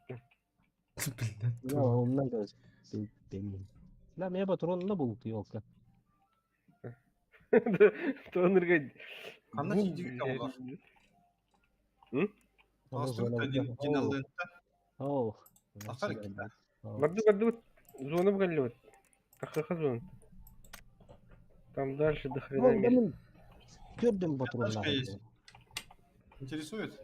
Блин. Умнан Да, меня патрон на был, елка. Тонырга. Ханна тиийдигит оҕолор? Астыбыт Диналлентта. Оу. Ахар иккитэ. Барды барды зона бгаллыбыт. Тахыха зона. Там дальше до хрена места. Көрдüm патрон. Тачка есть. Интересует?